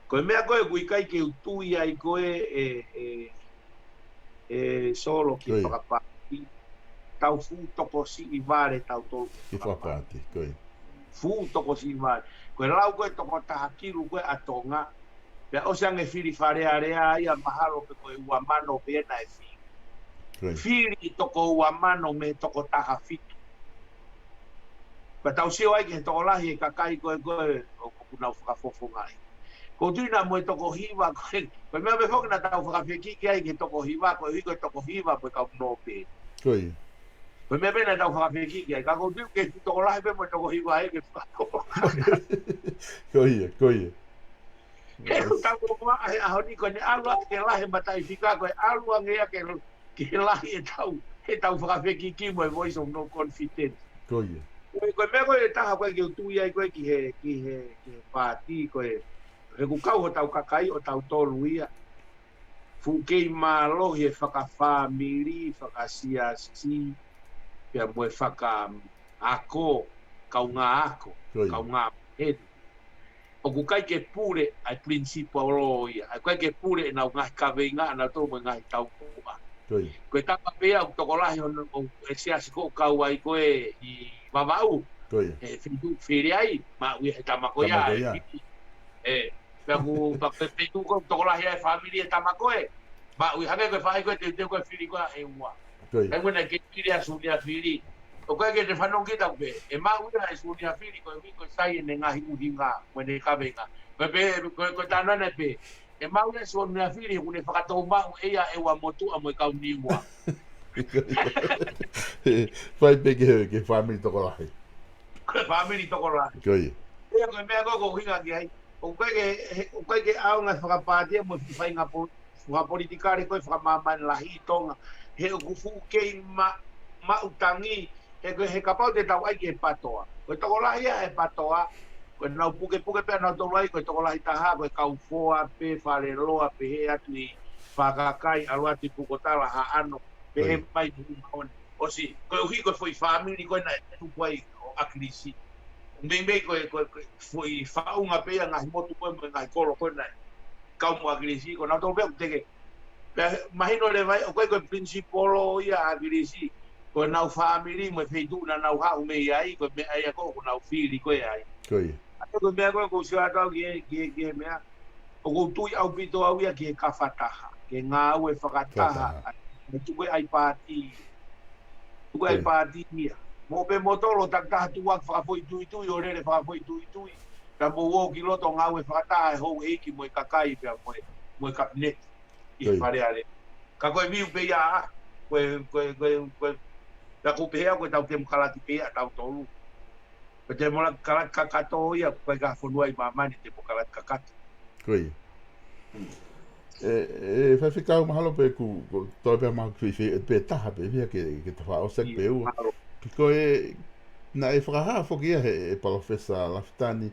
Ko e meʻa ko ē ʻoku ʻikai ke u tui ai ko ē, ʻe, ʻe, ʻe Solo ki Ko ia. fakapaati. Tau fuʻu tokosiʻi vale tautolu ki Ki fakapaati. fakapaati, ko ia. Fuʻu tokosiʻi vale. Ko e lau ko ē tokotaha kilu ko ē ʻa Tonga. Pea ʻosi ange fili Fale Alea ia mahalo pē ko e ua mano pē naʻe fili. Ko ia. Fili toko ua mano mei he toko taha fitu. Pea tau sio ai ki he tokolahi e kakai ko ē, ko ē ʻoku nau fakafofongaʻi. Ko e tuʻu ena mo e toko hiva ko ē, ko e meʻa pē foki naʻa tau fakafekiki ai ki he toko hiva, koeʻuhi ko e toko hiva mo e kau nōpele. Ko ia. Ko e meʻa pē naʻa tau fakafekiki ai, ka ko e tuʻu ki he tokolahi pē mo e toko hiva ʻe fakafofongaʻi. Ko ia, ko ia. He ʻoku tau koloa he ʻaho ni ko ʻene ʻalu ange ke lahi e mataʻifika, ko e ʻalu ange ia ke, ke lahi ʻetau, ʻetau fakafekiki mo e voice of no confidence. Ko ia. Ko e, ko e meʻa ko ē ʻe taha ko ē ke u tui ai ko ē ki he, ki he, ki he paati ko ē, he ʻoku kau hotau kakai ʻo tautolu ia. Fuʻu kei mālohi e fakafāmili, fakasiasi, pea mo e fakaako, kaungā ako, Ko ia. kaungā maheni. ʻOku ʻikai ke pule ʻa e principle ia, ʻa e ʻikai ke pule ʻenau ngaahi kaveinga ʻanautolu mo e ngaahi taupoʻa. Ko ia. Ko e tapa pē ia ʻoku tokolahi ʻo, ʻo e siasi ko ē ʻoku kau ai ko ē ʻi Vavaʻu, Ko ia. he feituʻu fili ai, maʻu ia he tama ko ia, Tama ko e ia. fili. ʻE, pea ʻoku, pea ko e feituʻu ko ē ʻoku tokolahi ai e fāmili e tama ko ē, maʻu ia hangē ko e faʻahi ko ē teuteu ko ē fili ko ē ʻa ʻEua. Ko ia. Kae ʻoua naʻa ke fili ʻa Sūnia Fili. ʻOku ʻikai ke te fanongo ki ai pē, ʻe maʻu ia ʻe Sūnia Fili, koeʻuhi ko e sai ʻene ngaahi ʻuhinga, mo ʻene kaveinga. Ko e pē, ko e, ko e talanoa pē, ʻe maʻu ia ʻe Sūnia Fili, ʻoku ne fakatou maʻu ʻe ia ʻa ʻEua Motuʻa mo e kau Niua. Fai pē ki he, ki he fāmili tokolahi. Ko e fāmili tokolahi. Ko ia. Ia ko e meʻa ko ē ʻoku ou ʻuhinga ki ai. ʻOku ʻikai ke, he, ʻoku ʻikai ke ʻaonga e fakapātia mo e faʻahinga po-, fakapolitikale ko ē fakamāmani lahi ʻi Tonga. He ʻoku fuʻu kei ma-, maʻu tangi, he ko e, he kapau te tau ʻai ki he PATOA. Ko e tokolahi ia he PATOA, ko ʻenau pukepuke pē ʻanautolu ai, ko e tokolahi taha, ko e kau foa pē, faleloa pē, pehē atu ʻi Fakakai, ʻalu atu ʻi Pukotala, Haʻano, pehē Ko ia. mai Tuʻi Maʻoni. ʻOsi, koeʻuhi ko e foʻi fāmili ko ē naʻe tupu ai ʻo ʻAkilisi. Meimei ko e, ko e, ko e foʻi faʻunga pē ia ngaahi motu ko ē mo e ngaahi kolo ko ē naʻe kau mo ʻAkilisi, ko nautolu pē ʻoku teke. Pea mahino leva ai, ʻoku ʻikai ko e principle ia ʻa ʻAkilisi, ko ʻenau fāmili mo e feituʻu naʻa nau haʻu mei ai, ko e meʻa ia ko ē ʻoku nau fili ko ē ai. Ko ia. ʻA ia ko e meʻa ko ē ʻoku ou sio atu au ki he, ki he, ki he meʻa. ʻOku ou tui ʻaupito au ia ki he kafa taha, ki he ngāue fakataha, Fakataha. ʻa e tuku ʻa e pāti, tuku ʻa e Ko ia. pāti ia. Mo pē mo tolo takitaha tuʻu ʻaki fakafoʻituitui, ʻo lele fakafoʻituitui. Pea mou ō ki loto ngāue fakataha e houʻeiki mo e kakai pea mo e, mo e kapineti ʻi he Ko ia. Fale Alea. Ka ko e view pē ia ʻa, ko e, ko e, ko e, ko e, pea ʻoku ou pehē au ko e tau temokalati pē ia ʻa tautolu. Ko e temokalati kakato ia, ko e ka fonua ʻi māmani temokalati kakato. Ko ia. ʻE, ʻe, Faifekau, mahalo pē ʻoku, ko, toe pē mahalo ʻoku fie, fie, pē taha pē, fie ke, ke ta faʻa ʻosi ʻaki pē ua. Mahalo. Ko e, naʻe fakahā foki ia he, he Palōfesa Lafitani,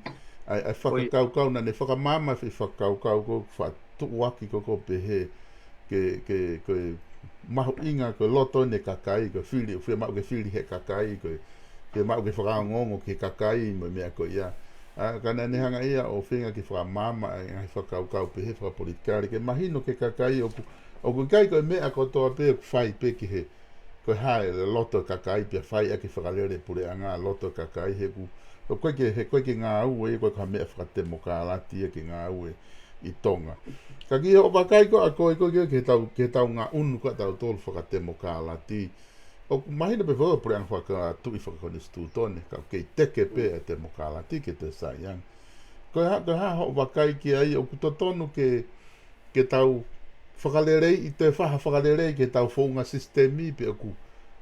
ʻa e, ʻa e fakakaukau, naʻa ne fakamaama e fakakaukau ko e fakatuʻuaki ko ē ʻoku pehē, ke, ke, ko e mahuʻinga, ko e loto ʻene kakai, ko e fili, ʻoku fiemaʻu ke fili he kakai, ko e, ke maʻu ke fakaongoongo ki he kakai, mo e meʻa ko ia. ʻA, ka naʻa ne hanga ia ʻo feinga ke fakamaama, ʻa e ngaahi fakakaukau pehē fakapolitikale, ke mahino ki he kakai ʻoku, ʻoku ʻikai ko e meʻa kotoa pē ʻoku fai pē ki he, ko e hā e loto e kakai, pea fai ʻaki e fakalele puleʻanga loto e kakai, he ʻoku, ʻoku ʻikai ke, he ʻoku ʻikai ke ngāue, ʻoku ʻikai ko ha meʻa fakatemokalati ia ke ngāue ʻi Tonga. Ka ki hoʻo vakai ko ē ʻa koe, ko e, ki he tau, ki he tau ngaʻunu ko ē ʻa tautolu fakatemokalati. ʻOku mahino pē foki ʻa e puleʻanga fakatuʻi fakakonisitūtone, ka ʻoku kei teke pē ʻa e temokalati ke toe sai ange. Ko e hā, ko e hā hoʻo vakai ki ai, ʻoku totonu ke, ke tau fakaleleiʻi, toe fai ha fakalelei ki he tau founga sisitemi, pe ʻoku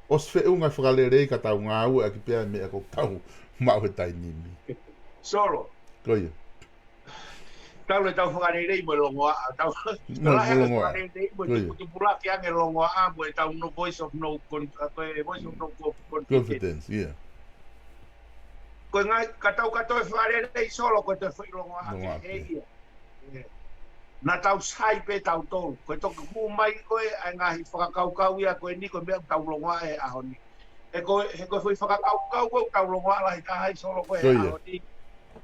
ʻosi feʻunga e fakalelei ka tau ngāueʻaki pē ʻa e meʻa ʻoku tau maʻu he taimi ni. Solo, Ko ia. tau le tau fakalelei mo e longoaʻa, tau Mo e lahi ange longoaʻa. Fakalelei mo e Ko ia. tuputupulaki ange longoaʻa mo e tau no voice of no con-, a, ko e voice of no co-, confidence. Confidence, ia. Ko e ngaahi, ka tau ka toe fakalelei Solo ko e toe foʻi longoaʻa Longoaʻa pē he pē. ia. ʻE. Naʻa tau sai pē tautolu. Ko e toki hū mai ko ē ʻa e ngaahi fakakaukau ia ko eni ko e meʻa ʻoku tau longoaʻa he ʻaho ni. He ko, he ko e foʻi fakakaukau ko ē ʻoku tau longoaʻa lahi taha ai Solo ko ē he Ko ia. ʻaho ni.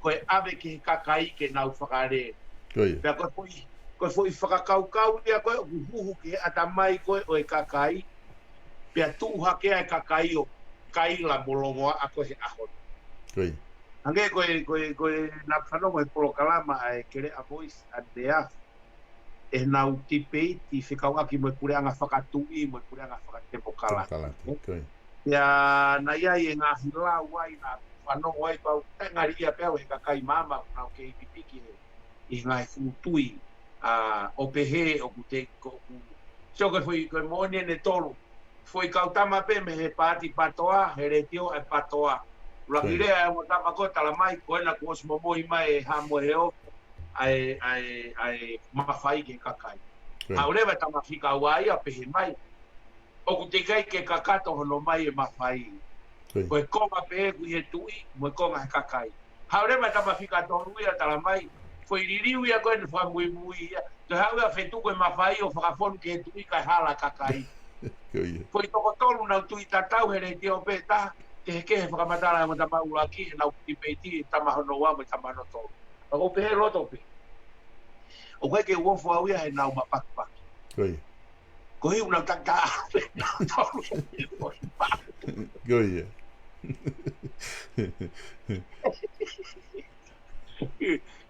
Ko e ʻave ki he kakai ke nau fakalele. Ko ia. Pea ko e foʻi, ko e foʻi fakakaukau ia ko ē ʻoku huhu ki he ʻatamai ko ē ʻo e kakai. Pea tuʻu hake ai e kakai ʻo kaila mo longoaʻa ko ē he ʻaho ni. Ko ia. Hangē ko e, ko e, ko e naʻa ku fanongo he polokalama ʻa e Keleʻa Voice ʻanenai, ʻenau tipeiti fekauʻaki mo e puleʻanga fakatuʻi, mo e puleʻanga fakatemokalati. Kalati, ko ia. Ia, naʻe ʻi ai e ngaahi lau ai naʻa ku fanongo ai pau, ʻe ngali ia pē au he kakai māmani, nau kei pipiki he, ʻi he ngaahi fuʻu tui, a, ʻo pehē ʻoku te, ko, ʻoku, so ko e foʻi, ko e moʻoni ʻene tolu, foʻi kau tama pē mei he paati PATOA, he letiō ʻa e PATOA. Laki Ko ia. lea ʻa e ongo tama ko ē talamai, ko ena kuo ʻosi momoi mai e hamo heo, ʻa e, ʻa e, ʻa e mafai ki he kakai. Ko ia. Haʻu leva e tama fika ua ia pehē mai, ʻoku teʻeki ai ke kakato hono mai e mafai. Ko ia. Ko e konga pē ʻoku ʻi he tuʻi, mo e konga he kakai. Haʻu leva e tama fika tolu ia talamai, foʻi liliu ia ko ē naʻe fakamuimui ia. Toe haʻu ia ʻo fetuku e mafai ʻo fakafonu ki he tuʻi kae hala e kakai. Ko ia. Foʻi toko tolu naʻa nau tui tatau he letiō pē taha, kehekehe fakamatala ʻa e ongo tama ʻuluaki, ʻenau tipeiti, tama hono ua mo e tama hono tolu. Ka ʻoku ou pehē loto pē. ʻOku ʻikai ke u ofo au ia he naʻa nau mapakipaki. Ko ia. Ko hiu nau takitaha, nau tolu. Ko ia.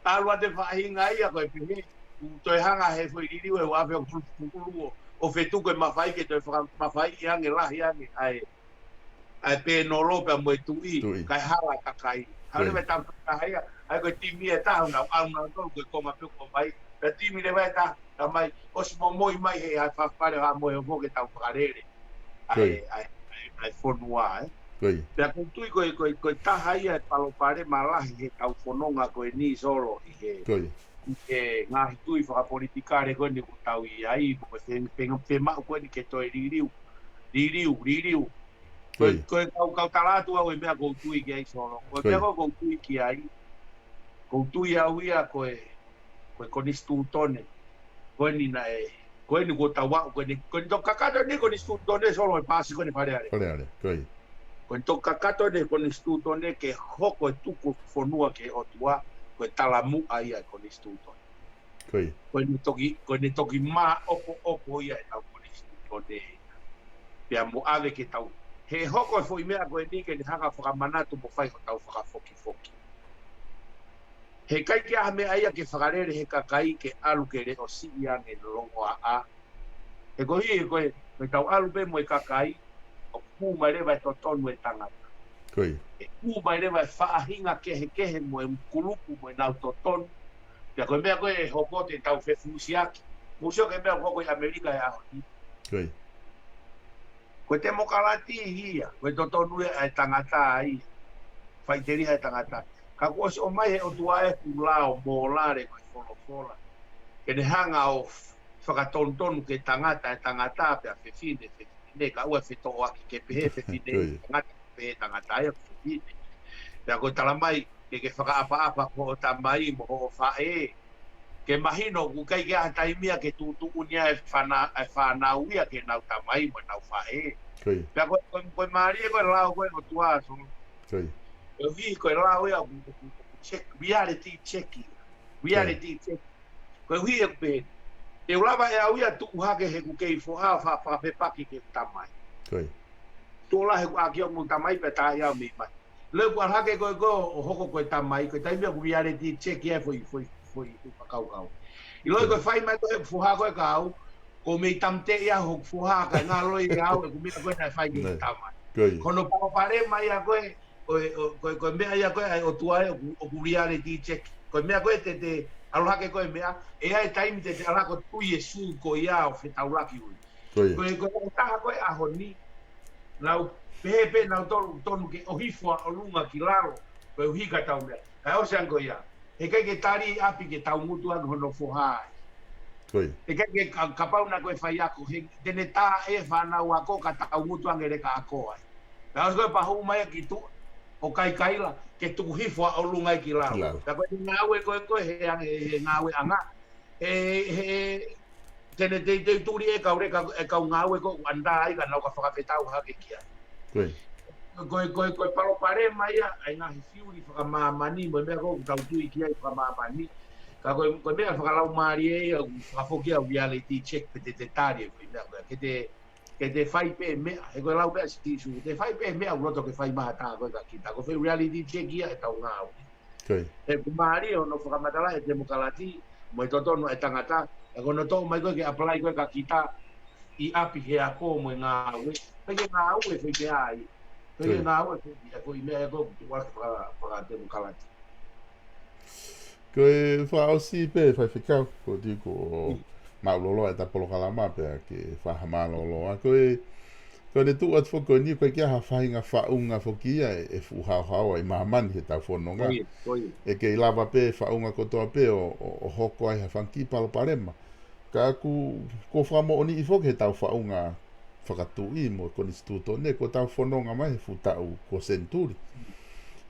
Talu atu e faʻahinga ia ko e pehē, ʻoku toe hanga he foʻi liliu ʻe uaafe hongofulu ʻo, ʻo fetuku e mafai ke toe fakamafaiʻi ange lahi ange ʻa e, ʻa e pēnolo pea mo e tuʻi, Tuʻi. kae hala e kakai. Hale Tuʻi. me tau taha ia, ʻa ia ko e timi ʻe taha naʻa nau ʻalu nautolu ko e konga pē ko mai, pea timi leva ʻe taha, ka mai, ʻosi momoi mai he ʻa e fafale ha mo e hoko ke tau fakalele. ʻA Ko e, ia. ʻa e, ʻa e, ʻa e fonua, ē. Ko ia. Pea ʻoku ou tui ko e, ko e, ko e taha ia e palopalema lahi he tau fononga ko eni Solo ʻi he, Ko ia. ʻi he ngaahi tui fakapolitikale ko eni ʻoku tau ʻi ai, mo e fe-, fe-, femaʻu ko eni ke toe liliu, liliu, liliu. Ko e, Ko ia. ko e kau, kau tala atu au e meʻa ʻoku ou tui ki ai Solo. Ko e Ko ia. meʻa ʻoku ou tui ki ai, ʻoku ou tui au ia ko e, ko e konisitūtone. Ko eni naʻe, ko eni kuo tau aʻu, ko eni, ko eni toki kakato eni konisitūtone Solo e paasi ko eni Fale Alea. Fale Alea, ko ia. Ko eni toki kakato eni konisitūtone ke hoko e tuku fonua ki he ʻOtua, ko e talamuʻa ia e konisitūtone. Ko ia. Ko eni toki, ko eni toki māʻopoʻopo ia e tau konisitūtone. Pea mo ʻave ke tau. He hoko e foʻi meʻa ko eni ke ne hanga fakamanatu mo fai hotau fakafokifoki. He ʻikai ke ʻi ai ha meʻa ia ke fakalele he kakai ke ʻalu ke leʻo siʻi ange longoaʻa. He ko e, ko e, ko e tau ʻalu pē mo e kakai, ʻoku hū mai leva e totonu e tangata. Ko ia. ʻE hū mai leva e faʻahinga kehekehe mo e kulupu mo ʻenau totonu. Pea ko e meʻa ko ē ʻe hoko te tau fefusiaki. Mou sio ki he meʻa ʻoku hoko ʻi ʻAmelika he ʻaho ni. Ko ia. Ko e temokalati ia, ko e totonu ia ʻa e tangata ia. Faʻiteliha e tangata. Ka kuo ʻosi ʻomai he ʻOtua e ʻū lao mōlale ko e folofola. Ke ne hanga ʻo fakatonutonu ke tangata e tangata pea fefine, fefine, ka ʻoua ʻe fetoʻoaki ke pehē fefine, Ko ia. tangata, pehē tangata ia ko fefine. Pea ko e tala mai, ke ke fakaʻapaʻapa ko hoʻo tamai mo hoʻo faʻē. Ke mahino, ʻoku ʻikai ke ʻi ai ha taimi ia ke tuʻutuʻuni ai e fāna-, e fānau ia ki heʻenau tamai mo ʻenau faʻē. Ko ia. Pea ko, ko, ko e mālie ko e lao ko e ʻOtua, so. Ko ia. Ko e ʻuhi ko e lao ia, ʻoku, ʻoku, ʻoku check, reality check ia. Reality check. Ko e ʻuhi ʻeku pehē. ʻE u lava ʻe au ia tuʻu hake he ʻoku kei foha fa-, fakafepaki ki he tamai. Ko ia. Tuʻu lahi ʻeku ʻākiloki mo e tamai pea tā ia mei mai. Leo kuo ʻalu hake ko ē ko ē ʻo hoko ko e tamai, ko e taimi ia ʻoku reality check ia e foʻi, foʻi, foʻi, foʻi fakakaukau. ʻIlo Ko ia. ko e fai mai ko e foha ko ē ka au, ʻoku mei tamte ia hoku foha kae ngalo ia au, ʻeku meʻa ko ē naʻe fai ki he Nē. tamai. Ko ia. Ko hono palopalema ia ko ē, ko e, ko e, ko e meʻa ia ko ē ʻa e ʻOtua ē ʻoku, ʻoku reality check. Ko e meʻa ko ē te, te ʻalu hake ko e meʻa, ʻe ʻi ai e taimi te, te ʻalu hake ʻo tui e sū ko ia ʻo fetaulaki ui. Ko ia. Ko e, ko e taha ko ē ʻaho ni, nau pehē pē nautolu tonu ke ʻohifo ʻa ʻolunga ki lalo, ko e ʻuhi ka tau meʻa. Kae ʻosi ange ko ia. He ʻikai ke tali ʻapi ke tau ngutu ange hono foha ai. Ko ia. He ʻikai ke ka-, kapau naʻa ko e faiako, he te ne tā e fānau ako ka tau ngutu ange leka ako ai. Kae ʻosi ko e pea hū mai ki tuʻa, ʻo kaikaila, ke tuku hifo ʻa ʻolunga ai ki lalo. Ki lalo. Ka ko e ngāue ko ē ko ē he ange, he ngāue ʻanga. He, he, te ne teitei tuli e kau leka, e kau ngāue ko ē ʻoku ʻanda ai ka nau ka fakafetau hake ki ai. Ko ia. Ko e, ko e, ko e palopalema ia, ʻa e ngaahi fiuli fakamāmani, mo e meʻa ko ē ʻoku tau tui ki ai fakamāmani. Ka ko e, ko e meʻa fakalaumālie ia, ʻoku fakafoki au reality check pe te te tali e ko e meʻa ko ē. Ke te, ke te fai pē meʻa, he ko e lau pē ʻa Sīsū, te fai pē meʻa ʻoku loto ke fai maha tā ko ē ka kita. Ko e fai reality check ia e tau ngāue. Ko ia. He ʻoku mālie hono fakamatala e temokalati, mo e totonu e tangata, ʻa ko hono toʻo mai ko ē ke apply ko ē ka kita, ʻi ʻapi he ako mo e ngāue. Pea ke ngāue foʻi meʻa ai. Pea ke Ko ia. ngāue foʻi meʻa, foʻi meʻa ʻe ko ē ʻoku tuʻu ʻaki faka-, fakatemokalati. Ko e fakaʻosi pē faifekau, ko e tiko mālōlō e ta polokalama pea ke fakamālōlō. Ko e, ko ʻene tuʻu atu foki ko eni, ʻoku ʻikai ke ʻi ai ha faʻahinga faʻunga foki ia ʻe, ʻe fuʻu haohaoa ʻi māmani he tau fononga. Ko ia, ko ia. ʻE kei lava pē faʻunga kotoa pē ʻo, ʻo, ʻo hoko ai ha fanga kiʻi palopalema. Ka ʻoku, ʻoku fakamoʻoniʻi foki he tau faʻunga fakatuʻi mo e konisitūtone, ko e tau fononga mai he fuʻu taʻu kuo senituli.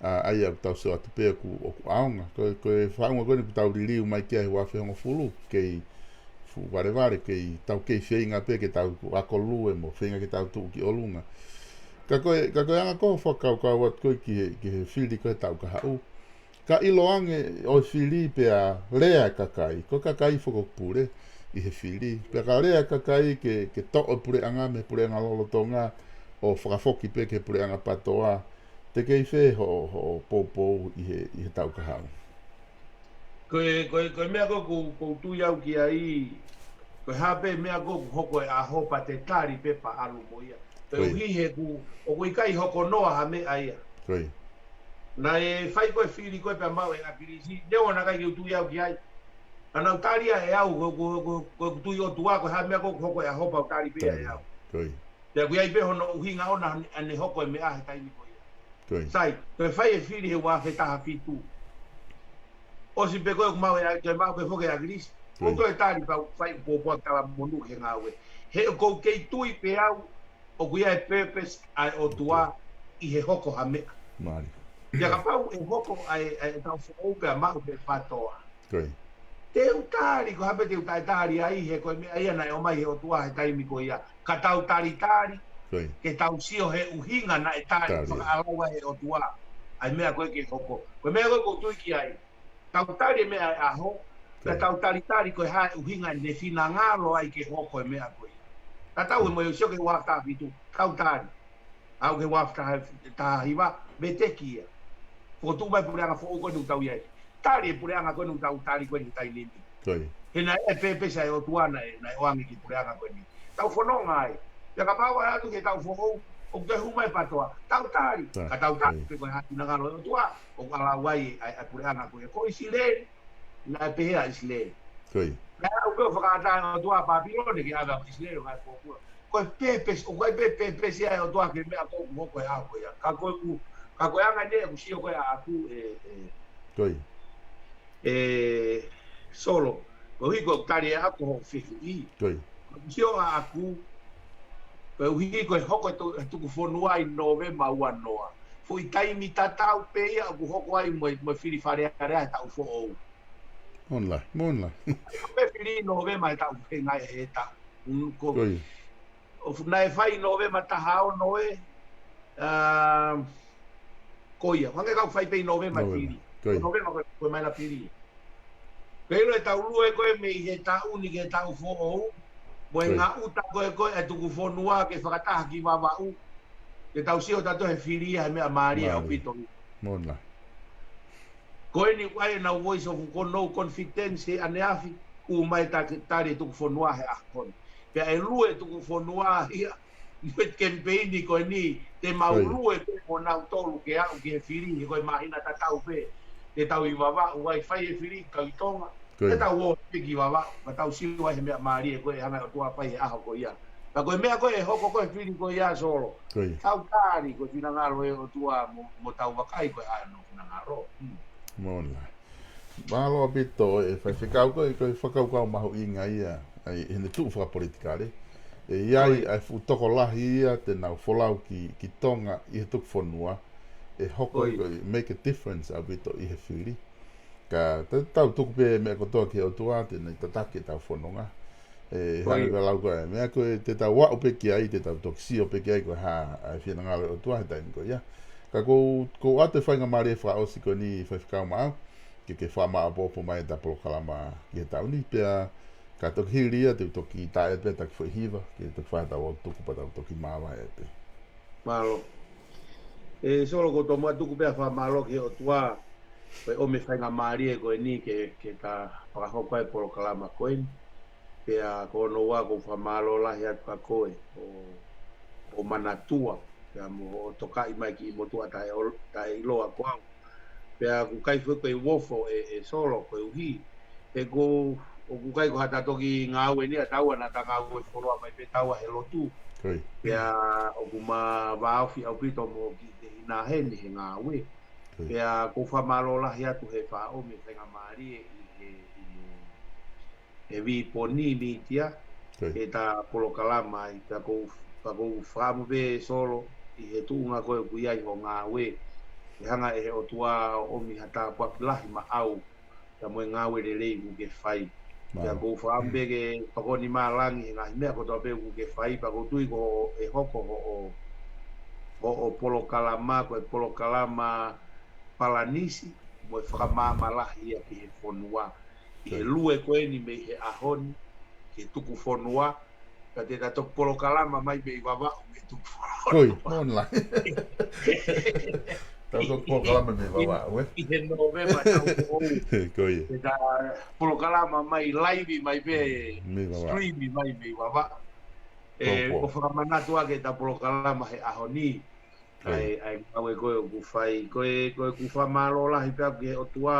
ʻA, ʻa ia ʻoku tau sio atu pē ʻoku, ʻoku ʻaonga. Ko, ko e faʻunga ko eni ʻoku tau liliu mai ki ai he uaafe hongofulu, kei fuʻu valevale, kei tau kei feinga pē ke tau ako lue mo feinga ke tau tuʻu ki ʻolunga. Ka ko e, ka ko e anga ko ē hoʻo fakakaukau atu ko ē ki he, ki he fili ko ē he tau kahaʻu. Ka ʻiloange ʻo e fili pea lea e kakai, ko e kakai foki ʻoku pule ʻi he fili. Pea ka lea e kakai ke, ke toʻo e puleʻanga mei he puleʻanga lolotonga ʻo fakafoki pē ki he puleʻanga PATOA, te kei fē hoʻo, hoʻo poupou ʻi he, ʻi he tau kahaʻu? Ko e, ko e, ko e meʻa ko ē ʻoku, ʻoku ou tui au ki ai, ko e hā pē meʻa ko ē ʻoku hoko he ʻaho pea te tali pē pea ʻalu mo ia. Ko ia. Koeʻuhi he ʻoku, ʻoku ʻikai hoko noa ha meʻa ia. Ko ia. Naʻe fai ko ē fili ko ē pea maʻu ʻe ʻAkilisi, neongo naʻe ʻikai ke u tui au ki ai. Ka naʻa ku tali ia ʻe au, ko, ko, ko, ko ʻeku tui ʻOtua, ko e hā meʻa ko ē ʻoku hoko he ʻaho pea u tali pē ia ʻe au. Ko ia. Pea ʻoku ʻi ai pē hono ʻuhinga ʻona ʻene hoko e meʻa he taimi ko ia. Ko ia. Sai, ko e fai e fili he ua afe taha fitu. ʻOsi pē ko ē ʻoku maʻu ʻe, ko e maʻu pē foki ʻe ʻAkilisi. Ko ia. ʻOku toe tali pea u fai pōpoaki talamonū he ngāue. He ʻoku ou kei tui pē au, ʻoku ʻi ai e purpose ʻa e ʻOtua ʻi he hoko ha meʻa. Mālie. Pea kapau ʻe hoko ʻa e, ʻa e tau foʻou pea maʻu pē PATOA. Ko ia. Te u tali, ko e hā pē te u taʻetali ai, he ko e meʻa ia naʻe ʻomai he ʻOtua he taimi ko ia. Ka tau talitali, Ko ia. ke tau sio he ʻuhinga naʻe tali, Tali. fakaʻalau ai he ʻOtua ʻa e meʻa ko ē ke hoko. Ko e meʻa ko ē ʻoku ou tui ki ai. Tau tali e meʻa ʻa e ʻaho, Ko ia. ka tau talitali ko e hā e ʻuhinga naʻe finangalo ai ke hoko e meʻa ko ia. Tatau e Ko ia. mo e sio ki he ua afe taha fitu, tau tali. Aʻu ki he ua afe taha, taha hiva, me te kia. Fokotuʻu mai puleʻanga foʻou ko eni ʻoku tau ʻi ai. Tali e puleʻanga ko eni ʻoku tau tali ko eni he taimi ni. Ko ia. He naʻe ʻi ai e purpose ʻa e ʻOtua naʻe, naʻe ʻoange ki he puleʻanga ko eni. Tau fononga ai. Pea kapau ʻe ʻatu ki he tau foʻou, ʻoku toe hū mai e PATOA. Tau tali. Ta-, Ka tau tali ko ia. pē ko e hā e finangalo ʻo e ʻOtua, ʻoku ʻalu ai ʻa e, ʻa e puleʻanga ko ia. Ko ʻIsileli, naʻe pehē ʻa ʻIsileli. Ko ia. Naʻe aʻu pē ʻo fakaʻatā ʻe he ʻOtua ʻa Pāpilone ke ʻave ʻa ʻIsileli ʻo ngaahi pōpula. Ko e purpose, ʻoku ʻi ai pē purpose ia ʻa e ʻOtua ki he meʻa ko ē ʻoku hoko he ʻaho ko ia. Ka ko ʻeku, ka ko e anga eni ʻeku sio ko ē ʻaʻaku ʻe, ʻe, Ko ia. ʻe Solo. Koeʻuhi ko e tali ʻaʻaku hoʻo fehuʻi. Ko ia. Ko ʻeku sio ʻaʻaku, koeʻuhi ko e hoko e tu-, e tuku fonua ʻi Nōvema ua noa. Foʻi taimi tatau pē ia ʻoku hoko ai mo e, mo e fili Fale Alea he taʻu foʻou. Mo e lahi, mo e lahi. Pea fili Nōvema he taʻu, he ngaahi, he taʻu. Mm, ko, Ko ia. ʻo f-, naʻe fai Nōvema taha ono ē, ā, ko ia. Hangē ka ʻoku fai pē ʻi Nōvema Nōvema. fili. Ko ia. Nōvema ko, ko e maila fili. Pea ʻilo e taʻu lue ko ē mei he taʻu ni ki he taʻu foʻou, mo e Ko ia. ngaʻuta ko ē ko ē e tuku fonua ke fakataha ki Vavaʻu, ke tau sio tautolu he fili ia he meʻa mālie Mālie. ʻaupito. Mo e lahi. Ko eni ʻoku ʻi ai ʻenau voice of ko no confidence he ʻaneafi, ʻomai ta-, tali e tuku fonua he ʻaho ko eni. Pea ʻe lue e tuku fonua ia, mo e kemipeini ko eni, te mau Ko ia. lue pē mo nautolu ke aʻu ki he fili, he ko e māhina tatau pē, te tau ʻi Vavaʻu ai fai e fili, kau ʻi Tonga. Ko ia. Te tau ō pē ki Vavaʻu, ka tau sio ai he meʻa mālie ko ē ʻe hanga ʻe he ʻOtua fai he ʻaho ko ia. Ka ko e meʻa ko ē ʻe hoko ko ē he fili ko ia Solo. Ko ia. Tau tali ko e finangalo ʻo e ʻOtua mo, mo tau vakai ko e hā hono finangalo. Hmm. Mo e lahi. Mālō ʻaupito e faifekau ko ē, ko e fakakaukau mahuʻinga ia, ʻa ia ʻi heʻene tuʻu fakapolitikale. ʻE ʻi ai Ko ia. ʻa e fuʻu tokolahi ia te nau folau ki, ki Tonga ʻi he tuku fonua. ʻE hoko Ko ia. ko e make a difference ʻaupito ʻi he fili. Ka te tau tuku pē meʻa kotoa ki he ʻOtua te ne tataki ʻetau fononga. ʻE, Ko hangē ia. ko e lau ko ē, meʻa ko ē te tau aʻu pē ki ai, te tau toki sio pē ki ai ko e hā ʻa e finangalo ʻo e ʻOtua he taimi ko ia. Ka ʻoku ou, ʻoku ou ʻoatu e faingamālie fakaʻosi ko eni Faifekau Maʻau, ke ke fakamāʻopoʻopo mai ʻeta polokalama ki he taʻu ni pea ka toki hili ia te u toki tā atu pē ʻa e taki foʻi hiva, ke toki fai ʻetau ʻotu tuku pea tau toki māvae pē. Mālō. ʻE Solo, ʻoku ou tomuʻa tuku pē ʻa e fakamālō ki he ʻOtua, ko e ʻomi e faingamālie ko eni ke, ke ta fakahoko ai e polokalama ko eni. Pea ko hono ua ʻoku ou fakamālō lahi atu kia koe, ʻo, ʻo manatua, pea mo hoʻo tokaʻi mai e kiʻi motuʻa taʻe ol-, taʻeʻiloa ko au. Pea ʻoku ʻikai foki ke u ofo ʻe, ʻe Solo koeʻuhi he ʻoku, ʻoku ʻikai ko haʻata toki ngāue ni ʻa taua, naʻa ta ngāue fuoloa mai pē taua he lotu. Ko ia. Pea ʻoku ma vāofi ʻaupito mo kiʻi tehina heni he ngāue. Ko ia. Pea ʻoku ou fakamālō lahi atu he fakaʻomi e faingamālie ʻi he, ʻi he, he vīponi mītia, Ko ia. ʻeta polokalama ai, pea ʻoku ou, pea ʻoku ou fakaʻamu pē Solo, ʻi he tuʻunga ko ē ʻoku ʻi ai hoʻo ngāue, ʻe hanga ʻe he ʻOtua ʻo ʻomi ha tāpuaki lahi maʻau, pea mo e ngāue lelei ʻoku ke fai. Pea ʻoku ou fakaʻamu pē ke tokoni mai ʻa langi he ngaahi meʻa kotoa pē ʻoku ke fai, pea ʻoku ou tui ko e hoko hoʻo, hoʻo polokalama, ko e polokalama palanisi, mo e fakamaama lahi ia ki he fonua. ʻI he lue ko eni mei he ʻaho ni, ki he tuku fonua, pea te ta toki polokalama mai mei Vavaʻu mei he tuku fonua. Ko ia, online. Tau toki polokalama mei Vavaʻu, ē? ʻI he November taʻu foʻou. Ko ia. Te ta polokalama mai live mai pē, stream mai mei Vavaʻu. ʻE, ʻoku fakamanatu ʻa e ta polokalama he ʻaho ni. ʻA e, ʻa e ngāue ko ē ʻoku fai, ko e, ko e ʻoku fakamālō lahi pē ʻaku ki he ʻOtua,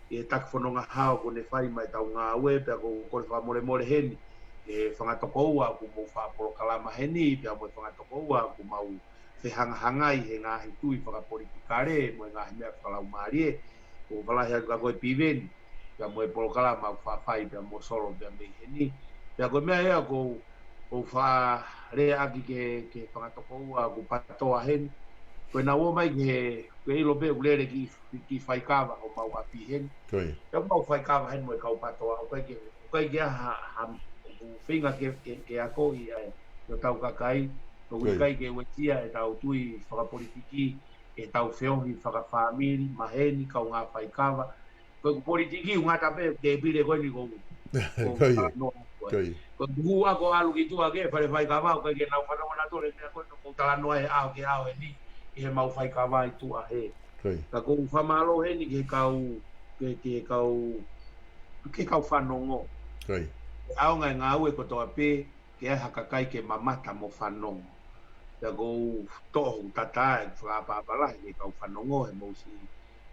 ʻi he taki fononga hao kuo ne fai mai ʻetau ngāue, pea ʻoku ou kole fakamolemole heni, ʻe fanga tokoua ʻoku mou faʻa polokalama heni, pea mo e fanga tokoua ʻoku mau fehangahangai he ngaahi tui fakapolitikale, mo e ngaahi meʻa fakalaumālie, ʻoku ou fakalahi atu kia koe Piveni, pea mo e polokalama ʻoku faʻa fai, pea mo Solo, pea mei heni. Pea ko e meʻa ia ʻoku ou, ʻoku ou faʻa lea ʻaki ki he, ki he fanga tokoua ʻoku PATOA heni. Ko ʻenau ō mai ki he, ko e ʻilo pē ʻoku lele ki, ki faikava ʻo mau ʻapi heni. Ko ia. Pea mau faikava heni mo e kau PATOA, ʻoku ʻikai ke, ʻoku ʻikai ke ʻi ai ha, ha, ʻoku feinga ke, ke, ke akoʻi ʻa e, ʻo tau kakai, ʻoku ʻikai ke uesia ʻetau tui fakapolitiki, ʻetau feohi fakafāmili, maheni, kaungā faikava. Ko e ʻoku politiki, ʻoku ngata pē, te pile ko eni ʻoku ou, ʻoku ou talanoa ko ē. Ko e ʻoku hū ʻaku ʻo ʻalu ki tuʻa ki he fale faikava, ʻoku ʻikai ke nau fanongo nautolu he meʻa ko ē ʻoku ou talanoa he ʻaho ki he ʻaho eni, ʻi he mau faikava ʻi tuʻa hē. Ka ʻoku ou fakamālō heni ki he kau, ki he, ki he kau, ki he kau fanongo. He ʻaonga e ngāue kotoa pē, ke ʻi ai ha kakai ke mamata mo fanongo. Pea ʻoku ou toʻo hoku tata ʻeku fakaʻapaʻapa lahi ki he kau fanongo he mou siʻi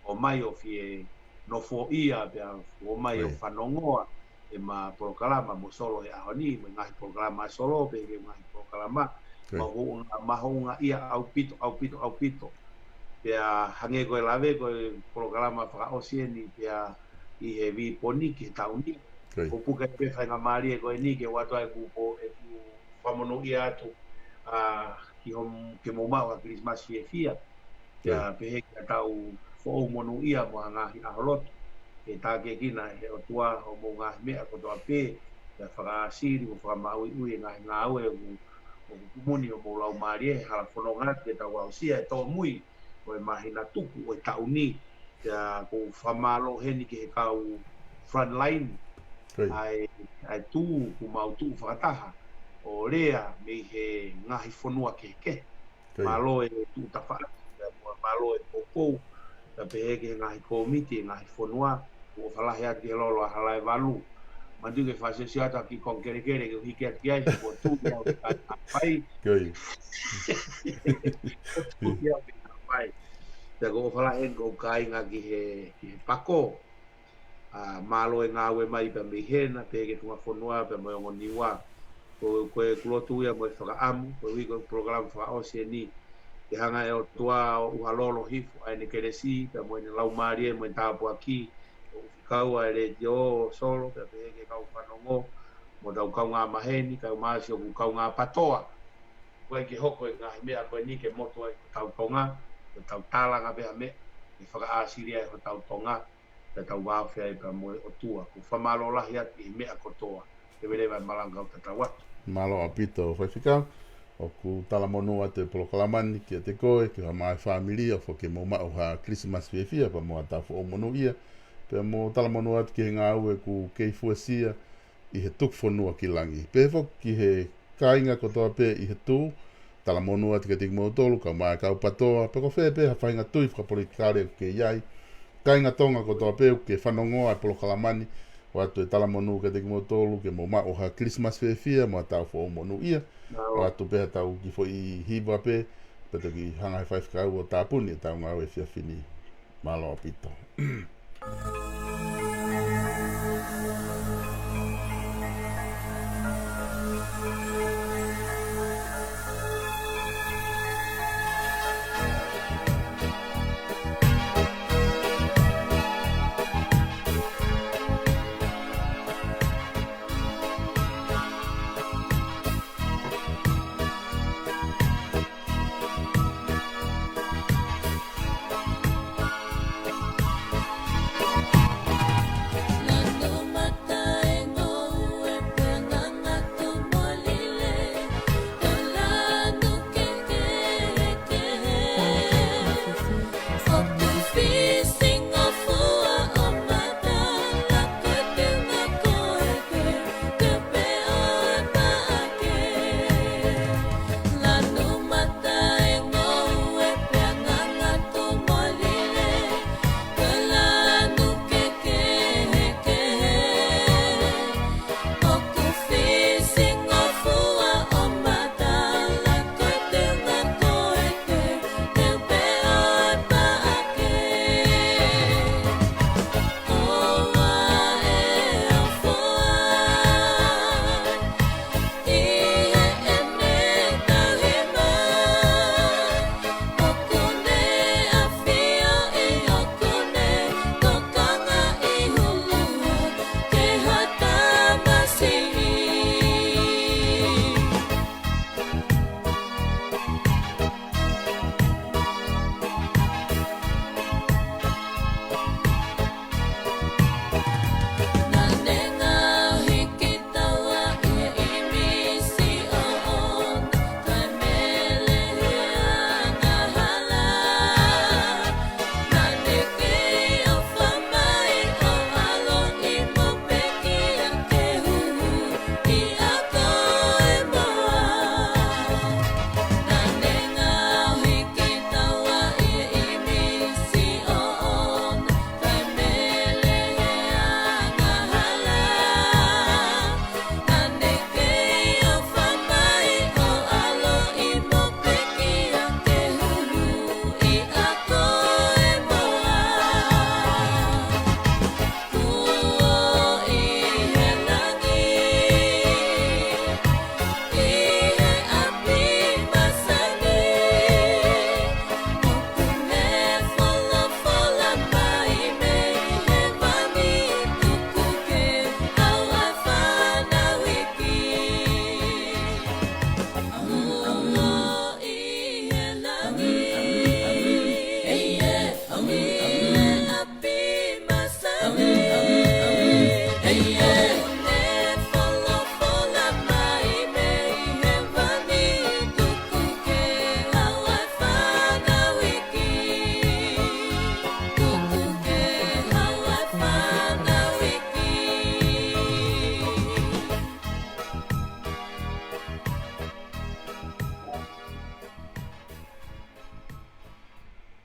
ō mai ʻo fie nofoʻia pea ō mai ʻo fanongoa ʻema polokalama mo Solo he ʻaho ni, mo e ngaahi polokalama ʻa Solo, pea ki he ngaahi polokalama mahuʻinga, mahuʻinga ia ʻaupito, ʻaupito, ʻaupito. Pea hangē ko e lave ko e polokalama fakaʻosi eni pea ʻi he Viponi ki he taʻu ni. ʻOku puke pē faingamālie ko eni ke u ʻoatu ʻeku, ʻeku fakamonūʻia atu, ʻa, ki hoʻo, ke mou maʻu ha Kilisimasi fiefia. Pea pehē ki ha taʻu foʻou monūʻia mo ha ngaahi ʻaho lotu. Ke tākiekina ʻe he ʻOtua hoʻomou ngaahi meʻa kotoa pē. Pea fakaʻāsili mo fakamaʻuiʻui e ngaahi ngāue ʻoku, ʻoku kumuni hoʻomou laumālie he hala fononga ke tau aʻusia e tōmui ʻo e māhina tuku ʻo e taʻu ni. Pea ʻoku ou fakamālō heni ki he kau frontline, ʻa e, ʻa e tuʻu kuo mau tuʻu fakataha ʻo lea mei he ngaahi fonua kehekehe. Mālō e tuʻu tafaʻaki, pea mo e mālō e poupou, pea pehē ki he ngaahi kōmiti, e ngaahi fonua, ʻoku ou fakalahi atu ki he lolo ʻa Halaevalu. Manatuʻi ke fakasiosio atu ʻa e kiʻi konga kelekele ke u hiki atu ki ai, he kuo tuʻu ia ʻo kai ʻa pai. Kuo tuʻu ia ʻo kai ʻa pai. Pea ʻoku ou fakalahi heni ki hoku kāinga ki he, ki he Pako. ʻA, mālō e ngāue mai pea mei hena, pea ki he funga fonua, pea mo e ongo Niua. Ko, ko ʻeku lotu ia mo e fakaʻamu, koeʻuhi ko e polokalama fakaʻosi eni. Ke hanga ʻe he ʻOtua ʻo ʻuha lolo hifo ʻa ʻene kelesi, pea mo ʻene laumālie, mo ʻene tāpuaki, ʻo fekau ʻa e letiō Solo, pea pehē ki he kau fanongo, mo hotau kaungā maheni, kae ʻumaʻā siʻoku kaungā PATOA. ʻOku ʻikai ke hoko e ngaahi meʻa ko eni ke motu ai hotau Tonga, ko ʻetau tālanga pē ha meʻa, ke fakaʻāsili ai hotau Tonga, pea tau vāofi ai pea mo e ʻOtua. ʻOku ou fakamālō lahi atu ʻi he meʻa kotoa. Leveleva e malanga ʻo tatau atu. Mālō ʻaupito, Faifekau. ʻOku talamonū atu e polokalama ni kiate koe, ki ho hama e fāmili, ʻofa ke mou maʻu ha Kilisimasi fiefia, pea mo ha taʻu foʻou monūʻia. Pea mo talamonū atu ki he ngāue ʻoku kei fuesia ʻi he tuku fonua ki langi. Pehē foki ki he kāinga kotoa pē ʻi he tuʻu, talamonū atu kiate kimoutolu, kae ʻumaʻā e kau PATOA, pe ko fē pē ha faʻahinga tui fakapolitikale ʻoku ke ʻi ai. Kāinga Tonga kotoa pē ʻoku ke fanongo ʻa e polokalama ni, ʻoatu e talamonū kiate kimoutolu, ke mou maʻu ha Kilisimasi fiefia, mo ha taʻu foʻou monūʻia. ʻOatu pē ha tau kiʻi foʻi hiva pē, pea toki hanga ʻe he Faifekau ʻo tāpuni ʻetau ngāue efiafi ni. Mālō ʻaupito.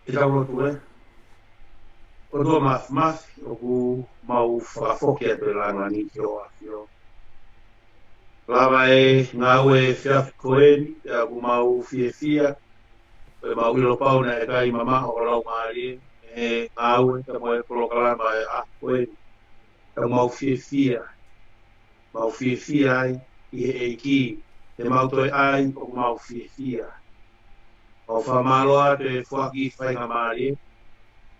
Ke tau lotu ē. ʻOtua Māfimafi, ʻoku mau fakafoki atu e lāngilangi ki hoʻo ʻAfio. Lava e ngāue efiafi ko eni, pea ʻoku mau fiefia, pea mau ʻilo pau naʻe kai mamaʻo ho Laumālie, ʻi he ngāue pea mo e polokalama ʻo e ʻaho ko eni. Pea mau fiefia, mau fiefia ai ʻi he ʻEiki, te mau toe ʻai ʻoku mau fiefia. Mau fakamālō atu e foaki faingamālie,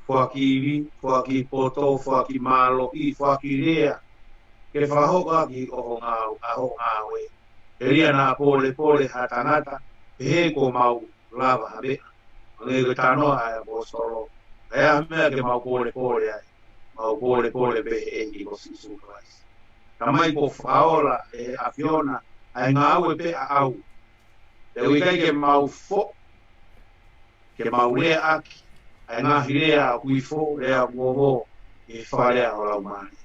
foaki ivi, foaki poto, foaki mālohi, foaki lea, ke fakahoko ʻaki ʻa hoʻo ngāu-, ʻa hoʻo ngāue. Telia naʻa pōlepole ha tangata, pehē kuo mau lava ha meʻa. Hangē ko e talanoa ʻa e ʻaposetolo, ʻa e hā e meʻa ke mau pōlepole ai? Mau pōlepole pē he ʻEiki ko Sīsū Kalaisi. Tamai, kuo fakaola ʻe he ʻAfiona ʻa e ngāue pē ʻaʻau. Pea ʻoku ʻikai ke mau foʻi, ke mau leaʻaki ʻa e ngaahi lea ʻoku ifo, lea ʻoku ʻoʻo, ʻi he fakalea ho Laumālie.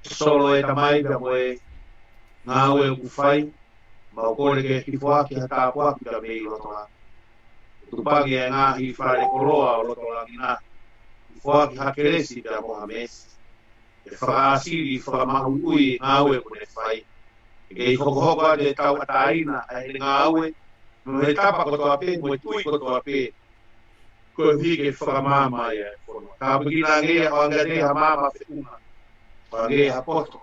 Solo ē Tamai pea mo e ngāue ʻoku fai, mau kole ke ke foaki ha tāpuaki pea mei loto langi. Tutuki e ngaahi fale koloa ʻo loto langi na. Foaki ha kelesi pea mo ha meesi. Ke fakaʻāsili, fakamaʻuiʻui e ngāue kuo ne fai. Ke kei hokohoko atu e tauʻatāina ʻa ʻene ngāue, mo e tapa kotoa pē, mo e tui kotoa pē, koeʻuhi ke fakamaama ai e fonua. Tāpuekina ange ia ʻo ange atu ha maama feʻunga, ʻo ange ha poto,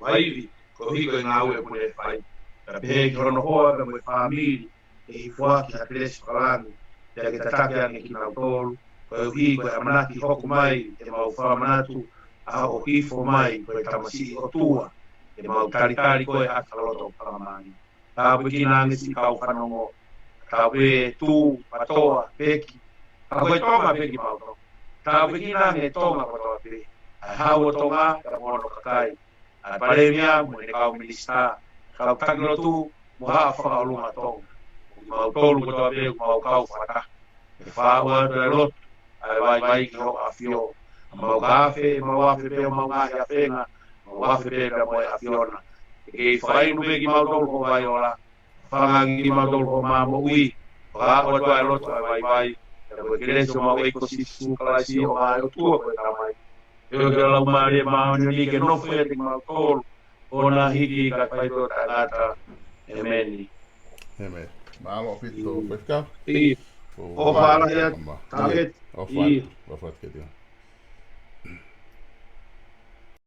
ha ivi, koeʻuhi ko e ngāue kuo ne fai. Pea pehē ki hono hoa pea mo e fāmili, ke ke foaki ha kelesi fakalangi, pea ke tataki ange kinautolu, koeʻuhi ko e ʻamanaki hoko mai ʻemau fakamanatu, ʻa hoʻo hifo mai ko e tamasiʻi ʻOtua, ʻemau talitali koe ʻaki ha loto fakamāmani. Tāpuekina ange siʻi kau fanongo, tau pē Tū, Patoa, Peki, ʻa ko e Tonga pē kimautolu. Tāpuekina ange Tonga kotoa pē, ʻa e Hau ʻo Tonga, pea mo hono kakai, ʻa e Palēmia mo ʻene kau minisitā, kau taki lotu, mo Haʻa Fakaʻolunga Tonga. Kimautolu kotoa pē, mau kau fakataha. Ke fāʻū atu e lotu, ʻa e vaivai ki hoʻo ʻAfio. ʻA mau ka afe, mau afe pē homau ngaahi afenga, mau afe pē pea mo e ʻAfiona. Ke kei fakainu pē kimautolu ho vai ola, fakaangaangaʻi kimautolu ho mā moʻui, fakaaʻu atu ʻa e lotu ʻa e vaivai, pea mo e kelesi ʻa homau ʻEiki ko Sīsū Kalaisi, ʻa e ʻOtua ko e Tamai, ʻa e ʻofa ʻa e Laumālie Māʻoniʻoni ke nofo ʻiate kimautolu, ʻo na hiki kae fai pē ʻo taʻengata. ʻĒmeni. ʻĒmeni. Mālō ʻaupito, Faifekau. ʻIo. ʻOfa lahi atu. ʻOfa atu. ʻIo. ʻOfa atu, ʻofa atu kiate koe.